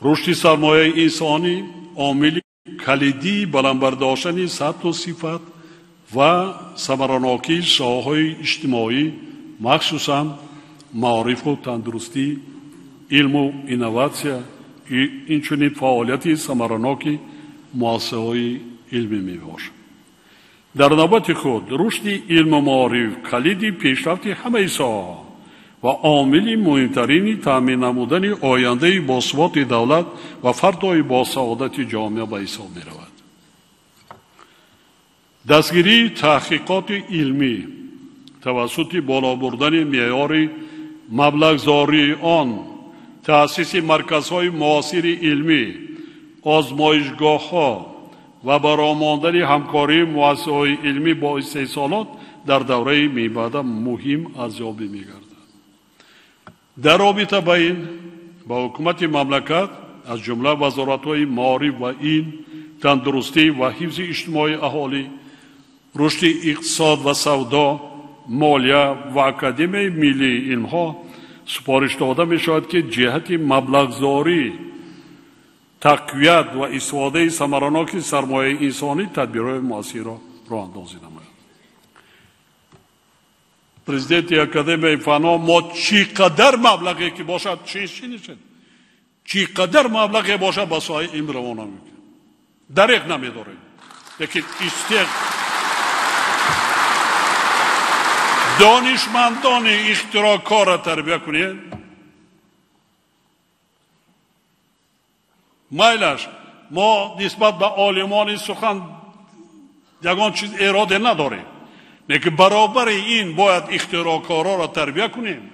Рушди сармояи инсонӣ омили калидии баланд бардоштани сатҳу сифат ва самаранокии соҳаҳои иҷтимоӣ, махсусан маорифу тандурустӣ, илму инноватсия, инчунин фаъолияти самараноки муассисаҳои илмӣ мебошад. Дар навбати худ рушди илму маориф калиди пешрафти ҳамаи соҳаҳо ва омили муҳимтарини таъмин намудани ояндаи босуботи давлат ва фардои босаодати ҷомеа ба ҳисоб меравад. Дастгирии таҳқиқоти илмӣ тавассути боло бурдани меъёри маблағзории он, таъсиси марказҳои муосири илмӣ, озмоишгоҳҳо ва баромондани ҳамкории муассисаҳои илмӣ бо истеҳсолот дар давраи мебаъда муҳим арзёбӣ мегардад. Дар робита ба ин ба ҳукумати мамлакат аз ҷумла вазоратҳои маориф ва илм, тандурустӣ ва ҳифзи иҷтимоии аҳолӣ, рушди иқтисод ва савдо, молия ва Академияи миллии илмҳо супориш дода мешавад, ки ҷиҳати маблағзорӣ, тақвият ва истифодаи самараноки сармояи инсонӣ тадбирҳои муассирро роҳандозӣ намояд. Президенти Академияи фанҳо мо чӣ қадар маблағе ки бошад, чӣ қадар маблағе бошад ба соҳаи илм равона мекунем. Дареғ намедорем. Лекин донишмандони ихтироъкорро тарбия кунед. Майлаш мо нисбат ба олимони сухан ягон чиз эроде надорем. Лекин баробари ин бояд ихтироъкорҳоро тарбия кунем.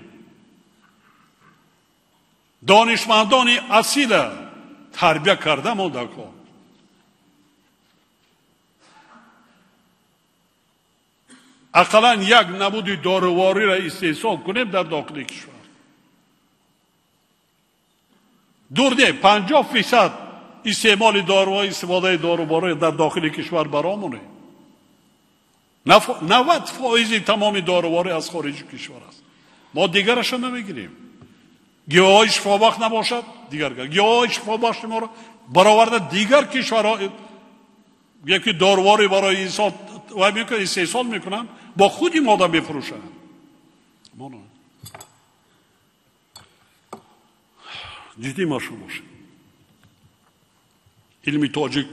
Донишмандони асила тарбия карда монда кор. Ақаллан як намуди дорувориро истеҳсол кунем дар дохили кишвар. Дур не, 50% истеъмоли доруҳо, истифодаи доруворӣ дар дохили кишвар баромонем. 90% тамоми доруворӣ аз хориҷи кишвар аст. Мо дигарашро намегирем. Гиёҳҳои шифобахш набошад, дигар гиёҳҳои шифобахши моро бароварда дигар кишварҳо яки доруворӣ барои инсон ва мекунанд, истеҳсол мекунанд, бо худи мода мефурӯшанд. Ҷиддӣ машғул бошед. Илми тоҷик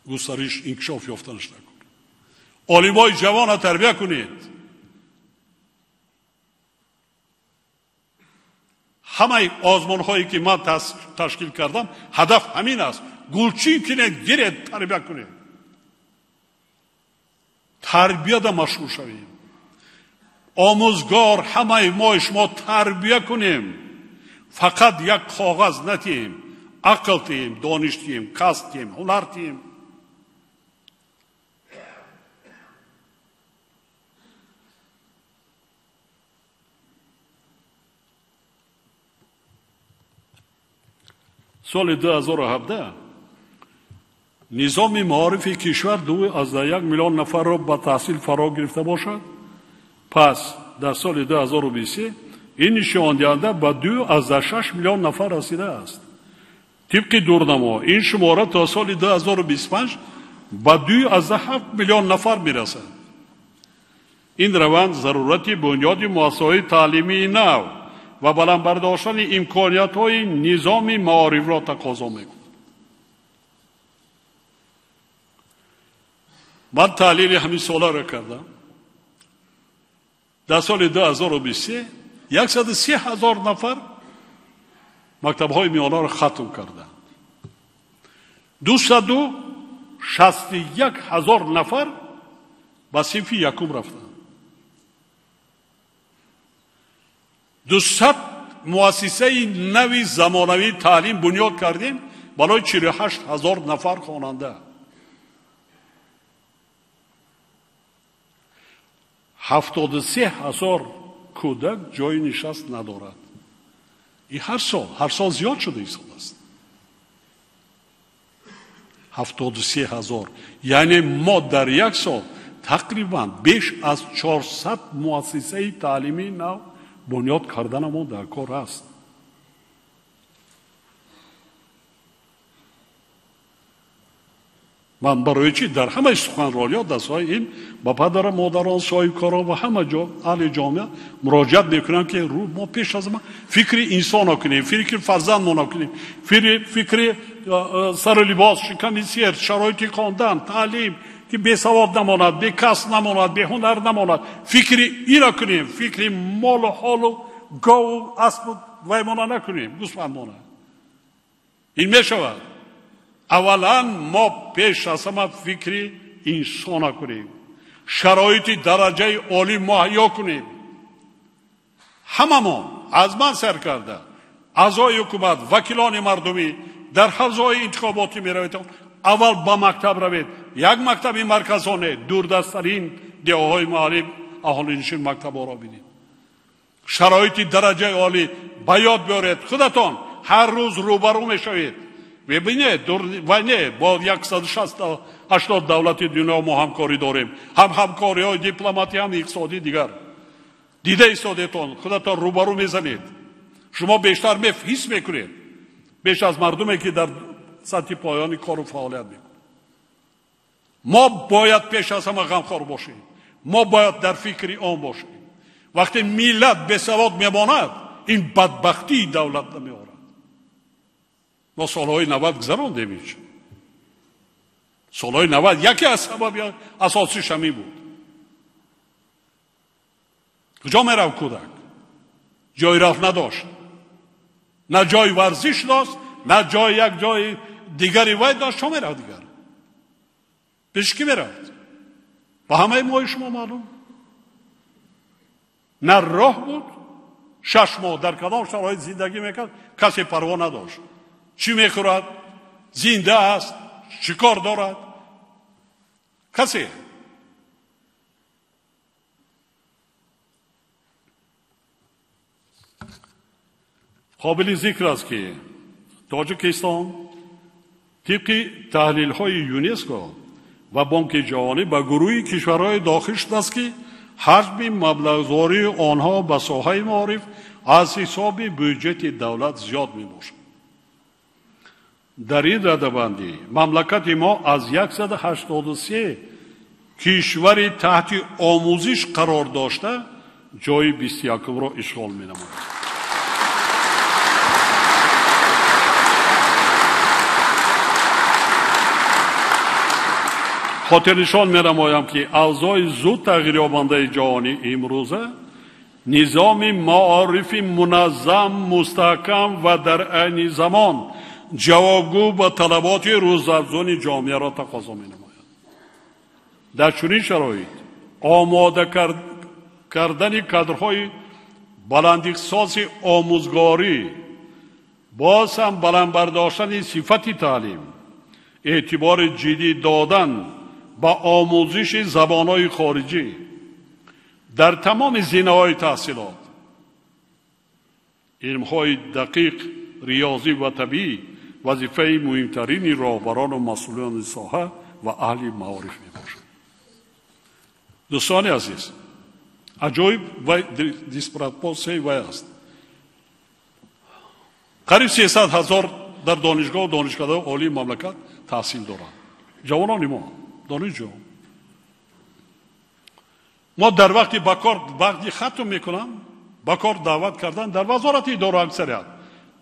густариш, инкишоф ёфтанаш накун. Олимои ҷавонро тарбия кунед. Ҳамаи озмунҳое ки ман ташкил кардам, ҳадаф ҳамин аст. Гулчин кунед, гиред, тарбия кунед. Тарбияда машғул шавем. Омӯзгор ҳамаи мо шумо тарбия кунем. Фақат як коғаз натиҳем, ақл тиҳем, дониш тиҳем, касб тиҳем, ҳунар тиҳем. Соли 2017 низоми маорифи кишвар 2,1 миллион нафарро ба таҳсил фаро гирифта бошад. Пас дар соли 2023 ин нишондиҳанда ба 2,6 миллион нафар расидааст. Тибқи дурнамо ин шумора то соли 2025 ба 2,7 миллион нафар мерасад. Ин раванд зарурати бунёди муассисаҳои таълимии нав ва баланд бардоштани имкониятҳои низоми маорифро тақозо мекунад. Ман таҳлили ҳамин соларо кардам. Дар соли 2023 103 ҳазор нафар мактабҳои миёнаро хатм карданд. 261 ҳазор нафар ба синфи якум рафтанд. 200 муассисаи нави замонавии таълим бунёд кардем, Барои 48 000 нафар хонанда. 73 000 кӯдак ҷои нишаст надорад. Ин ҳар сол зиёд шуда истодааст. 73 000, яъне мо дар як сол тақрибан беш аз 400 муассисаи таълимии нав бунёд карданамон дар кор аст. Ман барои чӣ дар ҳамаи суханрониҳо дар соҳаи илм ба падару модарон, соҳибкорон ва ҳама ҷо аҳли ҷомеа муроҷиат мекунам, ки мо пеш аз ҳама фикри инсонро кунем, фикри фарзандмонро кунем, фикри сару либос, шиками сер, шароити хондан, таълим, ки бесавод намонад, бекасб намонад, беҳунар намонад. Фикри инро кунем, фикри молу ҳолу гову аспу ваймона накунем, гӯсфандмона. Ин мешавад. Аввалан мо пеш аз ҳама фикри инсона кунем, шароити дараҷаи олӣ муҳайё кунем. Ҳамамон, аз ман сар карда, аъзои ҳукумат, вакилони мардумӣ, дар ҳавзаҳои интихоботӣ меравед, аввал ба мактаб равед. Як мактаби марказоне, дурдасттарин деҳаҳои маҳаллӣ, аҳолинишин мактабҳоро бинед. Шароити дараҷаи олӣ ба ёд биёред. Худатон ҳар рӯз рӯбарӯ мешавед. Мебинед, ва не, бо 180 давлати дунё мо ҳамкорӣ дорем, ҳам ҳамкориҳои дипломатӣ, ҳам иқтисодӣ, дигар. Дида истодетон, худатон рӯбарӯ мезанед. Шумо бештар ҳис мекунед, беш аз мардуме, ки дар сатҳи поёни кору фаъолият мекунад. Мо бояд пеш аз ҳама ғамхор бошем, мо бояд дар фикри он бошем. Вақте миллат бесавод мемонад, ин бадбахтии давлат намеорад. Мо солҳои 90 гузарондем. Ҳеч солҳои 90 яке аз сабаби асосиш ҳамин буд. Куҷо меравд кӯдак? Ҷои рафт надошт, на ҷои варзиш дошт, на ҷои як ҷои дигари вай дошт. Чо меравд дигар? Пеш кӣ меравд? Ба ҳамаи мои шумо маълум. На роҳ буд. 6 моҳ дар кадом шароит зиндагӣ мекард, касе парво надошт. Чӣ мехӯрад, зинда аст, чӣ кор дорад, касе. Қобили зикр аст, ки Тоҷикистон тибқи таҳлилҳои ЮНЕСКО ва Бонки Ҷаҳонӣ ба гурӯҳи кишварҳое дохил шудааст, ки ҳаҷми маблағгузории онҳо ба соҳаи маориф аз ҳисоби бюҷети давлат зиёд мебошад. Дар ин радабандӣ мамлакати мо аз 183 кишвари таҳти омӯзиш қарор дошта ҷои 21-ро ишғол менамояд. Хотирнишон менамоям, ки авзои зуд тағйирёбандаи ҷаҳони имрӯза низоми маорифи муназзам, мустаҳкам ва дар айни замон ҷавобгӯ ба талаботи рӯзафзуни ҷомеаро тақозо менамояд. Дар чунин шароит омода кардани кадрҳои баландихтисоси омӯзгорӣ, боз ҳам баланд бардоштани сифати таълим, эътибори ҷиддӣ додан ба омӯзиши забонҳои хориҷӣ дар тамоми зинаҳои таҳсилот, илмҳои дақиқ, риёзӣ ва табиӣ вазифаи муҳимтарини роҳбарону масъулони соҳа ва аҳли маориф мебошад. Дӯстони азиз, аҷоиб вай диспропорсияи вай аст. Қариб 300 000 дар донишгоҳу донишкадаҳои олии мамлакат таҳсил доранд ҷавонони мо, донишҷӯ. Мо дар вақти ба кор, вақти хатм мекунам, ба кор даъват кардан дар вазорати идора, аксарият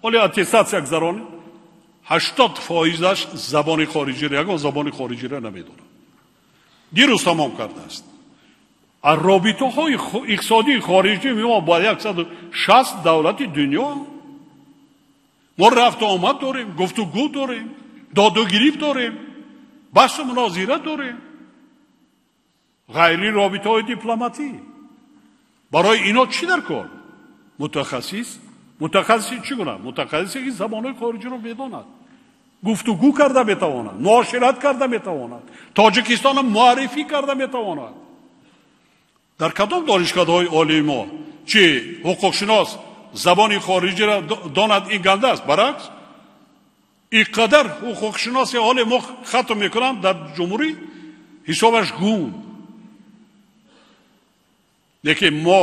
ҳоли аттестатсия гузаронем, 80 фоизаш забони хориҷиро, ягон забони хориҷиро намедонад, дирӯз тамом кардааст. Аз робитаҳои иқтисодии хориҷӣ мо бо 160 давлати дунё мо рафту омад дорем, гуфтугӯ дорем, додугирифт дорем, баҳсу мунозира дорем, ғайри робитаҳои дипломатӣ. Барои ино чӣ дар кор? Мутахассис. Мутахассиси чӣ гуна? Мутахассисе, ки забонҳои хориҷиро медонад. Гуфтугӯ карда метавонад, муошират карда метавонад, Тоҷикистонро муаррифӣ карда метавонад. Дар кадом донишгоҳҳои олии мо чи ҳуқуқшинос забони хориҷиро донад, ин ганда аст? Баръакс, ин қадар ҳуқуқшиноси олии мо хатм мекунанд дар ҷумҳурӣ, ҳисобаш гум. Лекин мо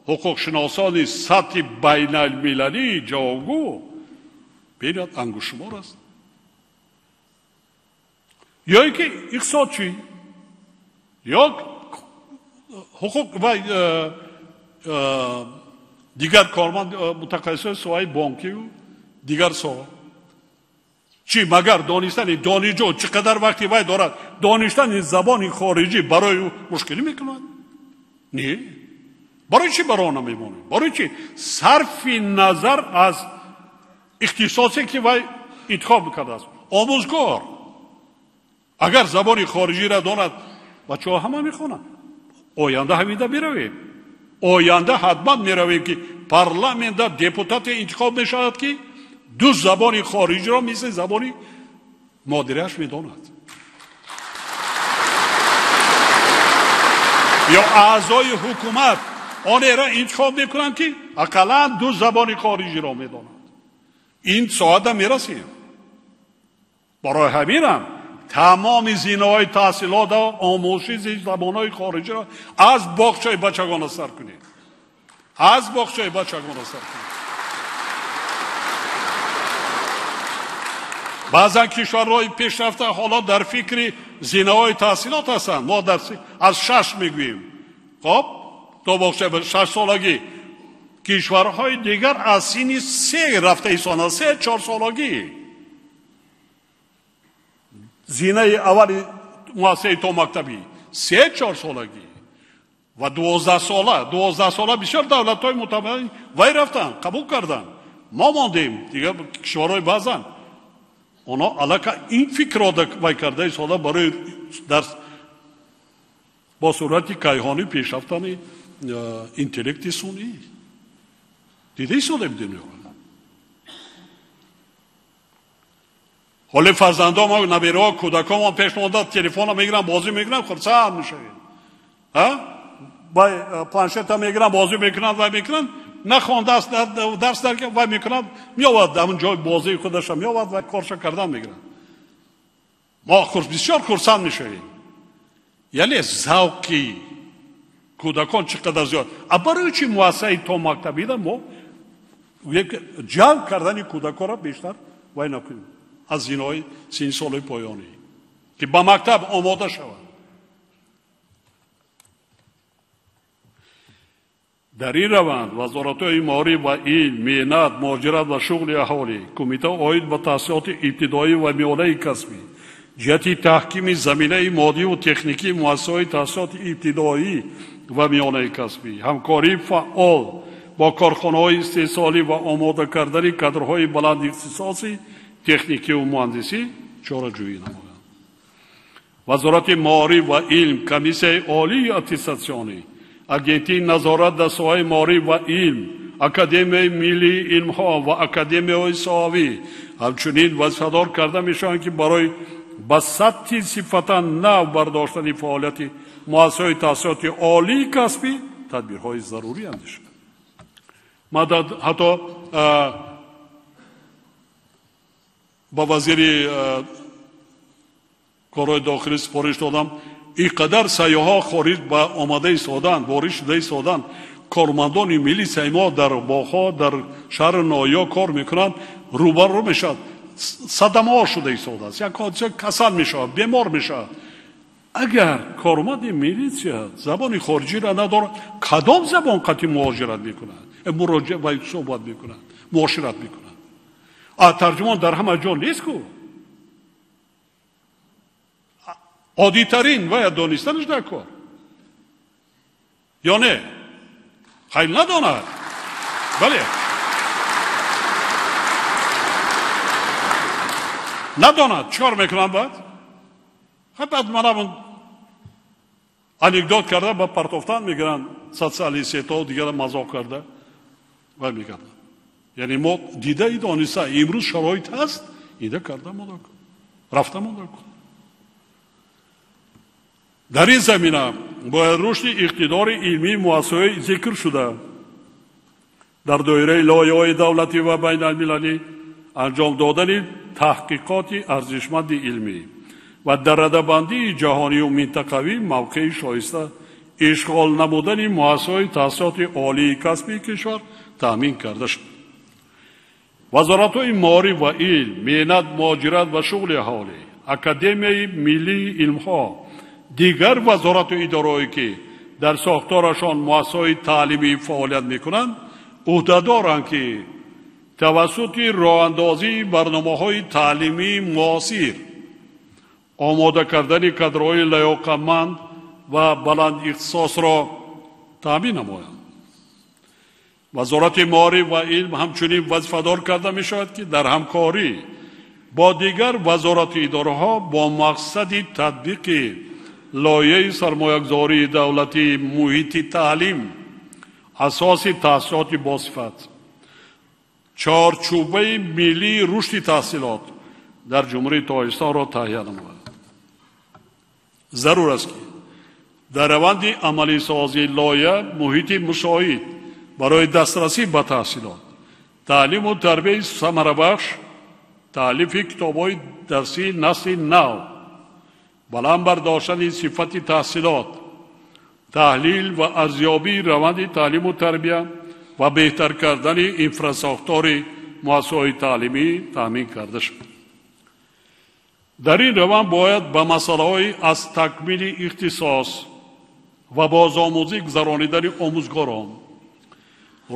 ҳуқуқшиносони сатҳи байналмилалӣ ҷавобгӯ бинад ангушшумор аст. Ё ин ки иқтисодчӣ ё ҳуқуқ ва дигар корманд, мутахассисони соҳаи бонкиву дигар соҳа. Чӣ магар донистани донишҷӯ чӣ қадар вақти вай дорад, донистани забони хориҷӣ барои ӯ мушкилӣ мекунад? Не. Барои чӣ барои он мемонем? Барои чӣ сарфи назар аз ихтисосе ки вай интихоб кардааст? Омӯзгор агар забони хориҷиро донад, бачаҳо ҳама мехонанд. Оянда ҳаминда меравем. Оянда ҳатман меравем, ки парламентда депутате интихоб мешавад, ки ду забони хориҷиро мисли забони модариаш медонад. Ё аъзои ҳукумат онеро интихоб мекунанд, ки ақаллан ду забони хориҷиро медонад. Ин соата мерасем. Барои ҳаминам тамоми зинаҳои таҳсилот, омӯзиши забонҳои хориҷиро аз боғчаи бачагона сар кунед. Аз боғчаи бачагона сар кунед. Баъзан кишварҳои пешрафта ҳоло дар фикри зинаҳои таҳсилот ҳастанд. Мо аз 6 мегӯем. Хоб, то боғчаи 6 солагӣ. Кишварҳои дигар аз синни 3 рафта истонанд, 3-4 солагӣ. Зинаи аввали муассисаи томактабӣ 3-4 солагӣ ва 12 сола. 12 сола бисёр давлатҳои мутамаддин вай рафтанд, қабул карданд. Мо мондем. Дигар кишварҳои баъзан онҳо аллакай ин фикрро вай карда истода барои дарс бо суръати кайҳонӣ пешрафтани интеллекти сунъӣ. Дида истодем дунёро. Ҳоле фарзандомо, набераҳо, кӯдакомо пеш монда телефонро мегиранд, бозӣ мекунанд, хурсанд мешавем. Планшета мегиранд, бозӣ мекунанд, вай мекунанд, нахондааст, дарс вай мекунанд, меовад ҳамон ҷои бозии худаша меовад ва корша кардан мегиранд. Мо бисёр хурсанд мешавем. Яъне завқи кӯдакон чӣ қадар зиёд. А барои чӣ муассисаи томактабида мо ҷалб кардани кӯдаконро бештар вай накунем? Аз зинаҳои синни солҳои поёнӣ ки ба мактаб омода шаванд. Дар ин раванд вазоратҳои маориф ва илм, меҳнат, муҳоҷират ва шуғли аҳолӣ, кумита оид ба таҳсилоти ибтидоӣ ва миёнаи касбӣ, ҷиҳати таҳкими заминаи моддиву техникии муассисаҳои таҳсилоти ибтидоӣ ва миёнаи касбӣ, ҳамкории фаъол бо корхонаҳои истеҳсолӣ ва омода кардани кадрҳои баландихтисоси техникиву муҳандисӣ чораҷӯӣ намоянд. Вазорати маориф ва илм, комиссияи олии аттестатсионӣ, агентии назорат дар соҳаи маориф ва илм, Академияи миллии илмҳо ва академияҳои соҳавӣ ҳамчунин вазифадор карда мешаванд, ки барои ба сатҳи сифатан нав бардоштани фаъолияти муассисаҳои таҳсилоти олии касбӣ тадбирҳои зарурӣ андешанд. Ман ҳатто ба вазири корҳои дохилӣ супориш додам, ин қадар сайёҳҳо хориҷ ба омада истоданд, ворид шуда истоданд, кормандони милисияи мо дар боғҳо, дар шаҳру ноҳияҳо кор мекунанд, рӯбарӯ мешавад, садамаҳо шуда истодааст, як ҳодиса касал мешавад, бемор мешавад. Агар корманди милисия забони хориҷиро надорад, кадом забон қатъи муҳоҷират мекунад, муроҷиат ва суҳбат мекунад, муошират мекунад? А тарҷумон дар ҳама ҷо нест ку. Оддитарин вая донистанаш дар кор ё не? Хайр надонад. Бале, надонад, чӣ кор мекунанд баъд? Баъд манам анекдот карда ба партофтан мегиранд, социалии сетҳо дигара мазоқ карда вай мекарданд. Яъне мо дидаи дониста имрӯз шароит ҳаст, Ида карда монда, рафта монда. Дар ин замина бояд рушди иқтидори илмии муассисаҳои зикр шуда дар доираи лоиҳаҳои давлатӣ ва байналмилалӣ анҷом додани таҳқиқоти арзишманди илмӣ ва дар радабандии ҷаҳонию минтақавӣ мавқеи шоиста ишғол намудани муассисаҳои таҳсилоти олии касбии кишвар таъмин карда шуд. Вазоратҳои маориф ва илм, меҳнат, муҳоҷират ва шуғли аҳолӣ, Академияи миллии илмҳо, дигар вазорату идораҳое ки дар сохторашон муассисаҳои таълимӣ фаъолият мекунанд, ӯҳдадоранд ки тавассути роҳандозии барномаҳои таълимии муосир, омода кардани кадрҳои лаёқатманд ва баландихтисосро таъмин намоянд. Вазорати маориф ва илм ҳамчунин вазифадор карда мешавад ки дар ҳамкорӣ бо дигар вазорату идораҳо бо мақсади татбиқи лоиҳаи сармоягузории давлатии муҳити таълим, асоси таҳсилоти босифат, чорчӯбаи миллии рушди таҳсилот дар Ҷумҳурии Тоҷикистонро таҳия намояд. Зарур аст ки дар раванди амалисозии лоиҳа муҳити мусоид барои дастрасӣ ба таҳсилот, таълиму тарбияи самарабахш, таълифи китобҳои дарсии насли нав, баланд бардоштани сифати таҳсилот, таҳлил ва арзёбии раванди таълиму тарбия ва беҳтар кардани инфрасохтори муассисаҳои таълимӣ таъмин карда шуд. Дар ин раванд бояд ба масъалаҳои аз такмили ихтисос ва бозомӯзӣ гузаронидани омӯзгорон,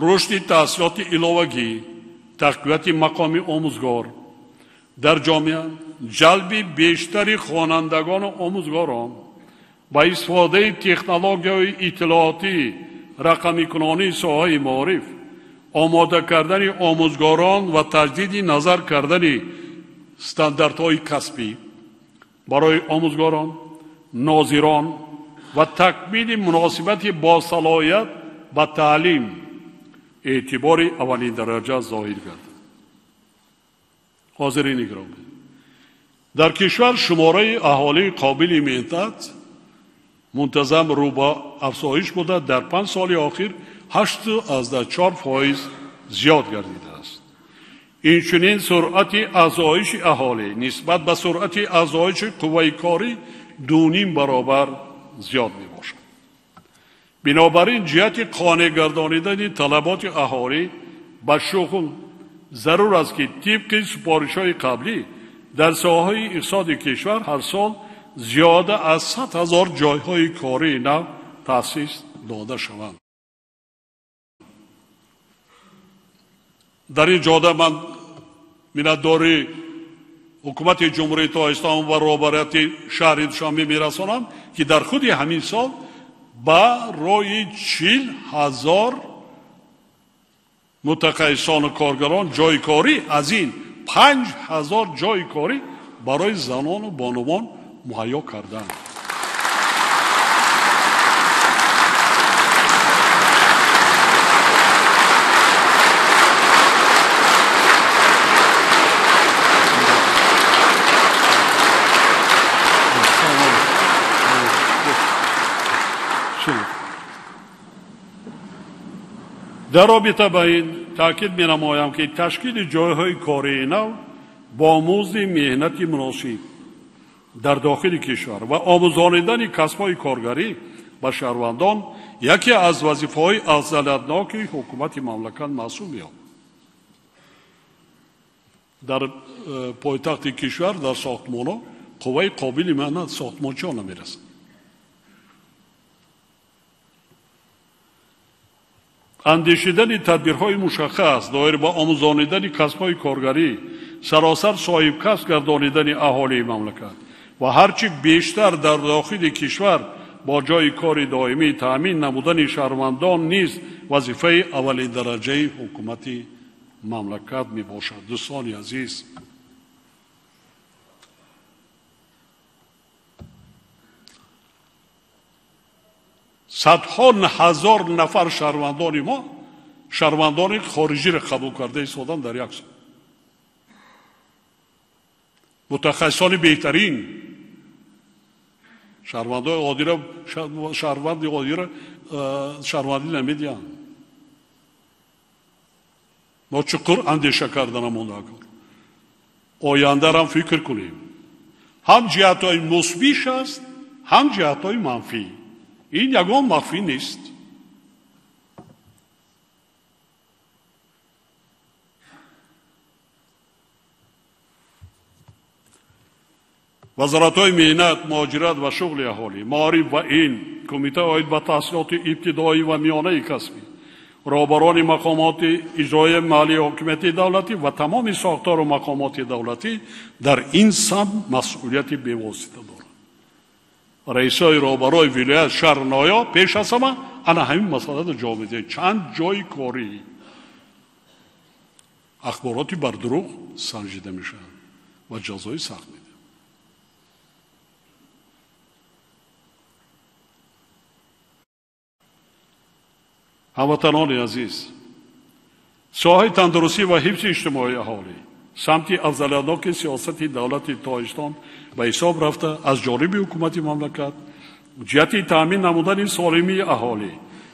рушди таҳсилоти иловагӣ, тақвияти мақоми омӯзгор дар ҷомеа, ҷалби бештари хонандагону омӯзгорон ба истифодаи технологияҳои иттилоотӣ, рақамикунонии соҳаи маориф, омода кардани омӯзгорон ва таҷдиди назар кардани стандартҳои касбӣ барои омӯзгорон, нозирон ва такмили муносибати босалоҳият ба таълим эътибори аввалиндараҷа зоҳир гардад. Ҳозирини гиромӣ, дар кишвар шумораи аҳолии қобили меҳнат мунтазам рӯ ба афзоиш буда, дар 5 соли охир 8,4% зиёд гардидааст. Инчунин суръати афзоиши аҳолӣ нисбат ба суръати афзоиши қувваи корӣ 2.5 баробар зиёд мебошад. Бинобар ин ҷиҳати қонеъ гардонидани талаботи аҳолӣ ба шуғл зарур аст ки тибқи супоришҳои қаблӣ дар соҳаҳои иқтисоди кишвар ҳар сол зиёда аз 100 000 ҷойҳои кории нав таъсис дода шаванд. Дар ин ҷода ман миннатдори ҳукумати Ҷумҳурии Тоҷикистон ва роҳбарияти шаҳри Душанбе мерасонам ки дар худи ҳамин сол барои 40 000 мутақассисону коргарон ҷойи корӣ, аз ин 5 000 ҷойи корӣ барои занону бонувон муҳайё карданд. Дар робита ба ин таъкид менамоям ки ташкили ҷойҳои кории нав бо музди меҳнати муносиб дар дохили кишвар ва омӯзонидани касбҳои коргарӣ ба шаҳрвандон яке аз вазифаҳои афзалиятноки ҳукумати мамлакат маҳсуб меёбад. Дар пойтахти кишвар дар сохтмонҳо қувваи қобили меҳнат сохтмончиён намерасад. Андешидани тадбирҳои мушаххас доир ба омӯзонидани касбҳои коргарӣ, саросар соҳибкасб гардонидани аҳолии мамлакат ва ҳарчи бештар дар дохили кишвар бо ҷойи кори доимӣ таъмин намудани шаҳрвандон низ вазифаи аввалиндараҷаи ҳукумати мамлакат мебошад. Дӯстони азиз, садҳо ҳазор нафар шаҳрвандони мо шаҳрвандони хориҷиро қабул карда истоданд дар як сол. Мутахассисони беҳтарин, шаҳрвандои оддиро, шаҳрванди оддиро шаҳрвандӣ намедиҳанд. Мо чуқур андеша карданамон накун, ояндарам фикр кунем. Ҳам ҷиҳатҳои мусбиш аст, ҳам ҷиҳатҳои манфӣ. Ин ягон махфӣ нест. Вазоратҳои меҳнат, муҳоҷират ва шуғли аҳолӣ, маориф ва илм, кумита оид ба таҳсилоти ибтидоӣ ва миёнаи касбӣ, роҳбарони мақомоти иҷроияи маҳаллии ҳокимияти давлатӣ ва тамоми сохтору мақомоти давлатӣ дар ин самт масъулияти бевосита доранд. Раисои роҳбарои вилоят, шаҳр, ноҳия пеш аз ҳама ана ҳамин масъаларо ҷавоб медиҳанд. Чанд ҷои корӣ ахбороти бардурӯғ санҷида мешаванд ва ҷазои сахт медиҳанд. Ҳамватанони азиз, соҳаи тандурустӣ ва ҳифзи иҷтимоии аҳолӣ самти афзалиятноки сиёсати давлати Тоҷикистон ба ҳисоб рафта, аз ҷониби ҳукумати мамлакат ҷиҳати таъмин намудани солимии аҳолӣ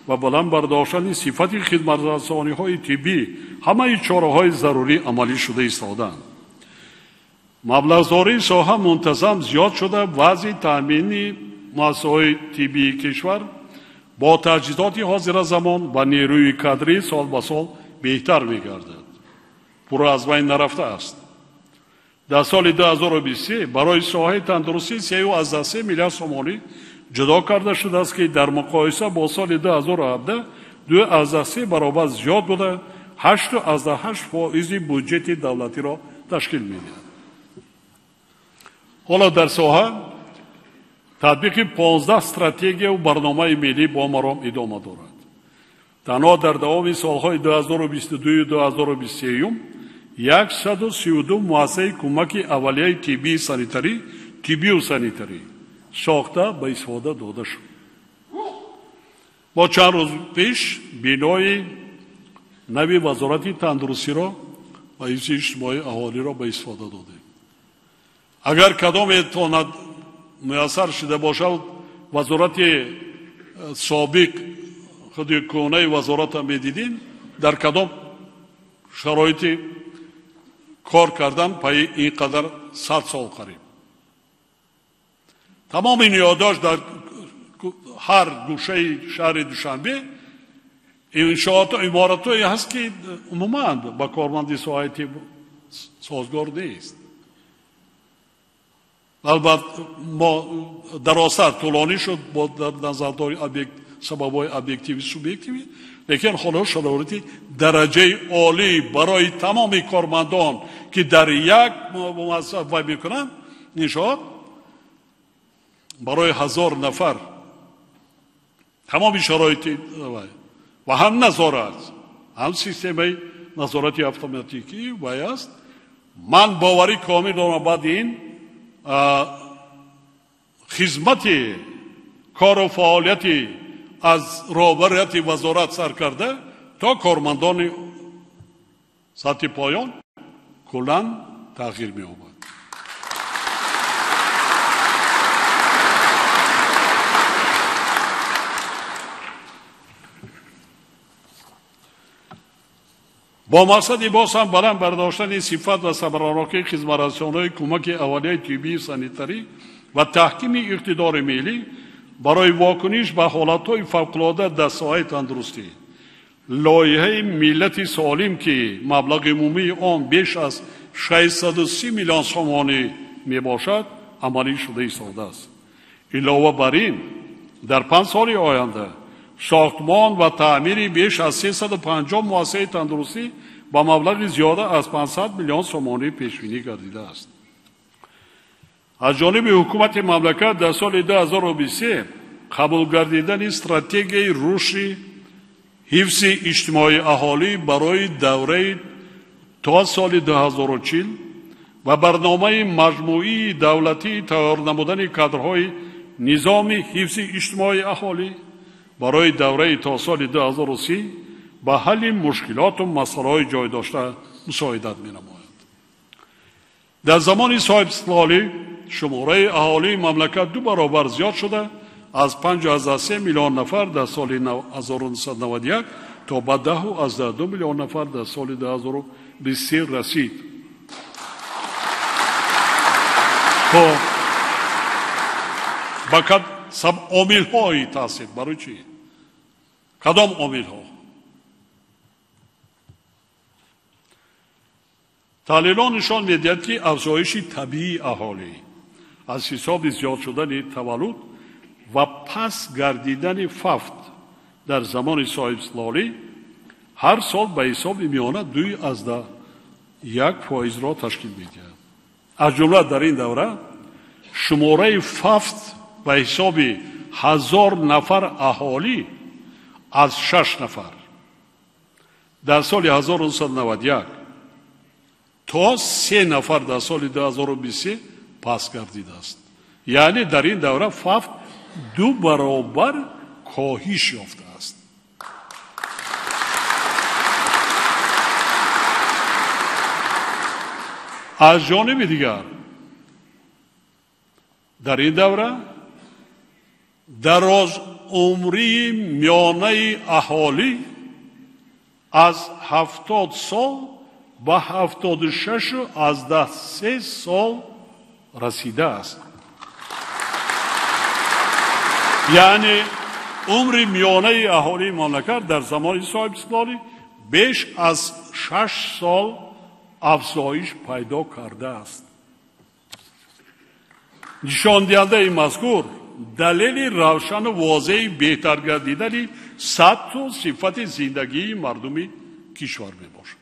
ва баланд бардоштани сифати хидматрасониҳои тиббӣ ҳамаи чораҳои зарурӣ амалӣ шуда истодаанд. Маблағзории соҳа мунтазам зиёд шуда, вазъи таъмини муассисаҳои тиббии кишвар бо таҷҳизоти ҳозиразамон ва нерӯи кадрӣ сол ба сол беҳтар мегардад. Пурра аз байн нарафтааст. Дар соли 2023 барои соҳаи тандурустӣ 3,3 миллиард сомонӣ ҷудо карда шудааст, ки дар муқоиса бо соли 2017 2,3 баробар зиёд буда, 8,8% буҷети давлатиро ташкил медиҳад. Ҳоло дар соҳа татбиқи 15 стратегияву барномаи миллӣ бо маром идома дорад. Танҳо дар давоми солҳои 2022-2023 132 муассисаи кӯмаки аввалияи тиббии санитарӣ, тиббию санитарӣ сохта ба истифода дода шуд. Бо чанд рӯз пеш бинои нави Вазорати тандурустиро ва ҳифзи иҷтимоии аҳолиро ба истифода додем. Агар кадометонад муяссар шуда бошад, вазорати собиқ худи кӯҳнаи вазората медидин, дар кадом шароити кор кардан пайи ин қадар 100 сол қариб. Тамоми ниҳодҳош дар ҳар гӯшаи шаҳри Душанбе иншооту иморатҳое ҳаст, ки умуман ба корманди соҳаи тиб созгор нест. Албатта мо дарозтар тӯлонӣ шуд бо назардори сабабҳои объективӣ субъективӣ, лекин ҳоло шароити дараҷаи олӣ барои тамоми кормандон, ки дар як муассиса вай мекунанд, иншоот барои 1000 нафар тамоми шароити вай ва ҳам назорат, ҳам системаи назорати автоматикӣ вай аст. Ман боварӣ комил дорам, баъди ин хизмати кору фаъолияти аз роҳбарияти вазорат сар карда то кормандони сатҳи поён куллан тағйир меёбад. Бо мақсади боз ҳам баланд бардоштани сифат ва самаранокии хизматрасониҳои кӯмаки аввалияи тиббии санитарӣ ва таҳкими иқтидори миллӣ барои вокуниш ба ҳолатҳои фавқулода дар соҳаи тандурустӣ, лоиҳаи миллати солим, ки маблағи умумии он беш аз 630 миллион сомонӣ мебошад, амалӣ шуда истодааст. Илова бар ин, дар 5 соли оянда сохтмон ва таъмири беш аз 350 муассисаи тандурустӣ ба маблағи зиёда аз 500 миллион сомонӣ пешбинӣ гардидааст. Аз ҷониби ҳукумати мамлакат дар соли 2023 қабул гардидани стратегияи рушди ҳифзи иҷтимоии аҳолӣ барои давраи то соли 2040 ва барномаи маҷмӯии давлатии тайёр намудани кадрҳои низоми ҳифзи иҷтимоии аҳолӣ барои давраи то соли 2030 ба ҳалли мушкилоту масъалаҳои ҷой дошта мусоидат менамояд. Дар замони соҳибистиқлолӣ шумораи аҳолии мамлакат 2 баробар зиёд шуда, аз 5,3 миллион нафар дар соли 1991 то ба 10,2 миллион нафар дар соли 2023 расид. Ба омилҳои таъсир барои чӣ? Кадом омилҳо? Таҳлилҳо нишон медиҳад, ки афзоиши табиии аҳолӣ аз ҳисоби зиёд шудани таваллуд ва пас гардидани фавт дар замони соҳибистиқлолӣ ҳар сол ба ҳисоби миёна 2,1%-ро ташкил медиҳад. Аз ҷумла дар ин давра шумораи фавт ба ҳисоби 1000 нафар аҳолӣ аз 6 нафар дар соли 1991 то 3 нафар дар соли 2023 пас гардидааст. Яъне дар ин давра фавт 2 баробар коҳиш ёфтааст. Аз ҷониби дигар дар ин давра дарозумрии миёнаи аҳолӣ аз 70 сол ба 76,3 сол расидааст. Яъне умри миёнаи аҳолии мамлакат дар замони соҳибистиқлолӣ беш аз 6 сол афзоиш пайдо кардааст. Нишондиҳандаи мазкур далели равшану возеҳи беҳтар гардидани сатҳу сифати зиндагии мардуми кишвар мебошад.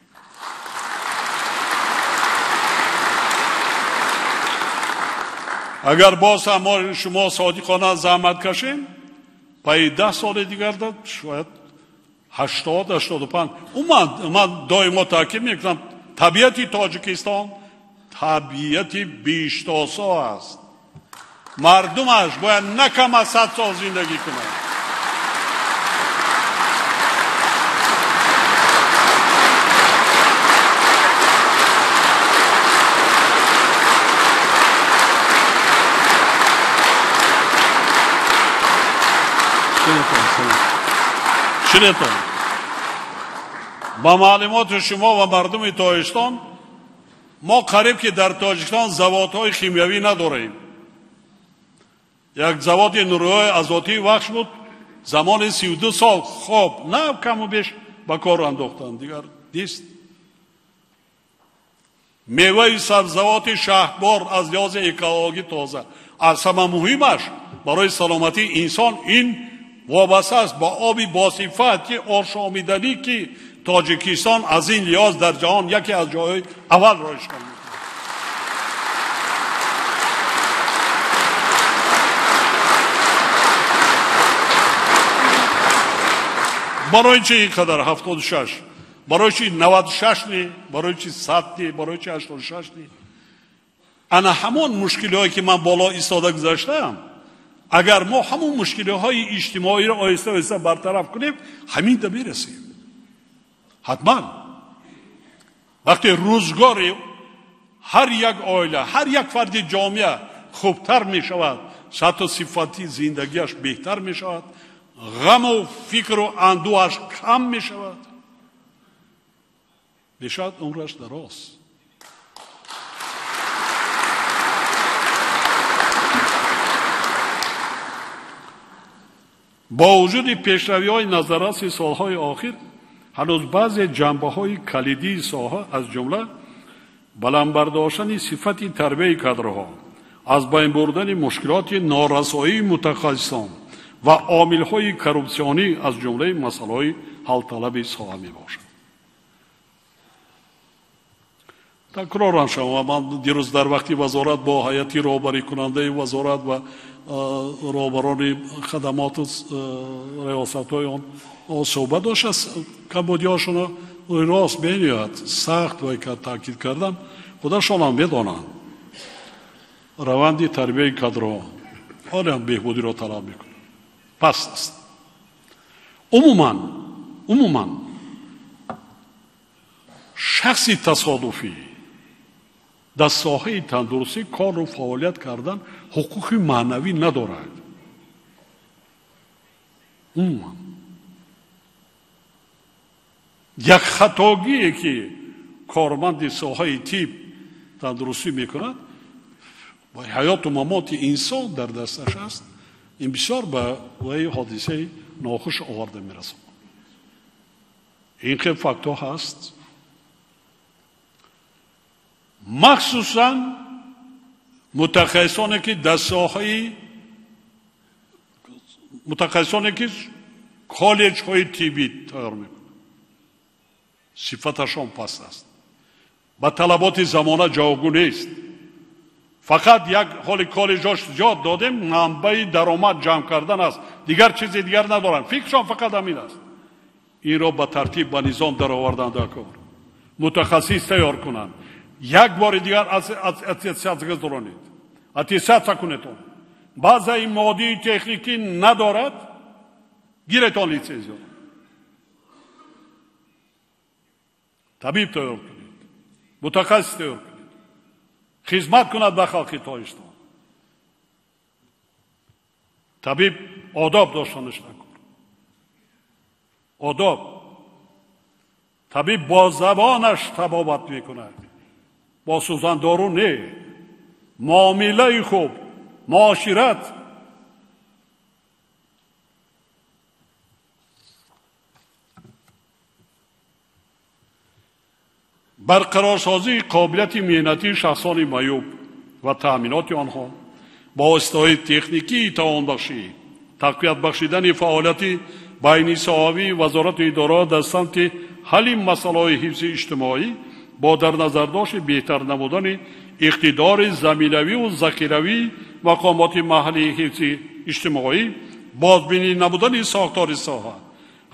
Агар боз ҳам мо шумо содиқона заҳмат кашем, пайи 10 соли дигар шояд 80-85. Умуман ман доимо таъкид мекунам, табиати Тоҷикистон табиати биҳиштосо аст. Мардумаш бояд на кам аз 100 сол зиндагӣ кунад. Шинетон. Ба маълумоти шумо ва мардуми Тоҷикистон, мо қариб ки дар Тоҷикистон заводҳои химиявӣ надорем. Як заводи нурӯҳои азотии Вахш буд, замони 32 сол хоб на каму беш ба кор андохтанд, дигар нест. Меваи сабзавоти шаҳдбор аз лиҳози экологӣ тоза. Аз ҳама муҳимаш барои саломатии инсон ин вобаста аст ба оби босифат, ки ошомиданӣ, ки Тоҷикистон аз ин лиҳоз дар ҷаҳон яке аз ҷойҳои аввалро ишғол мекунад. Барои чи ин қадар 76? Барои чи 96 не? Барои чи 100 не? Барои чи 86 не? Ана ҳамон мушкилиҳое ки ман боло истода гузаштаам, агар мо ҳамон мушкилиҳои иҷтимоиро оҳиста оҳиста бартараф кунем, ҳамин да мерасем. Ҳатман вақте рӯзгори ҳар як оила, ҳар як фарди ҷомеа хубтар мешавад, сатҳу сифати зиндагиаш беҳтар мешавад, ғаму фикру андӯҳаш кам мешавад, мешавад умраш дароз. Бо вуҷуди пешравиҳои назарраси солҳои охир, ҳанӯз баъзе ҷанбаҳои калидии соҳа, аз ҷумла баланд бардоштани сифати тарбияи кадрҳо, аз байн бурдани мушкилоти норасоии мутахассисон ва омилҳои коррупсионӣ аз ҷумлаи масъалаҳои ҳалталаби соҳа мебошад. Такроран шава, ман дирӯз дар вақти вазорат бо ҳайати роҳбарикунандаи вазорат ва роҳбарони хадамоту риёсатҳои он суҳбат доштааст. Камбудиҳошонро рост бениҳоят сахт ва таъкид кардам, худашонам медонанд. Раванди тарбияи кадрҳо ҳолиам беҳбудиро талаб мекунад, паст аст. Умуман шахси тасодуфӣ Дар соҳаи тандурустӣ кору фаъолият кардан ҳуқуқи маънавӣ надорад. Умуман як хатогие ки корманди соҳаи тиб тандурустӣ мекунад, ҳаёту мамоти инсон дар дасташ аст, ин бисёр ба вай ҳодисаи нохуш оварда мерасонад. Ин хел фактҳо ҳаст. Махсусан мутахассисоне ки дар соҳаи мутахассисоне ки коллеҷҳои тиббӣ тайёр мекунанд, сифаташон паст аст, ба талаботи замона ҷавобгӯ нест. Фақат як ҳоли коллеҷҳош зиёд додем, манбаи даромад ҷамъ кардан аст, дигар чизи дигар надоранд, фикршон фақат ҳамин аст. Инро ба тартиб, ба низом даровардан дар кор, мутахассис тайёр кунанд. Як бори дигар аттестатсия гузаронед, аттестатсия кунед он. Баъзаи моддии техникӣ надорад, гиред он литсензия. Табиб тайёр кунед, мутахассис тайёр кунед, хизмат кунад ба халқи Тоҷикистон. Табиб одоб доштанаш накун. Одоб. Табиб бо забонаш табобат мекунад, бо сӯзандору не. Муомилаи хуб, муошират. Барқарорсозии қобилияти меҳнатии шахсони маъюб ва таъминоти онҳо бо воситаҳои техникии тавонбахшӣ, тақвият бахшидани фаъолияти байнисоҳавии вазорату идораҳо дар самти ҳалли масъалаҳои ҳифзи иҷтимоӣ бо дар назардошти беҳтар намудани иқтидори заминавию захиравии мақомоти маҳаллии ҳифзи иҷтимоӣ, бозбинӣ намудани сохтори соҳа,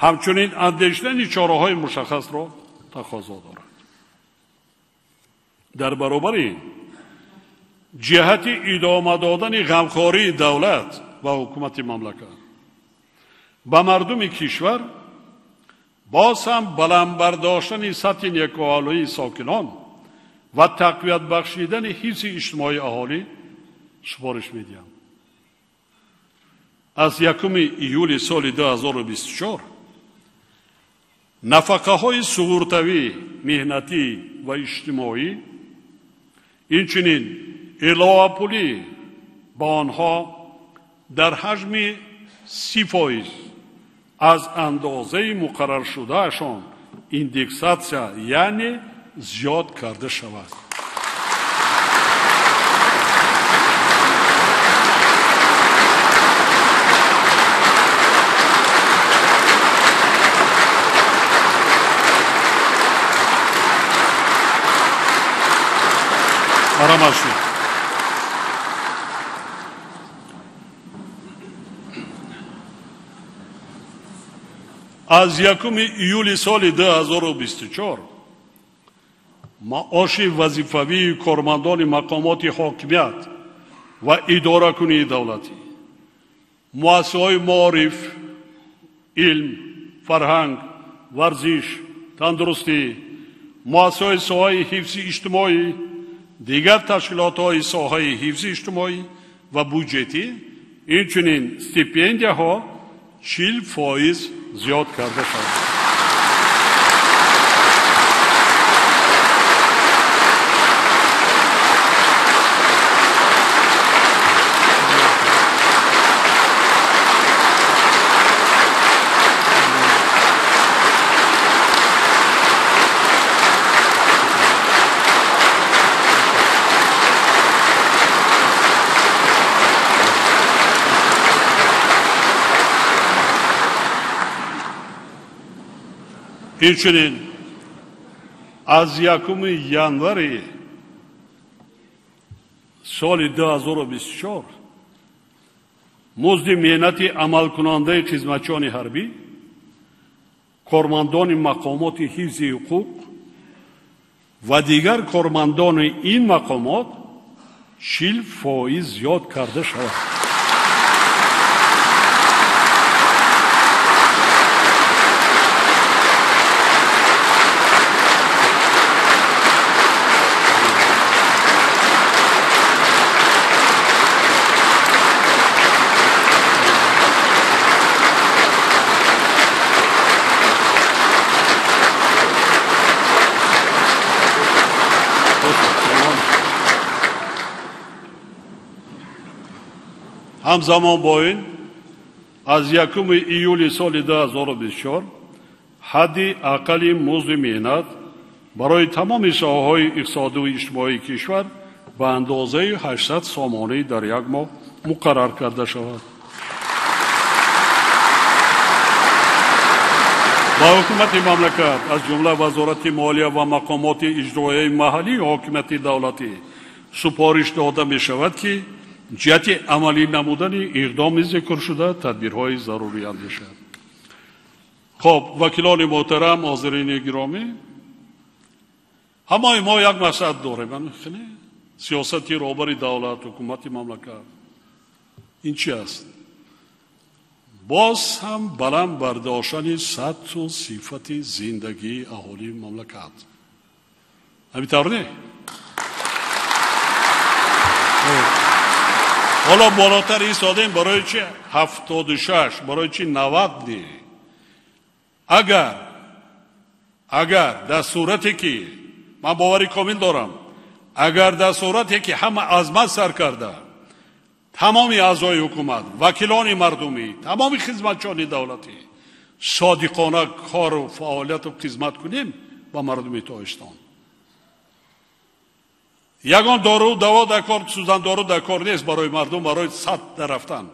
ҳамчунин андешидани чораҳои мушаххасро тақозо дорад. Дар баробари ин, ҷиҳати идома додани ғамхории давлат ва ҳукумати мамлакат ба мардуми кишвар, боз ҳам баланд бардоштани сатҳи некӯаҳолии сокинон ва тақвият бахшидани ҳифзи иҷтимоии аҳолӣ супориш медиҳам. Аз 1 июли соли 2024 нафақаҳои суғуртавӣ, меҳнатӣ ва иҷтимоӣ, инчунин иловапулӣ ба онҳо дар ҳаҷми 30% аз андозаи муқарраршудаашон индексатсия, яъне зиёд карда шавад. Баромад шуд. Аз 1 июли соли 2024 маоши вазифавии кормандони мақомоти ҳокимият ва идоракунии давлатӣ, муассисаҳои маориф, илм, фарҳанг, варзиш, тандурустӣ, муассисаҳои соҳаи ҳифзи иҷтимоӣ, дигар ташкилотҳои соҳаи ҳифзи иҷтимоӣ ва буҷетӣ, инчунин стипендияҳо 40% зиёд карда шавад. Инчунин аз 1 январи соли 2024 музди меҳнати амалкунандаи хизматчиёни ҳарбӣ, кормандони мақомоти ҳифзи ҳуқуқ ва дигар кормандони ин мақомот 40% зиёд карда шавад. Ҳамзамон бо ин аз 1 июли соли 2024 ҳадди аққали музди меҳнат барои тамоми соҳаҳои иқтисодию иҷтимоии кишвар ба андозаи 800 сомонӣ дар як моҳ муқаррар карда шавад. Ба ҳукумати мамлакат аз ҷумла Вазорати молия ва мақомоти иҷроияи маҳаллии ҳокимияти давлатӣ супориш дода мешавад, ки ҷиҳати амалӣ намудани иқдоми зикршуда тадбирҳои зарурӣ андешад. Хоб, вакилони муҳтарам, ҳозирини гиромӣ, ҳамаи мо як мақсад дорем. Сиёсати роҳбари давлат, ҳукумати мамлакат ин чи аст? Боз ҳам баланд бардоштани сатҳу сифати зиндагии аҳолии мамлакат. Ҳамин тавр не? Ҳоло болотар истодем, барои чи 76, барои чи 90 не? Агар дар сурате ки ман бовари комил дорам, агар дар сурате ки ҳама аз ман сар карда, тамоми аъзои ҳукумат, вакилони мардумӣ, тамоми хизматчиёни давлатӣ содиқона кору фаъолияту хизмат кунем ба мардуми Тоҷикистон, ягон дору даво дар кор, сӯзандору дар кор нест барои мардум, барои сад дар рафтан.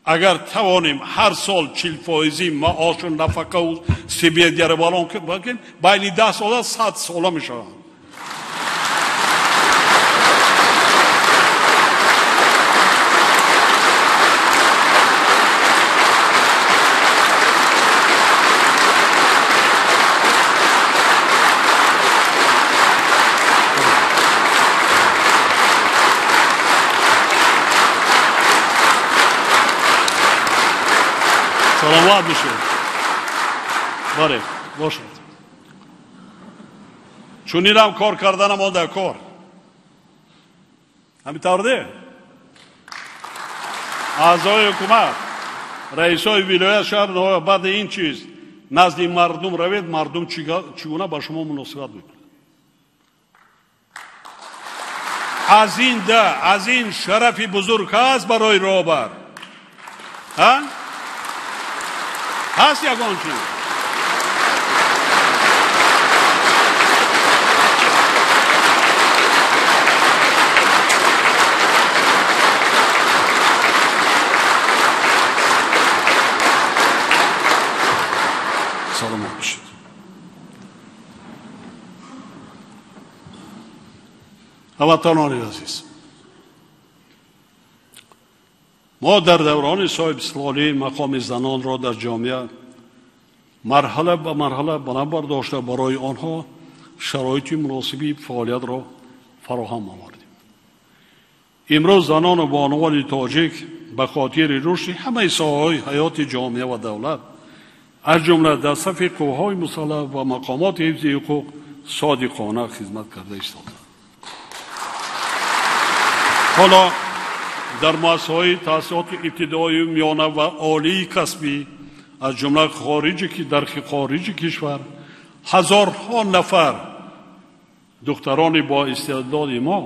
Агар тавонем ҳар сол 40% маошу нафақаву стипендияро баланд кунем, байни 10 сола 100 сола мешаванд. Саломат бошед. Бале, бошад. Чунинам кор карданам он дар кор. Ҳамин тавр не? Аъзои ҳукумат, раисои вилоят, шаҳр, ноҳия, баъди ин чиз назди мардум равед, мардум чӣ гуна ба шумо муносибат мекунад. Аз ин аз ин шарафи бузург ҳаст барои роҳбар. Ҳа? Ҳаст ягон чиз? Саломат бошед. Ҳамватанони азиз, мо дар даврони соҳибистиқлолӣ мақоми занонро дар ҷомеа марҳала ба марҳала баланд бардошта, барои онҳо шароити муносиби фаъолиятро фароҳам овардем. Имрӯз занону бонувони тоҷик ба хотири рушди ҳамаи соҳаҳои ҳаёти ҷомеа ва давлат, аз ҷумла дар сафи қувваҳои мусаллаҳ ва мақомоти ҳифзи ҳуқуқ содиқона хизмат карда истодаанд. Ҳоло дар муассисаҳои таҳсилоти ибтидоию миёна ва олии касбӣ, аз ҷумла дар хориҷи кишвар, ҳазорҳо нафар духтарони боистеъдоди мо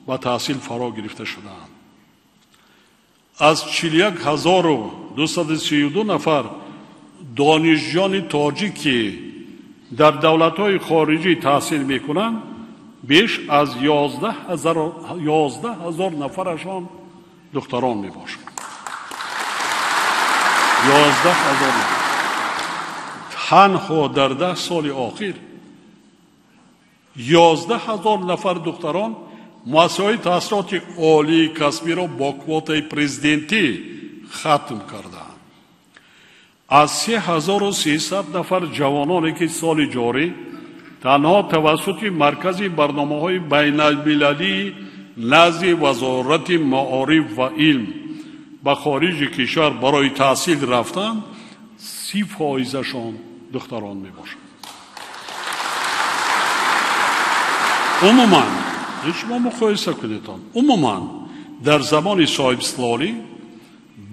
ба таҳсил фаро гирифта шудаанд. Аз 41232 нафар донишҷӯёни тоҷик, ки дар давлатҳои хориҷӣ таҳсил мекунанд, беш аз 11 ҳазор нафарашон духтарон мебошанд. 11 ҳазор нафар. Танҳо дар 10 соли охир 11 ҳазор нафар духтарон муассисаҳои таҳсилоти олии касбиро бо квотаи президентӣ хатм кардаанд. Аз 3300 нафар ҷавононе, ки соли ҷорӣ танҳо тавассути маркази барномаҳои байналмилалии назди Вазорати маориф ва илм ба хориҷи кишвар барои таҳсил рафтанд, 30%-ашон духтарон мебошанд. Умуман, шумо муқоиса кунедон, умуман дар замони соҳибистиқлолӣ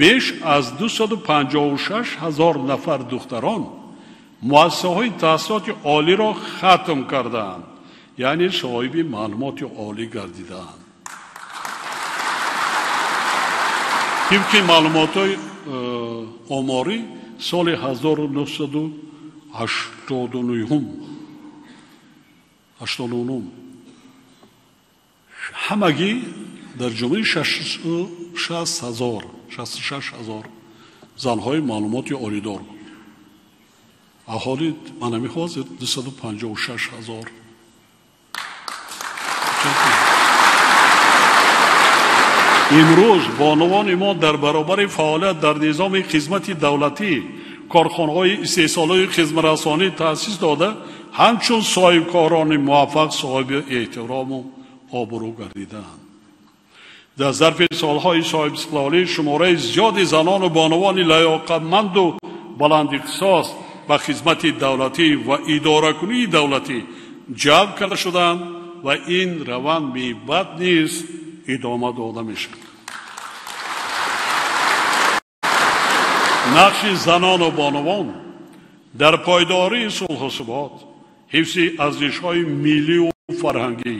беш аз 256 ҳазор нафар духтарон муассисаҳои таҳсилоти олиро хатм кардаанд, яъне соҳиби маълумоти олӣ гардидаанд. Тибқи маълумотҳои оморӣ соли 1989 ҳамагӣ дар ҷумҳурӣ 66 ҳазор занҳои маълумоти олидор буд. Аҳоли манами ҳозир 256 ҳазор. Имрӯз бонувони мо дар баробари фаъолият дар низоми хизмати давлатӣ корхонаҳои истеҳсолии хизматрасонӣ таъсис дода, ҳамчун соҳибкорони муваффақ соҳиби эҳтирому обрӯ гардидаанд. Дар зарфи солҳои соҳибистиқлолӣ шумораи зиёди занону бонувони лаёқатманду баландихтисос ба хизмати давлатӣ ва идоракунии давлатӣ ҷалб карда шуданд ва ин раванд мебад низ идома дода мешавад. Нақши занону бонувон дар пойдории сулҳу субот, ҳифзи арзишҳои миллию фарҳангӣ,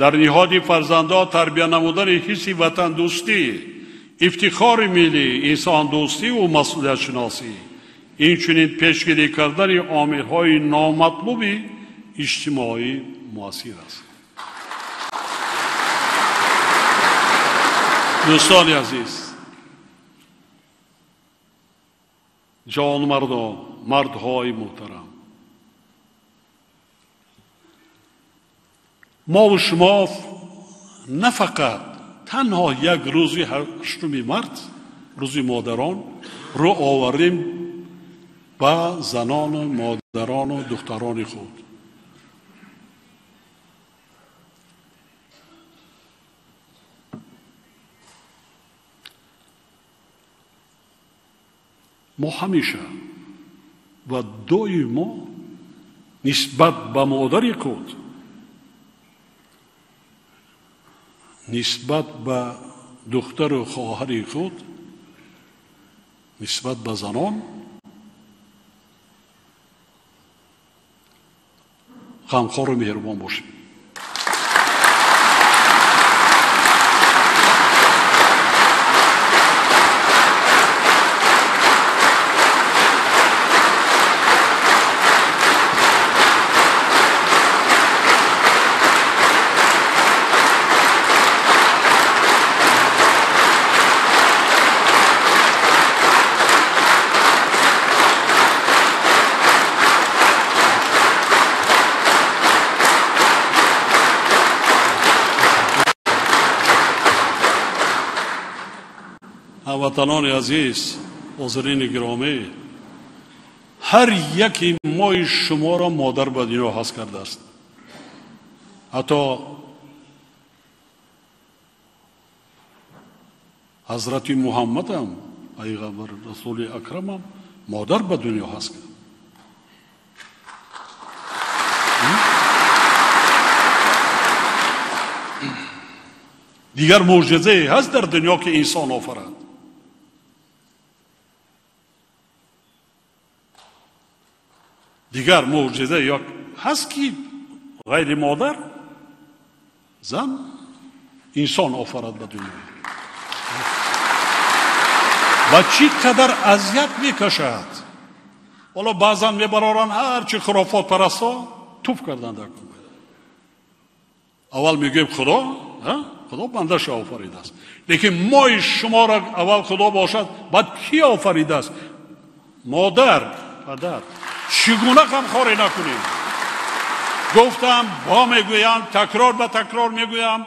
дар ниҳоди фарзандҳо тарбия намудани ҳисси ватандӯстӣ, ифтихори миллӣ, инсондӯстиву масъулиятшиносӣ, инчунин пешгирӣ кардани омилҳои номатлуби иҷтимоӣ муассир аст. Дӯстони азиз, ҷонмардо, мардҳои муҳтарам, мову шумо на фақат танҳо як рӯзи 8 март, рӯзи модарон, рӯ овардем ба занону модарону духтарони худ. Мо ҳамеша ва доимо нисбат ба модари худ, нисбат ба духтару хоҳари худ, нисбат ба занон ғамхору меҳрубон бошем. Ҳамватанони азиз, ҳозирини гиромӣ, ҳар яки мои шуморо модар ба дунё ҳаст кардааст. Ҳатто ҳазрати Муҳаммадам, пайғамбар расули акрамам, модар ба дунё ҳаст кард. Дигар мӯъҷизае ҳаст дар дунё ки инсон офарад. Дигар мӯъҷиза ё ҳаст ки ғайри модар зан инсон офарад ба дунё. Ва чӣ қадар азият мекашад. Ҳоло баъзан мебароранд ҳарчи хурофотпарастҳо туф карданд. Аввал мегӯем Худо, Худо бандаша офаридааст. Лекин мои шуморо аввал Худо бошад, баъд кӣ офаридааст? Модар, падар. Чӣ гуна ғамхорӣ накунем? Гуфтам, бо мегӯям, такрор ба такрор мегӯям,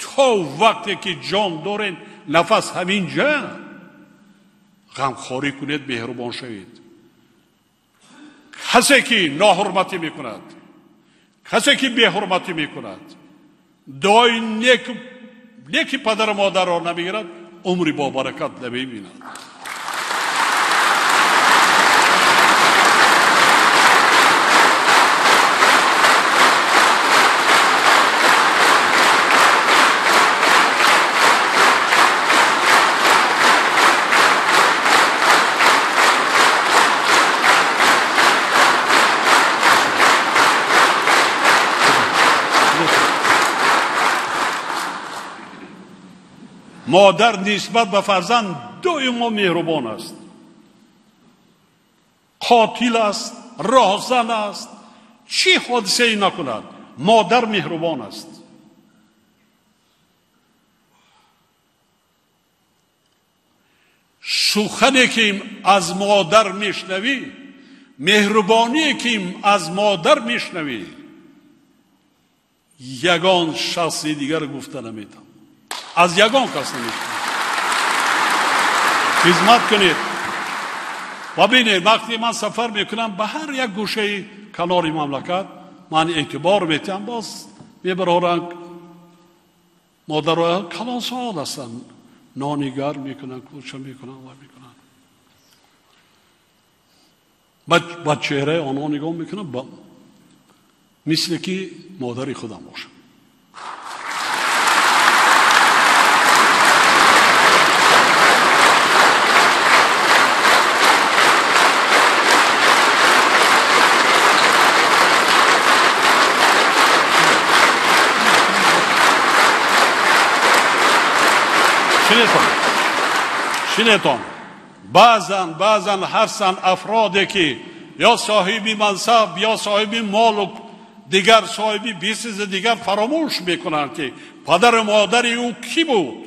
то вақте ки ҷон дорем, нафас ҳамин ҷа, ғамхорӣ кунед, меҳрубон шавед. Касе ки ноҳурматӣ мекунад, касе ки беҳурматӣ мекунад, дуои неки падару модарро намегирад, умри бобаракат намебинад. Модар нисбат ба фарзанд доимо меҳрубон аст. Қотил аст, роҳзан аст, чӣ ҳодисае накунад, модар меҳрубон аст. Сухане ки аз модар мешнавӣ, меҳрубоние ки аз модар мешнавӣ, ягон шахси дигар гуфта наметавонад, аз ягон кас намешнавӣ. Хизмат кунед ва бинед, вақте ман сафар мекунам ба ҳар як гӯшаи канори мамлакат, ман эътибор метиҳам, боз мебароранд модаро калонсол ҳастанд, нони гарм мекунанд, кулча мекунанд ва мекунанд. Ба чеҳраи онҳо нигоҳ мекунам, мисли ки модари худам бошам. Шинетон, баъзан ҳастанд афроде ки ё соҳиби мансаб, ё соҳиби молу дигар соҳиби бизнеси дигар фаромӯш мекунанд ки падару модари ӯ кӣ буд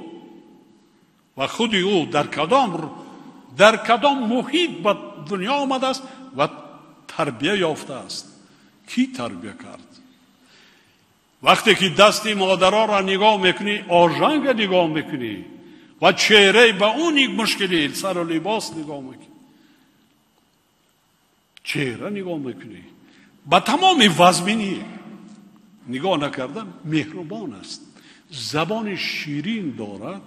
ва худи ӯ дар кадом муҳит ба дунё омадааст ва тарбия ёфтааст. Кӣ тарбия кард? Вақте ки дасти модаронро нигоҳ мекунӣ, ожанга нигоҳ мекунӣ ва чеҳраи ба ӯ мушкилӣ, сару либос нигоҳ мекунӣ, чеҳра нигоҳ мекунӣ, ба тамоми вазминӣ нигоҳ накарда меҳрубон аст, забони ширин дорад,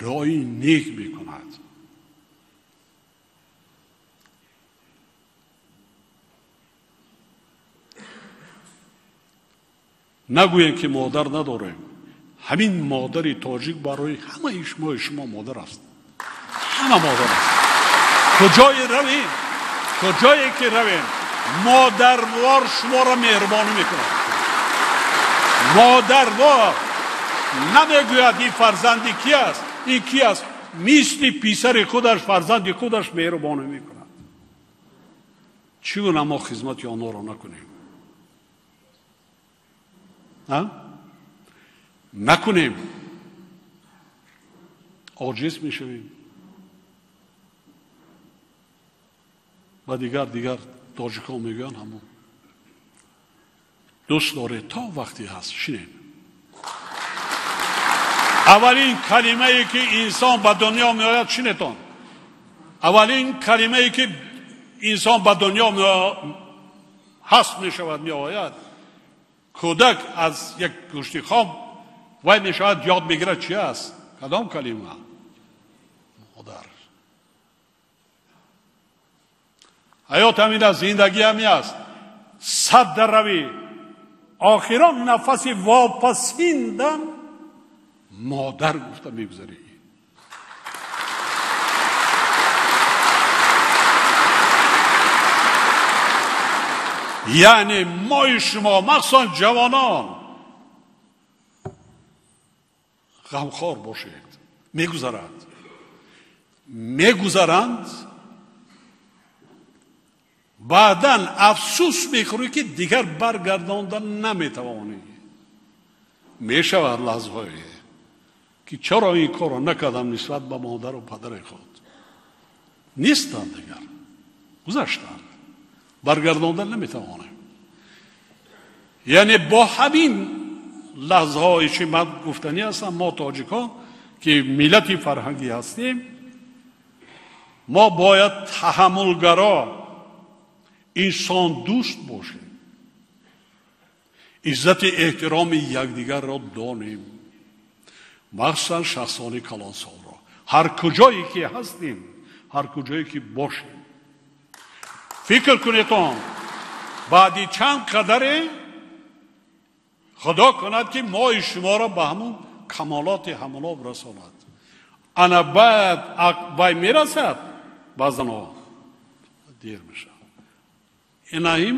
дуои нек мекунад. Нагӯем ки модар надорем. Ҳамин модари тоҷик барои ҳамаи шумо модар аст. Ҳама модар аст. Куҷое равем, куҷое ки равем, модарвор шуморо меҳрубонӣ мекунад. Модарвор намегӯяд ин фарзанди ки аст, ин ки аст, мисли писари худаш, фарзанди худаш меҳрубонӣ мекунад. Чӣ гуна мо хизмати онҳоро накунем? Накунем, оҷиз мешавем. Ва дигар тоҷикон мегӯянд ҳамон дӯст доред то вақте ҳаст. Шинед. Аввалин калимае ки инсон ба дунё меояд, шинетон, аввалин калимае ки инсон ба дунё ҳаст мешавад, меояд, кӯдак аз як гӯшти хом вай мешавад, ёд мегирад чи аст, кадом калима? Модар. Ҳаёт ҳамин аст, зиндагӣ ҳамин аст. Сад дар равӣ, охирон нафаси вопасин дам модар гуфта мегузарӣ. Яъне мои шумо, махсусан ҷавонон, ғамхор бошед. Мегузарад, мегузаранд, баъдан афсӯс мехӯрӣ ки дигар баргардонда наметавонӣ. Мешавад лаҳзаҳое ки чаро ин корро накардам нисбат ба модару падари худ. Нестанд дигар, гузаштанд, баргардонда наметавонем. Яъне бо ҳамин лаҳзаҳое ки ман гуфтанӣ ҳастам, мо тоҷикон ки миллати фарҳангӣ ҳастем, мо бояд таҳаммулгаро, инсондӯст бошем, иззати эҳтироми якдигарро донем, махсусан шахсони калонсолро. Ҳар куҷое ки ҳастем, ҳар куҷое ки бошем, фикр кунедон, баъди чанд қадаре худо кунад ки мои шуморо ба ҳамун камолоти ҳамоноб расонад. Ана баъд вай мерасад, баъзанҳо дер мешавад. Ина ин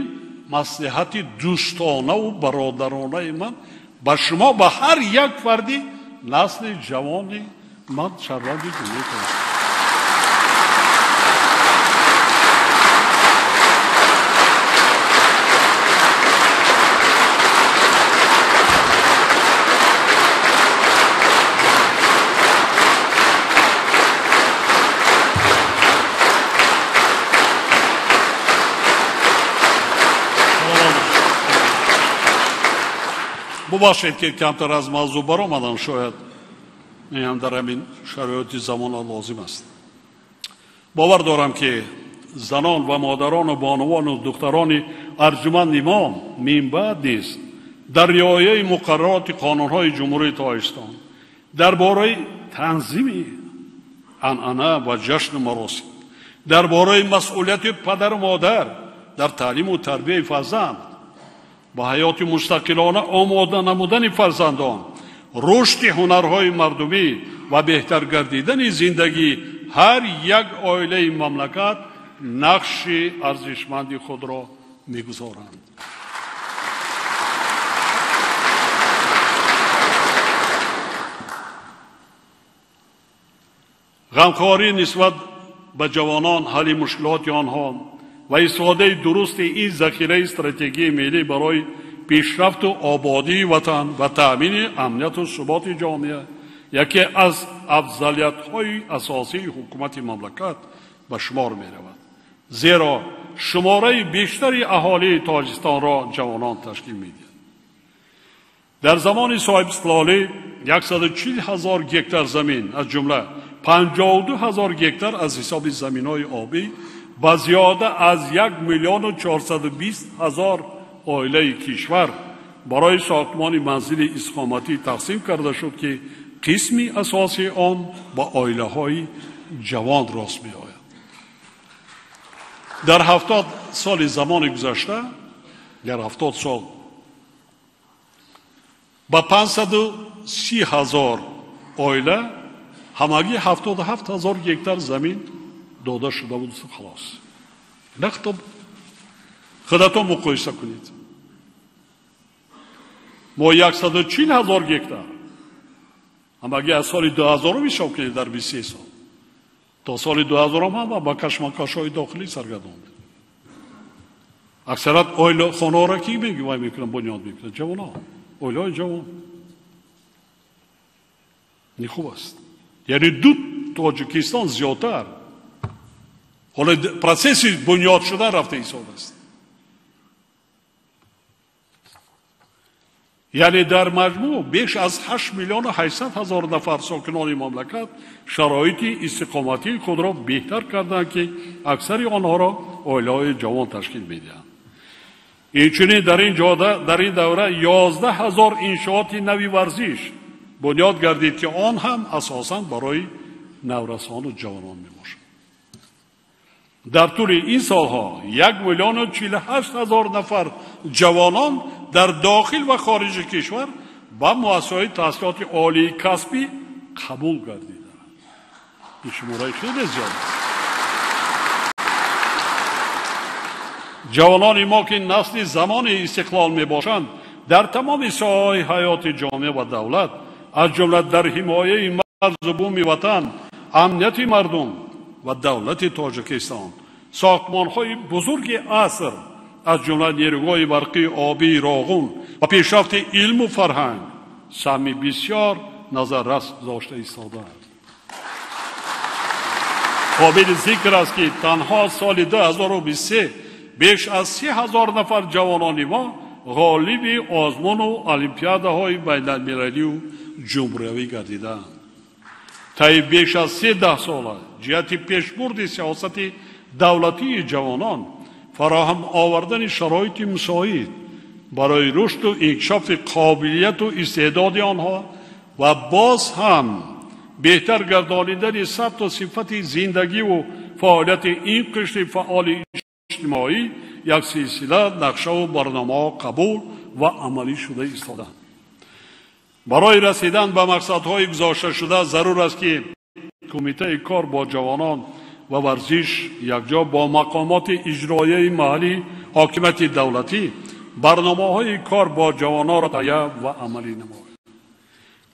маслиҳати дӯстонаву бародаронаи ман ба шумо, ба ҳар як фарди насли ҷавони ман шаҳрванди Ҷумҳурии Тоҷикистон. Бубахшед, ки камтар аз мавзӯъ баромадам, шояд ин ҳам дар ҳамин шароити замона лозим аст. Бовар дорам, ки занон ва модарону бонувану духтарони арҷуманди мо минбаъд низ дар риояи муқаррароти қонунҳои Ҷумҳурии Тоҷикистон дар бораи танзими анъана ва ҷашну маросим, дар бораи масъулияти падару модар дар таълиму тарбияи фарзанд, ба ҳаёти мустақилона омода намудани фарзандон, рушди ҳунарҳои мардумӣ ва беҳтар гардидани зиндагии ҳар як оилаи мамлакат нақши арзишманди худро мегузоранд. Ғамхорӣ нисбат ба ҷавонон, ҳалли мушкилоти онҳо ва истифодаи дурусти ин захираи стратегии миллӣ барои пешрафту ободии ватан ва таъмини амнияту суботи ҷомеа яке аз афзалиятҳои асосии ҳукумати мамлакат ба шумор меравад, зеро шумораи бештари аҳолии Тоҷикистонро ҷавонон ташкил медиҳанд. Дар замони соҳибистиқлолӣ 140 ҳазор гектар замин, аз ҷумла 52 ҳазор гектар аз ҳисоби заминҳои обӣ, ба зиёда аз 1 миллиону 420 ҳазор оилаи кишвар барои сохтмони манзили истиқоматӣ тақсим карда шуд, ки қисми асосии он ба оилаҳои ҷавон рост меояд. Дар 70 соли замони гузашта, дар 70 сол ба 530 ҳазор оила ҳамагӣ 77 ҳазор гектар замин дода шуда буд. Халос. Нахто худатон муқоиса кунед. Мо 140 ҳазор гектар ҳамагӣ аз соли 2000 ҳисоб кунед, дар 23 сол то соли 2000 ҳам ба кашмакашҳои дохилӣ саргардон буд. Аксарат оила хонаҳоро ки вай мекунанд, бунёд мекунанд? Ҷавонон, оилаҳои ҷавон. Ин хуб аст. Яъне ду Тоҷикистон зиёдтар ҳоло процесси бунёд шуда рафта ҳисоб аст. Яъне дар маҷмӯъ беш аз 8 миллиону 800 ҳазор нафар сокинони мамлакат шароити истиқоматии худро беҳтар карданд, ки аксари онҳоро оилаҳои ҷавон ташкил медиҳанд. Инчунин дар ин ҷода дар ин давра 11 ҳазор иншооти нави варзиш бунёд гардид, ки он ҳам асосан барои наврасону ҷавонон мебошад. Дар тӯли ин солҳо 1 миллиону 48 ҳазор нафар ҷавонон дар дохил ва хориҷи кишвар ба муассисаҳои таҳсилоти олии касбӣ қабул гардиданд. Ин шумораи хеле зиёд аст. Ҷавонони мо, ки насли замони истиқлол мебошанд, дар тамоми соҳаҳои ҳаёти ҷомеа ва давлат, аз ҷумла дар ҳимояи марзу буми ватан, амнияти мардум ва давлати Тоҷикистон, сохтмонҳои бузурги аср, аз ҷумла нерӯгоҳи барқии обии Роғун ва пешрафти илму фарҳанг саҳми бисёр назаррас гузошта истодаанд. Қобили зикр аст, ки танҳо соли 2023 беш аз 3 ҳазор нафар ҷавонони мо ғолиби озмуну олимпиадаҳои байналмилалию ҷумҳуриявӣ гардидаанд. Таи беш аз 13 сола ҷиҳати пешбурди сиёсати давлатии ҷавонон, фароҳам овардани шароити мусоид барои рушду инкишофи қобилияту истеъдоди онҳо ва боз ҳам беҳтар гардонидани сатҳу сифати зиндагиву фаъолияти ин қишри фаъоли иҷтимоӣ як силсила нақшаву барномаҳо қабул ва амалӣ шуда истодаанд. Барои расидан ба мақсадҳои гузошташуда зарур аст, ки Кумитаи кор бо ҷавонон ва варзиш якҷо бо мақомоти иҷроияи маҳаллӣ, ҳокимияти давлатӣ барномаҳои кор бо ҷавононро таҳия ва амалӣ намояд.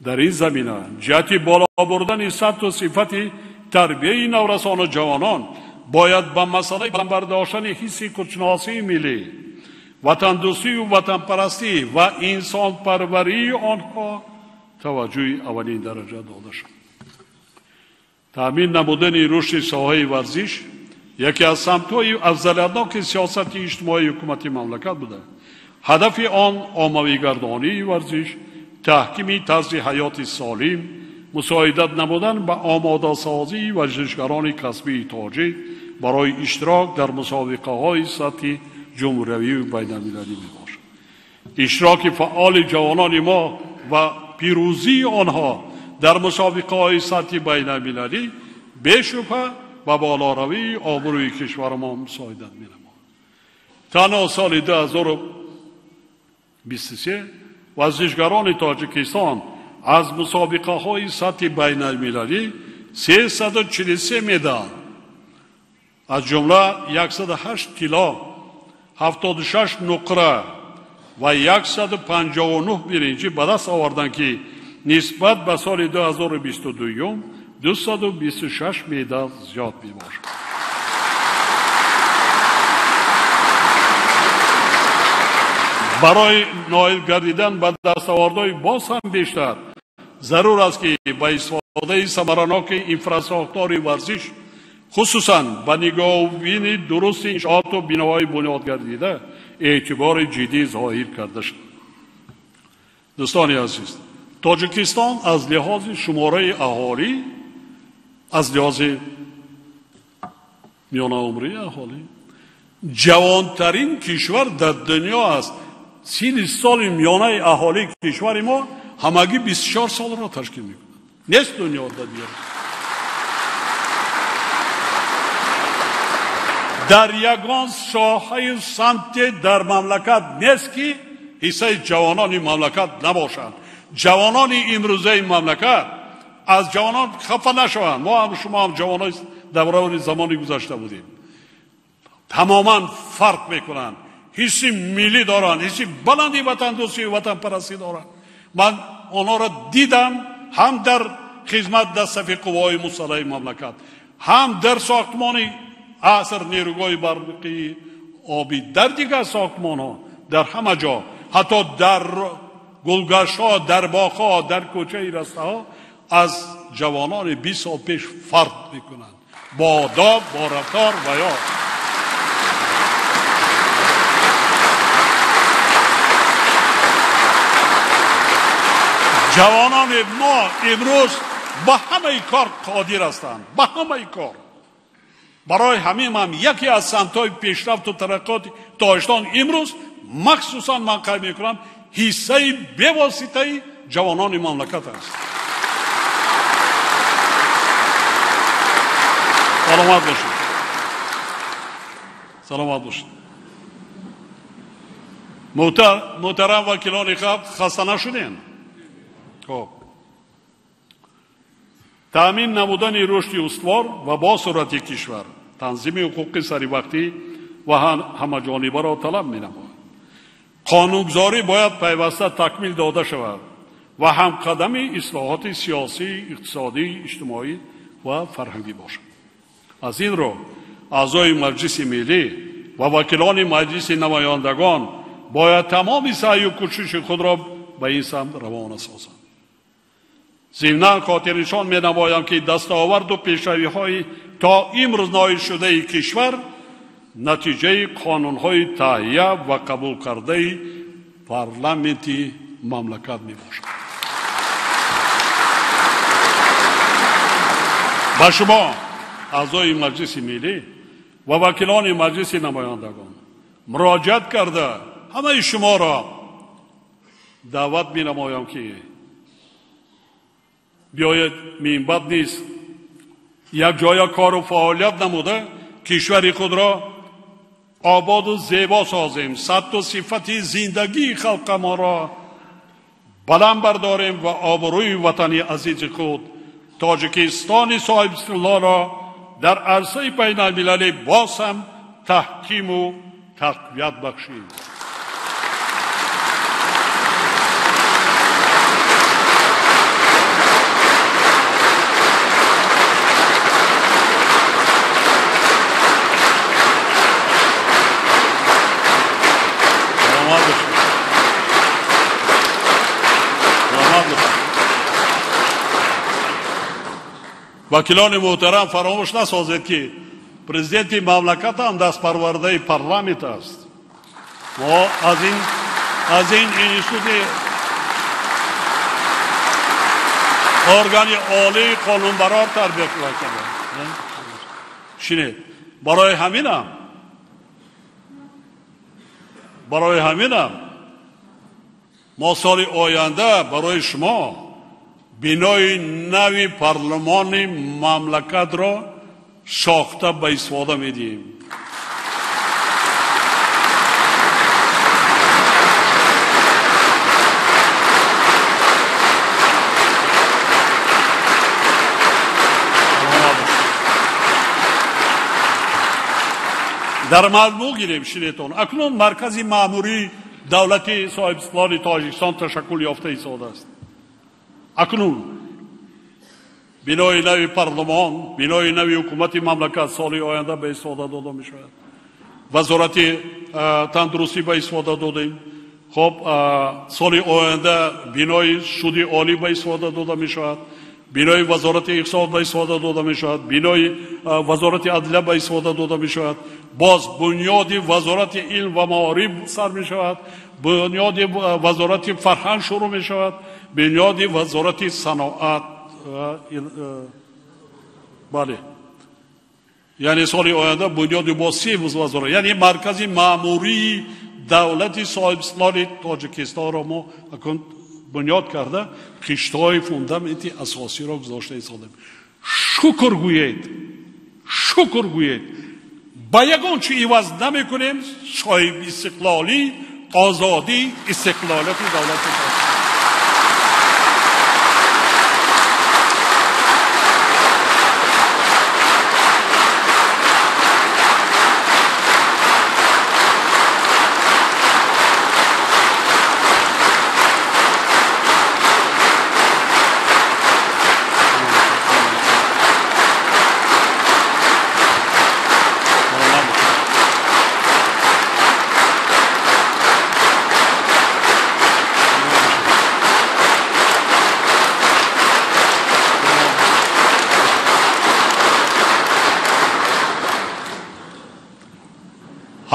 Дар ин замина ҷиҳати боло бурдани сатҳу сифати тарбияи наврасону ҷавонон бояд ба масъалаи баланд бардоштани ҳисси худшиносии миллӣ, ватандӯстию ватанпарастӣ ва инсонпарварии онҳо таваҷҷӯҳи аввалин дараҷа дода шавад. Таъмин намудани рушди соҳаи варзиш яке аз самтҳои афзалиятноки сиёсати иҷтимоии ҳукумати мамлакат буда, ҳадафи он оммавигардонии варзиш, таҳкими тарзи ҳаёти солим, мусоидат намудан ба омодасозии варзишгарони касбии тоҷик барои иштирок дар мусобиқаҳои сатҳи ҷумҳуриявию байналмилалӣ мебошад. Иштироки фаъоли ҷавонони мо ва пирӯзии онҳо дар мусобиқаҳои сатҳи байналмилалӣ бешубҳа ба болоравии обрӯи кишварамон мусоидат менамояд. Танҳо соли 2023 варзишгарони Тоҷикистон аз мусобиқаҳои сатҳи байналмилалӣ 343 медал, аз ҷумла 108 тилло, 76 нуқра ва 159 биринҷӣ ба даст оварданд, ки нисбат ба соли 2022 226 медал зиёд мебошад. Барои ноил гардидан ба дастовардҳои боз ҳам бештар зарур аст, ки ба истифодаи самараноки инфрасохтори варзиш, хусусан ба нигоҳубини дурусти иншооту биноҳои бунёдгардида эътибори ҷиддӣ зоҳир карда шавад. Дӯстони азиз, Тоҷикистон аз лиҳози шумораи аҳолӣ, аз лиҳози миёнаумрии аҳолӣ ҷавонтарин кишвар дар дунё аст. 30 соли миёнаи аҳолии кишвари мо ҳамагӣ 24 солро ташкил мекунад. Нест дунё дар дигар. Дар ягон соҳаи самте дар мамлакат нест, ки ҳиссаи ҷавонони мамлакат набошанд. Ҷавонони имрӯзаи мамлакат аз ҷавонон хафа нашаванд. Мо ҳам шумо ҳам ҷавонои давраи замони гузашта будем. Тамоман фарқ мекунанд. Ҳисси миллӣ доранд, ҳисси баланди ватандӯстию ватанпарастӣ доранд. Ман онҳоро дидам ҳам дар хизмат дар сафи қувваҳои мусаллаҳи мамлакат, ҳам дар сохтмони аср нерӯгоҳи барқии обӣ, дар дигар сохтмонҳо, дар ҳама ҷо, ҳатто дар гулгаштҳо, дар боғҳо, дар кӯчаи растаҳо аз ҷавонони 20 сол пеш фарқ мекунанд. Бо одоб, бо рафтор ва ё ҷавонони мо имрӯз ба ҳамаи кор қодир ҳастанд, ба ҳамаи кор. Барои ҳамин ҳам яке аз самтҳои пешрафту тараққиёти Тоҷикистон имрӯз махсусан ман қайд мекунам ҳиссаи бевоситаи ҷавонони мамлакат аст. Саломат бошед, саломат бошед. Муҳтарам вакилони халқ, хаста нашудем? Хоб. Таъмин намудани рушди устувор ва босуръати кишвар, танзими ҳуқуқи саривақтӣ ва ҳамаҷонибаро талаб менамояд. Қонунгузорӣ бояд пайваста такмил дода шавад ва ҳамқадами ислоҳоти сиёсӣ, иқтисодӣ, иҷтимоӣ ва фарҳангӣ бошад. Аз ин рӯ аъзои Маҷлиси Миллӣ ва вакилони Маҷлиси Намояндагон бояд тамоми саъю кӯшиши худро ба ин самт равона созанд. Зимнан хотирнишон менамоям, ки дастоварду пешравиҳои то имрӯз ноил шудаи кишвар натиҷаи қонунҳои таҳия ва қабул кардаи парламенти мамлакат мебошад. Ба шумо аъзои Маҷлиси Миллӣ ва вакилони Маҷлиси Намояндагон муроҷиат карда ҳамаи шуморо даъват менамоям, ки биёед минбаъд низ якҷоя кору фаъолият намуда кишвари худро ободу зебо созем, сатҳу сифати зиндагии халқамонро баланд бардорем ва обрӯи ватани азизи худ Тоҷикистони соҳибистиқлолро дар арсаи байналмилалӣ боз ҳам таҳкиму тақвият бахшем. Вакилони муҳтарам, фаромӯш насозед, ки президенти мамлакат ҳам дастпарвардаи парламент аст. Мо аз ин институти органи олии қонунбарор тарбия кардем. Шинед, барои ҳаминам мо соли оянда барои шумо бинои нави парлумони мамлакатро сохта ба истифода медиҳем. Дар маҷмӯъ гирем, шинетон, акнун маркази маъмурии давлати соҳибистиқлоли Тоҷикистон ташаккул ёфта истодааст. Акнун бинои нави парлумон, бинои нави ҳукумати мамлакат соли оянда ба истифода дода мешавад. Вазорати тандурустӣ ба истифода додем. Хоб, соли оянда бинои суди олӣ ба истифода дода мешавад, бинои вазорати иқтисод ба истифода дода мешавад, бинои вазорати адлия ба истифода дода мешавад, боз бунёди вазорати илм ва маориф сар мешавад, бунёди вазорати фарҳанг шурӯъ мешавад, бунёди вазорати саноат. Бале, яъне соли оянда бунёди бо се вазорат, яъне маркази маъмурии давлати соҳибистиқлоли Тоҷикистонро мо акнун бунёд карда, хиштҳои фундаменти асосиро гузошта истодем. Шукр гӯед, шукр гӯед, ба ягон чи иваз намекунем соҳибистиқлолӣ, озодӣ, истиқлолияти давлати Тоҷикистон.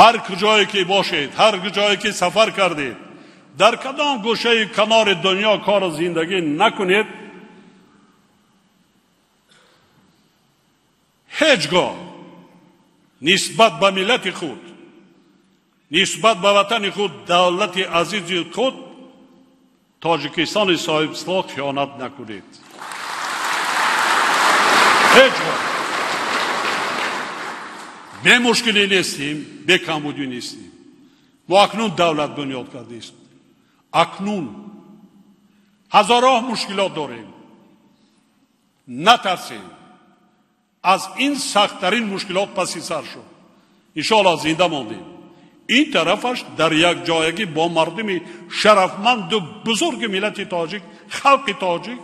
Ҳар куҷое ки бошед, ҳар куҷое ки сафар кардед, дар кадом гӯшаи канори дунё кору зиндагӣ накунед, ҳеҷ гоҳ нисбат ба миллати худ, нисбат ба ватани худ, давлати азизи худ, Тоҷикистони соҳибистиқлол хиёнат накунед. Ҳеҷ гоҳ. Бемушкилӣ нестем, бекамбудӣ нестем. Мо акнун давлат бунёд кардаистем. Акнун ҳазорҳо мушкилот дорем. Натарсем. Аз ин сахттарин мушкилот паси сар шуд. Иншоаллоҳ зинда мондем. Ин тарафаш дар як ҷоягӣ бо мардуми шарафманду бузурги миллати тоҷик, халқи тоҷик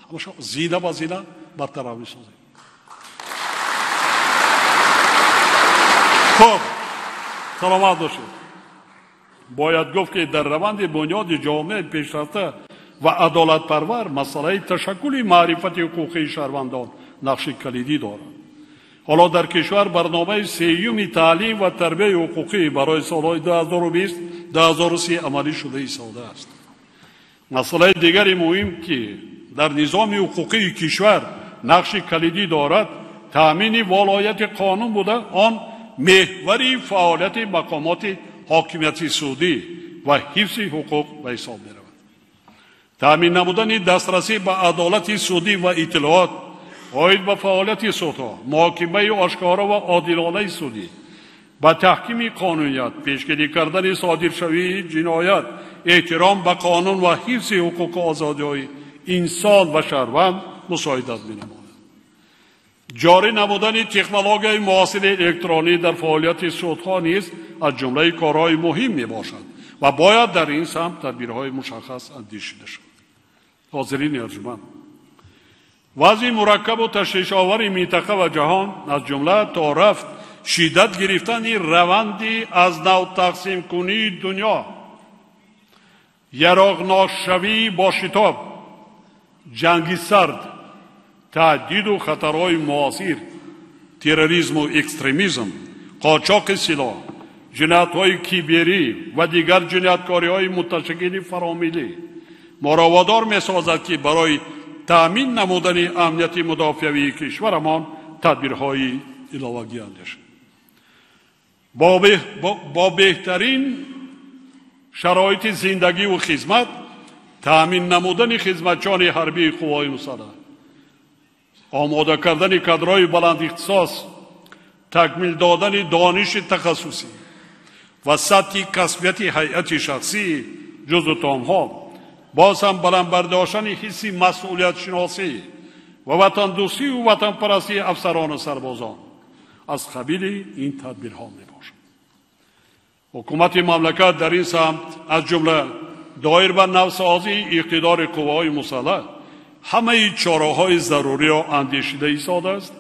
ҳамаша зина ба зина бартараф месозем. Хуб, саломат бошед. Бояд гуфт, ки дар раванди бунёди ҷомеаи пешрафта ва адолатпарвар масъалаи ташаккули маърифати ҳуқуқии шаҳрвандон нақши калидӣ дорад. Ҳоло дар кишвар барномаи сеюми таълим ва тарбияи ҳуқуқӣ барои солҳои 2020-2030 амалӣ шуда истодааст. Масъалаи дигари муҳим, ки дар низоми ҳуқуқии кишвар нақши калидӣ дорад, таъмини волояти қонун буда, он меҳвари фаъолияти мақомоти ҳокимияти судӣ ва ҳифзи ҳуқуқ ба ҳисоб меравад. Таъмин намудани дастрасӣ ба адолати судӣ ва иттилоот оид ба фаъолияти судҳо, муҳокимаи ошкоро ва одилонаи судӣ, ба таҳкими қонуният, пешгирӣ кардани содиршавии ҷиноят, эҳтиром ба қонун ва ҳифзи ҳуқуқу озодиҳои инсон ва шаҳрванд мусоидат менамояд. Ҷорӣ намудани технологияи муосири электронӣ дар фаъолияти судҳо низ аз ҷумлаи корҳои муҳим мебошад ва бояд дар ин самт тадбирҳои мушаххас андешида шавад. Ҳозирини арҷманд, вазъи мураккабу ташвишовари минтақа ва ҷаҳон, аз ҷумла то рафт шиддат гирифтани раванди аз нав тақсимкунии дунё, яроғнокшавии бо шитоб, ҷанги сард, таҳдиду хатарҳои муосир, терроризму экстремизм, қочоқи силоҳ, ҷиноятҳои киберӣ ва дигар ҷинояткориҳои муташаккили фаромиллӣ моро водор месозад, ки барои таъмин намудани амнияти мудофиавии кишварамон тадбирҳои иловагӣ андешем. Бо беҳтарин шароити зиндагиву хизмат таъмин намудани хизматчиёни ҳарбии қувваҳои мусаллаҳ, омода кардани кадрҳои баландихтисос, такмил додани дониши тахассусӣ ва сатҳи касбияти ҳайати шахсии ҷузъу томҳо, боз ҳам баланд бардоштани ҳисси масъулиятшиносӣ ва ватандӯстию ватанпарастии афсарону сарбозон аз қабили ин тадбирҳо мебошад. Ҳукумати мамлакат дар ин самт, аз ҷумла доир ба навсозии иқтидори қувваҳои мусаллаҳ, ҳамаи чораҳои заруриро андешида истодааст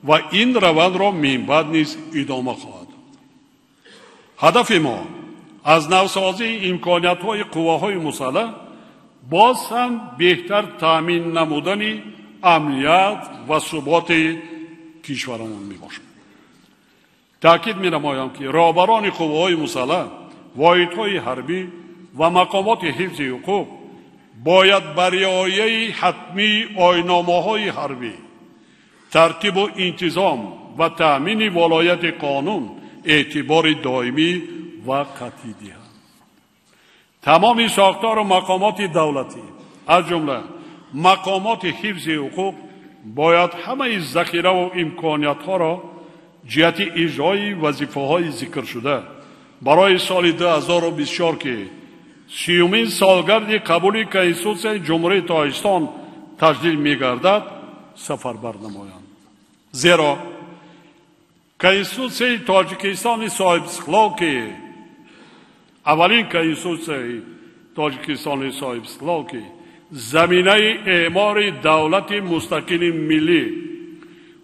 ва ин равандро минбаъд низ идома хоҳад дод. Ҳадафи мо аз навсозии имкониятҳои қувваҳои мусаллаҳ боз ҳам беҳтар таъмин намудани амният ва суботи кишварамон мебошад. Таъкид менамоям, ки роҳбарони қувваҳои мусаллаҳ, воҳидҳои ҳарбӣ ва мақомоти ҳифзи ҳуқуқ бояд ба риояи ҳатмии оинномаҳои ҳарбӣ, тартибу интизом ва таъмини волояти қонун эътибори доимӣ ва қатъӣ диҳанд. Тамоми сохтору мақомоти давлатӣ, аз ҷумла мақомоти ҳифзи ҳуқуқ, бояд ҳамаи захираву имкониятҳоро ҷиҳати иҷрои вазифаҳои зикршуда барои соли 2024, ки 30-умин солгарди қабули Конститутсияи Ҷумҳурии Тоҷикистон таҷлил мегардад, сафарбар намоянд. Зеро Конститутсияи Тоҷикистони соҳибистиқлол, ки аввалин Конститутсияи Тоҷикистони соҳибистиқлол, ки заминаи эъмори давлати мустақили миллӣ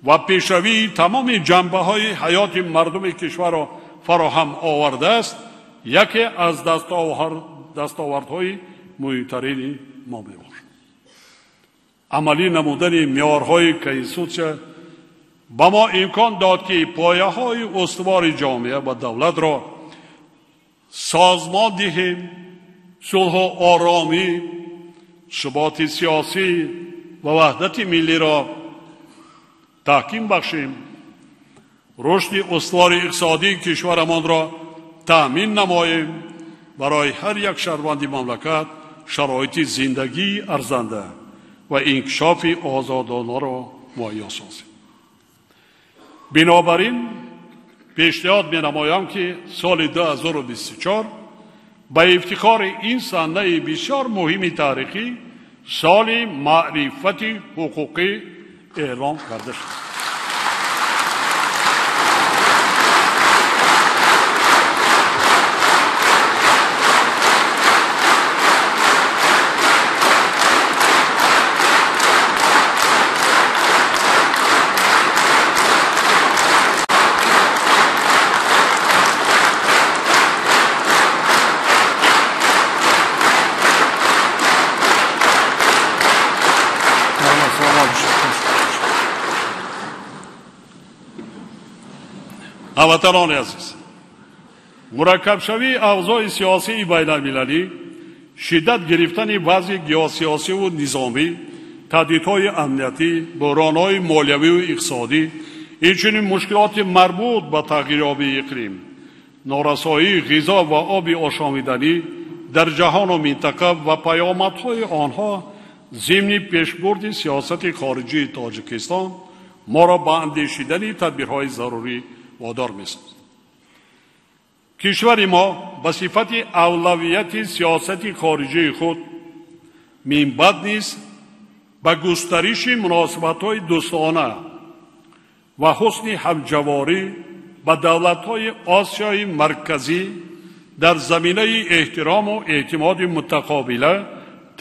ва пешравии тамоми ҷанбаҳои ҳаёти мардуми кишварро фароҳам овардааст, яке аз дастовардҳои муҳимтарини мо мебошад. Амалӣ намудани меъёрҳои Конститутсия ба мо имкон дод, ки пояҳои устувори ҷомеа ва давлатро созмон диҳем, сулҳу оромӣ, суботи сиёсӣ ва ваҳдати миллиро таҳким бахшем, рушди устувори иқтисодии кишварамонро таъмин намоем, барои ҳар як шаҳрванди мамлакат шароити зиндагии арзанда ва инкишофи озодонаро муҳайё созем. Бинобар ин пешниҳод менамоям, ки соли 2024 ба ифтихори ин санаи бисёр муҳими таърихӣ соли маърифати ҳуқуқӣ эълон карда шуд. Ҳамватанони азиз, мураккабшавии авзои сиёсии байналмилалӣ, шиддат гирифтани вазъи геосиёсиву низомӣ, таҳдидҳои амниятӣ, буҳронҳои молиявию иқтисодӣ, инчунин мушкилоти марбут ба тағйирёбии иқлим, норасоии ғизо ва оби ошомиданӣ дар ҷаҳону минтақа ва паёмадҳои онҳо зимни пешбурди сиёсати хориҷии Тоҷикистон моро ба андешидани тадбирҳои зарурӣ водор месозад. Кишвари мо ба сифати авлавияти сиёсати хориҷии худ минбаъд низ ба густариши муносибатҳои дӯстона ва ҳусни ҳамҷаворӣ ба давлатҳои Осиёи Марказӣ дар заминаи эҳтирому эътимоди мутақобила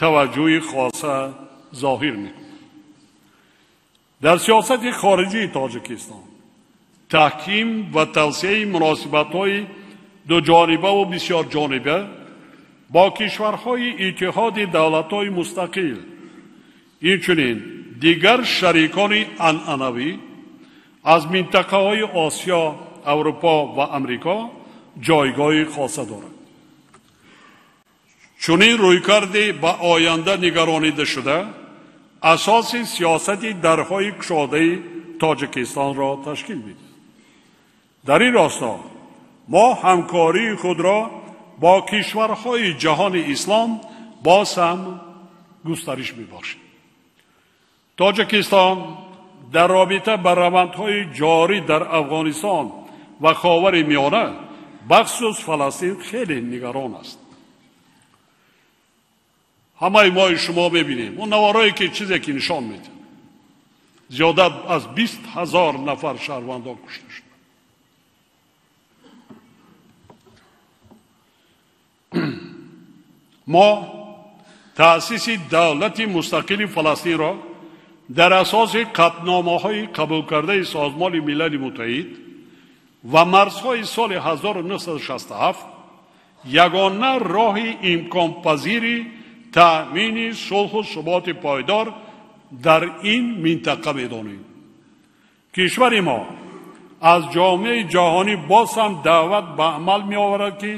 таваҷҷӯҳи хоса зоҳир мекунад. Дар сиёсати хориҷии Тоҷикистон таҳким ва тавсеаи муносибатҳои дуҷонибаву бисёрҷониба бо кишварҳои иттиҳоди давлатҳои мустақил, инчунин дигар шарикони анъанавӣ аз минтақаҳои Осиё, Аврупо ва Амрико ҷойгоҳи хоса дорад. Чунин рӯйкарде ба оянда нигаронида шуда, асоси сиёсати дарҳои кушодаи Тоҷикистонро ташкил медиҳад. Дар ин росто мо ҳамкории худро бо кишварҳои ҷаҳони ислом боз ҳам густариш мебахшем. Тоҷикистон дар робита ба равандҳои ҷорӣ дар Афғонистон ва Ховари Миёна, бахусус Фаластин, хеле нигарон аст. Ҳамаи мои шумо мебинем он наворое ки чизе ки нишон медиҳад, зиёда аз 20 000 нафар шаҳрвандон кушта шуданд. Мо таъсиси давлати мустақили Фаластинро дар асоси қатъномаҳои қабулкардаи Созмони Милали Муттаҳид ва марзҳои соли 1967 ягона роҳи имконпазири таъмини сулҳу суботи пойдор дар ин минтақа медонем. Кишвари мо аз ҷомеаи ҷаҳонӣ боз ҳам даъват ба амал меоварад, ки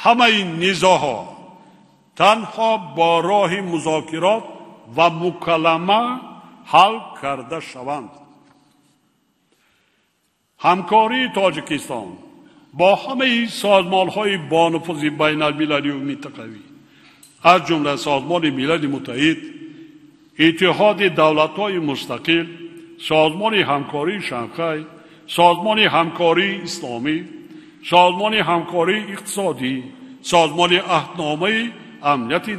ҳамаи низоъҳо танҳо бо роҳи музокирот ва мукалама ҳал карда шаванд. Ҳамкории Тоҷикистон бо ҳамаи созмонҳои бонуфузи байналмилалию минтақавӣ, аз ҷумла Созмони Милали Муттаҳид, Иттиҳоди давлатҳои мустақил, Созмони ҳамкории Шанхай, Созмони ҳамкории исломӣ, Созмони ҳамкории иқтисодӣ, Созмони аҳдномаи амнияти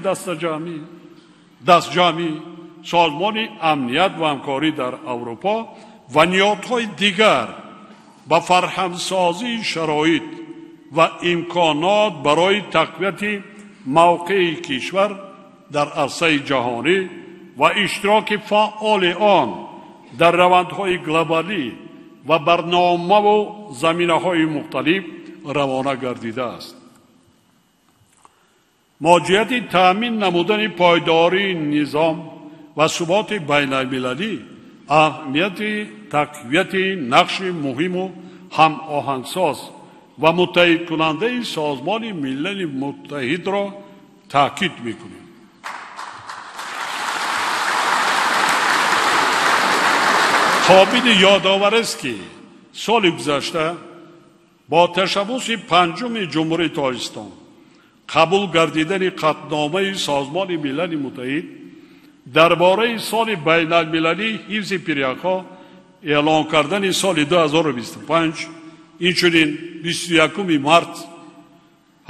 дастҷамъӣ, Созмони амният ва ҳамкорӣ дар Аврупо ва ниҳодҳои дигар ба фарҳамсозии шароит ва имконот барои тақвияти мавқеи кишвар дар арсаи ҷаҳонӣ ва иштироки фаъоли он дар равандҳои глобалӣ ва барномаву заминаҳои мухталиф равона гардидааст. Мо ҷиҳати таъмин намудани пойдории низом ва суботи байналмилалӣ аҳамияти тақвияти нақши муҳиму ҳамоҳангсоз ва муттаҳидкунандаи Созмони Милали Муттаҳидро таъкид мекунем. Қобили ёдовар аст, ки соли гузашта бо ташаббуси панҷуми Ҷумҳурии Тоҷикистон қабул гардидани қатъномаи Созмони Милали Муттаҳид дар бораи соли байналмилалии ҳифзи пиряхҳо эълон кардани соли 2025, инчунин 21 март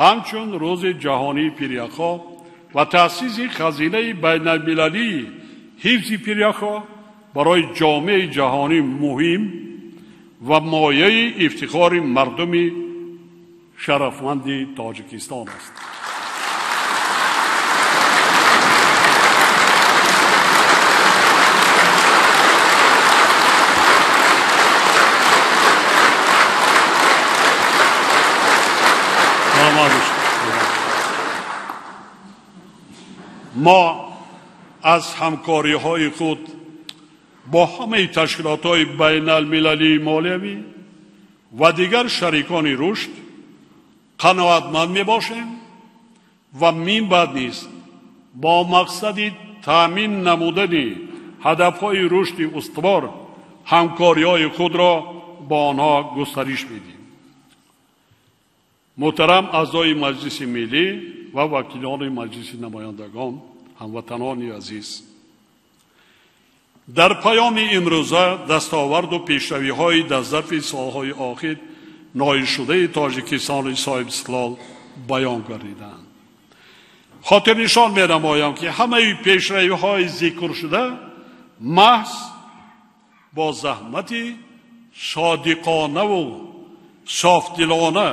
ҳамчун рӯзи ҷаҳонии пиряхҳо ва таъсиси хазинаи байналмилалии ҳифзи пиряхҳо барои ҷомеаи ҷаҳонӣ муҳим ва мояи ифтихори мардуми шарафманди Тоҷикистон аст. Мо аз ҳамкориҳои худ бо ҳамаи ташкилотҳои байналмилалии молиявӣ ва дигар шарикони рушд қаноатманд мебошем ва минбаъд низ бо мақсади таъмин намудани ҳадафҳои рушди устувор ҳамкориҳои худро бо онҳо густариш медиҳем. Муҳтарам аъзои Маҷлиси Миллӣ ва вакилони Маҷлиси Намояндагон, ҳамватанони азиз, дар паёми имрӯза дастоварду пешравиҳои дар зарфи солҳои охир ноилшудаи Тоҷикистони соҳибистиқлол баён гардиданд. Хотирнишон менамоям, ки ҳамаи пешравиҳои зикршуда маҳз бо заҳмати содиқонаву софдилона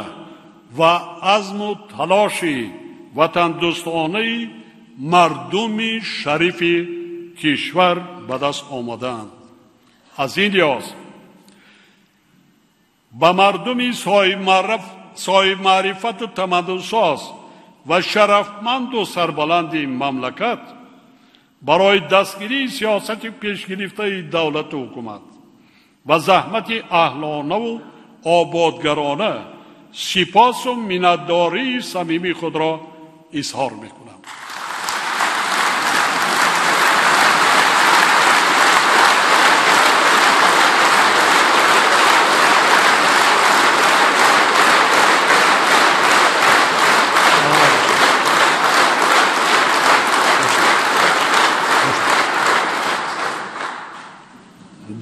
ва азму талоши ватандӯстонаи мардуми шарифи кишвар ба даст омадаанд. Аз ин лиҳоз ба мардуми соҳибмаърифату тамаддунсоз ва шарафманду сарбаланди мамлакат Барои дастгирии сиёсати пешгирифтаи давлату ҳукумат ва заҳмати аҳлонаву ободгарона сипосу миннатдории самимии худро изҳор мекунам.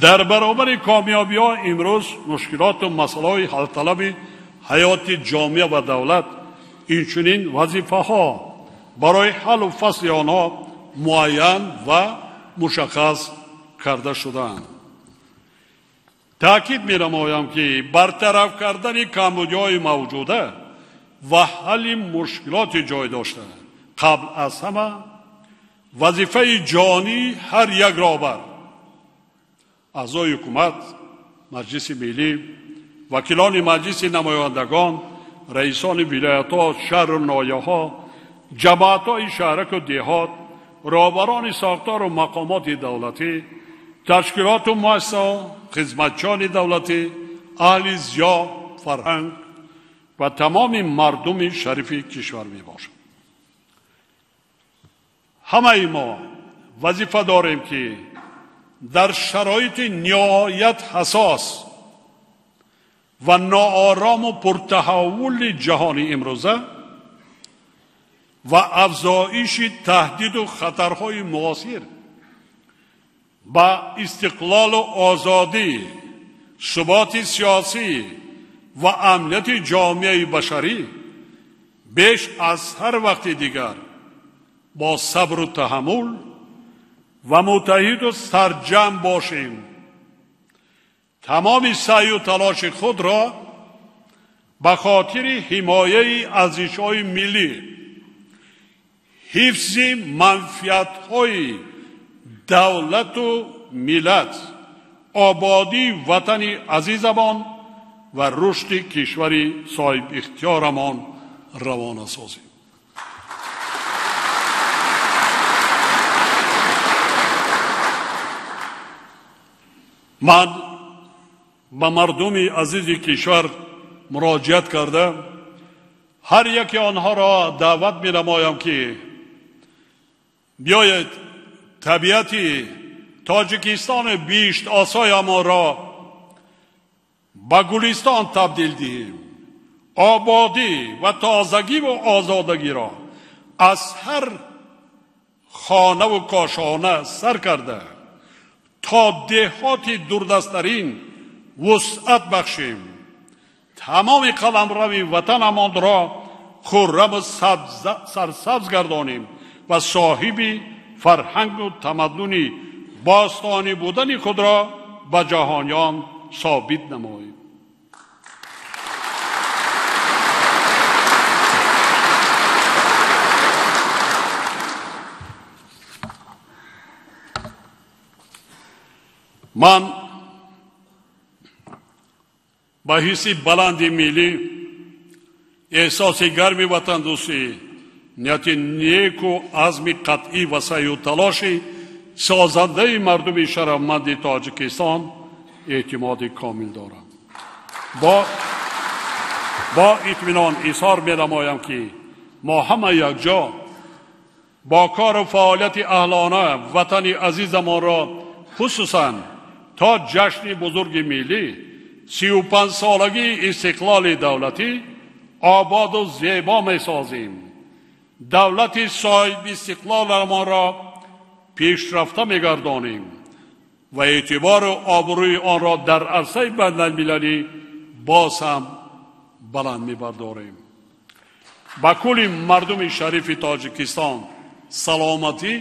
Дар баробари комёбиҳо имрӯз мушкилоту масъалаҳои ҳалталаби ҳаёти ҷомеа ва давлат, инчунин вазифаҳо барои ҳаллу фасли онҳо муайян ва мушаххас карда шудаанд. Таъкид менамоям, ки бартараф кардани камбудиҳои мавҷуда ва ҳалли мушкилоти ҷой дошта қабл аз ҳама вазифаи ҷонии ҳар як роҳбар, аъзои ҳукумат, Маҷлиси Миллӣ, вакилони Маҷлиси намояндагон, раисони вилоятҳо, шаҳру ноҳияҳо, ҷамоатҳои шаҳраку деҳот, роҳбарони сохтору мақомоти давлатӣ, ташкилоту муассисаҳо, хизматчиёни давлатӣ, аҳли зиё, фарҳанг ва тамоми мардуми шарифи кишвар мебошад. Ҳамаи мо вазифа дорем, ки дар шароити ниҳоят ҳассос ва ноорому пуртаҳаввули ҷаҳони имрӯза ва афзоиши таҳдиду хатарҳои муосир ба истиқлолу озодӣ, суботи сиёсӣ ва амнияти ҷомеаи башарӣ беш аз ҳар вақти дигар бо сабру таҳаммул ва муттаҳиду сарҷамъ бошем. Тамоми саъю талоши худро ба хотири ҳимояи арзишҳои миллӣ, ҳифзи манфиатҳои давлату миллат, ободии ватани азизамон ва рушди кишвари соҳибихтиёрамон равона созем. Ман ба мардуми азизи кишвар муроҷиат карда ҳар яке онҳоро даъват менамоям, ки биёед табиати Тоҷикистони биҳиштосоямонро ба гулистон табдил диҳем, ободӣ ва тозагиву озодагиро аз ҳар хонаву кошона сар карда то деҳоти дурдасттарин вусъат бахшем, тамоми қаламрави ватанамонро хурраму сарсабз гардонем ва соҳиби фарҳангу тамаддуни бостонӣ будани худро ба ҷаҳониён собит намоем. Ман ба ҳисси баланди миллӣ, эҳсоси гарми ватандӯстӣ, нияти неку азми қатъӣ ва саъю талоши созандаи мардуми шарафманди Тоҷикистон эътимоди комил дорам. Бо итминон изҳор менамоям, ки мо ҳама якҷо бо кору фаъолияти аҳлона ватани азизамонро хусусан то ҷашни бузурги миллӣ 35-солагии истиқлоли давлатӣ ободу зебо месозем. Давлати соҳибистиқлоламонро пешрафта мегардонем ва эътибору обрӯи онро дар арсаи байналмилалӣ боз ҳам баланд мебардорем. Ба кулли мардуми шарифи Тоҷикистон саломатӣ,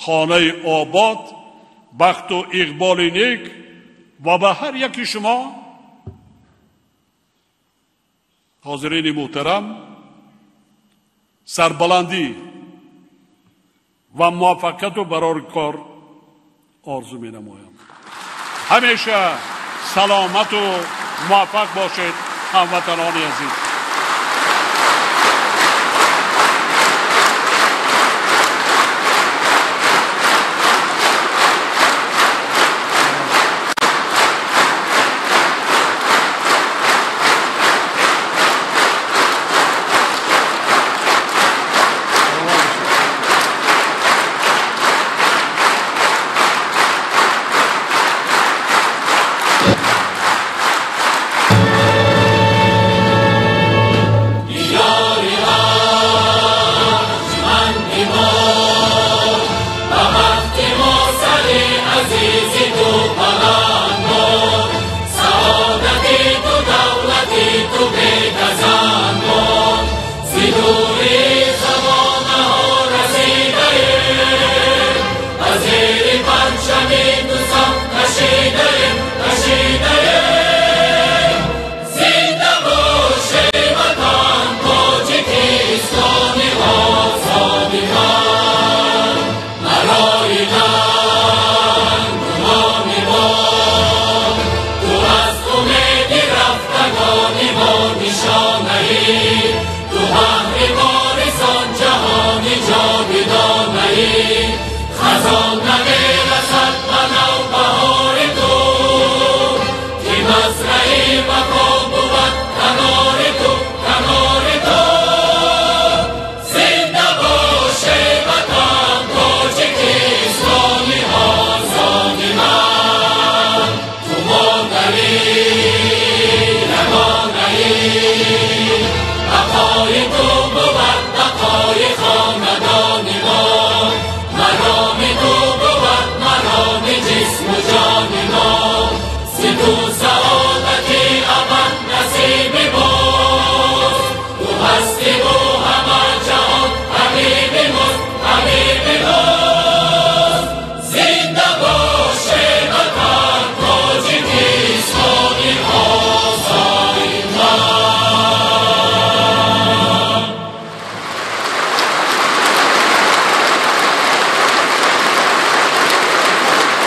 хонаи обод, бахту иқболи нек ва ба ҳар яки шумо ҳозирини муҳтарам сарбаландӣ ва муваффақияту барори кор орзу менамоям. Ҳамеша саломату муваффақ бошед, ҳамватанони азиз.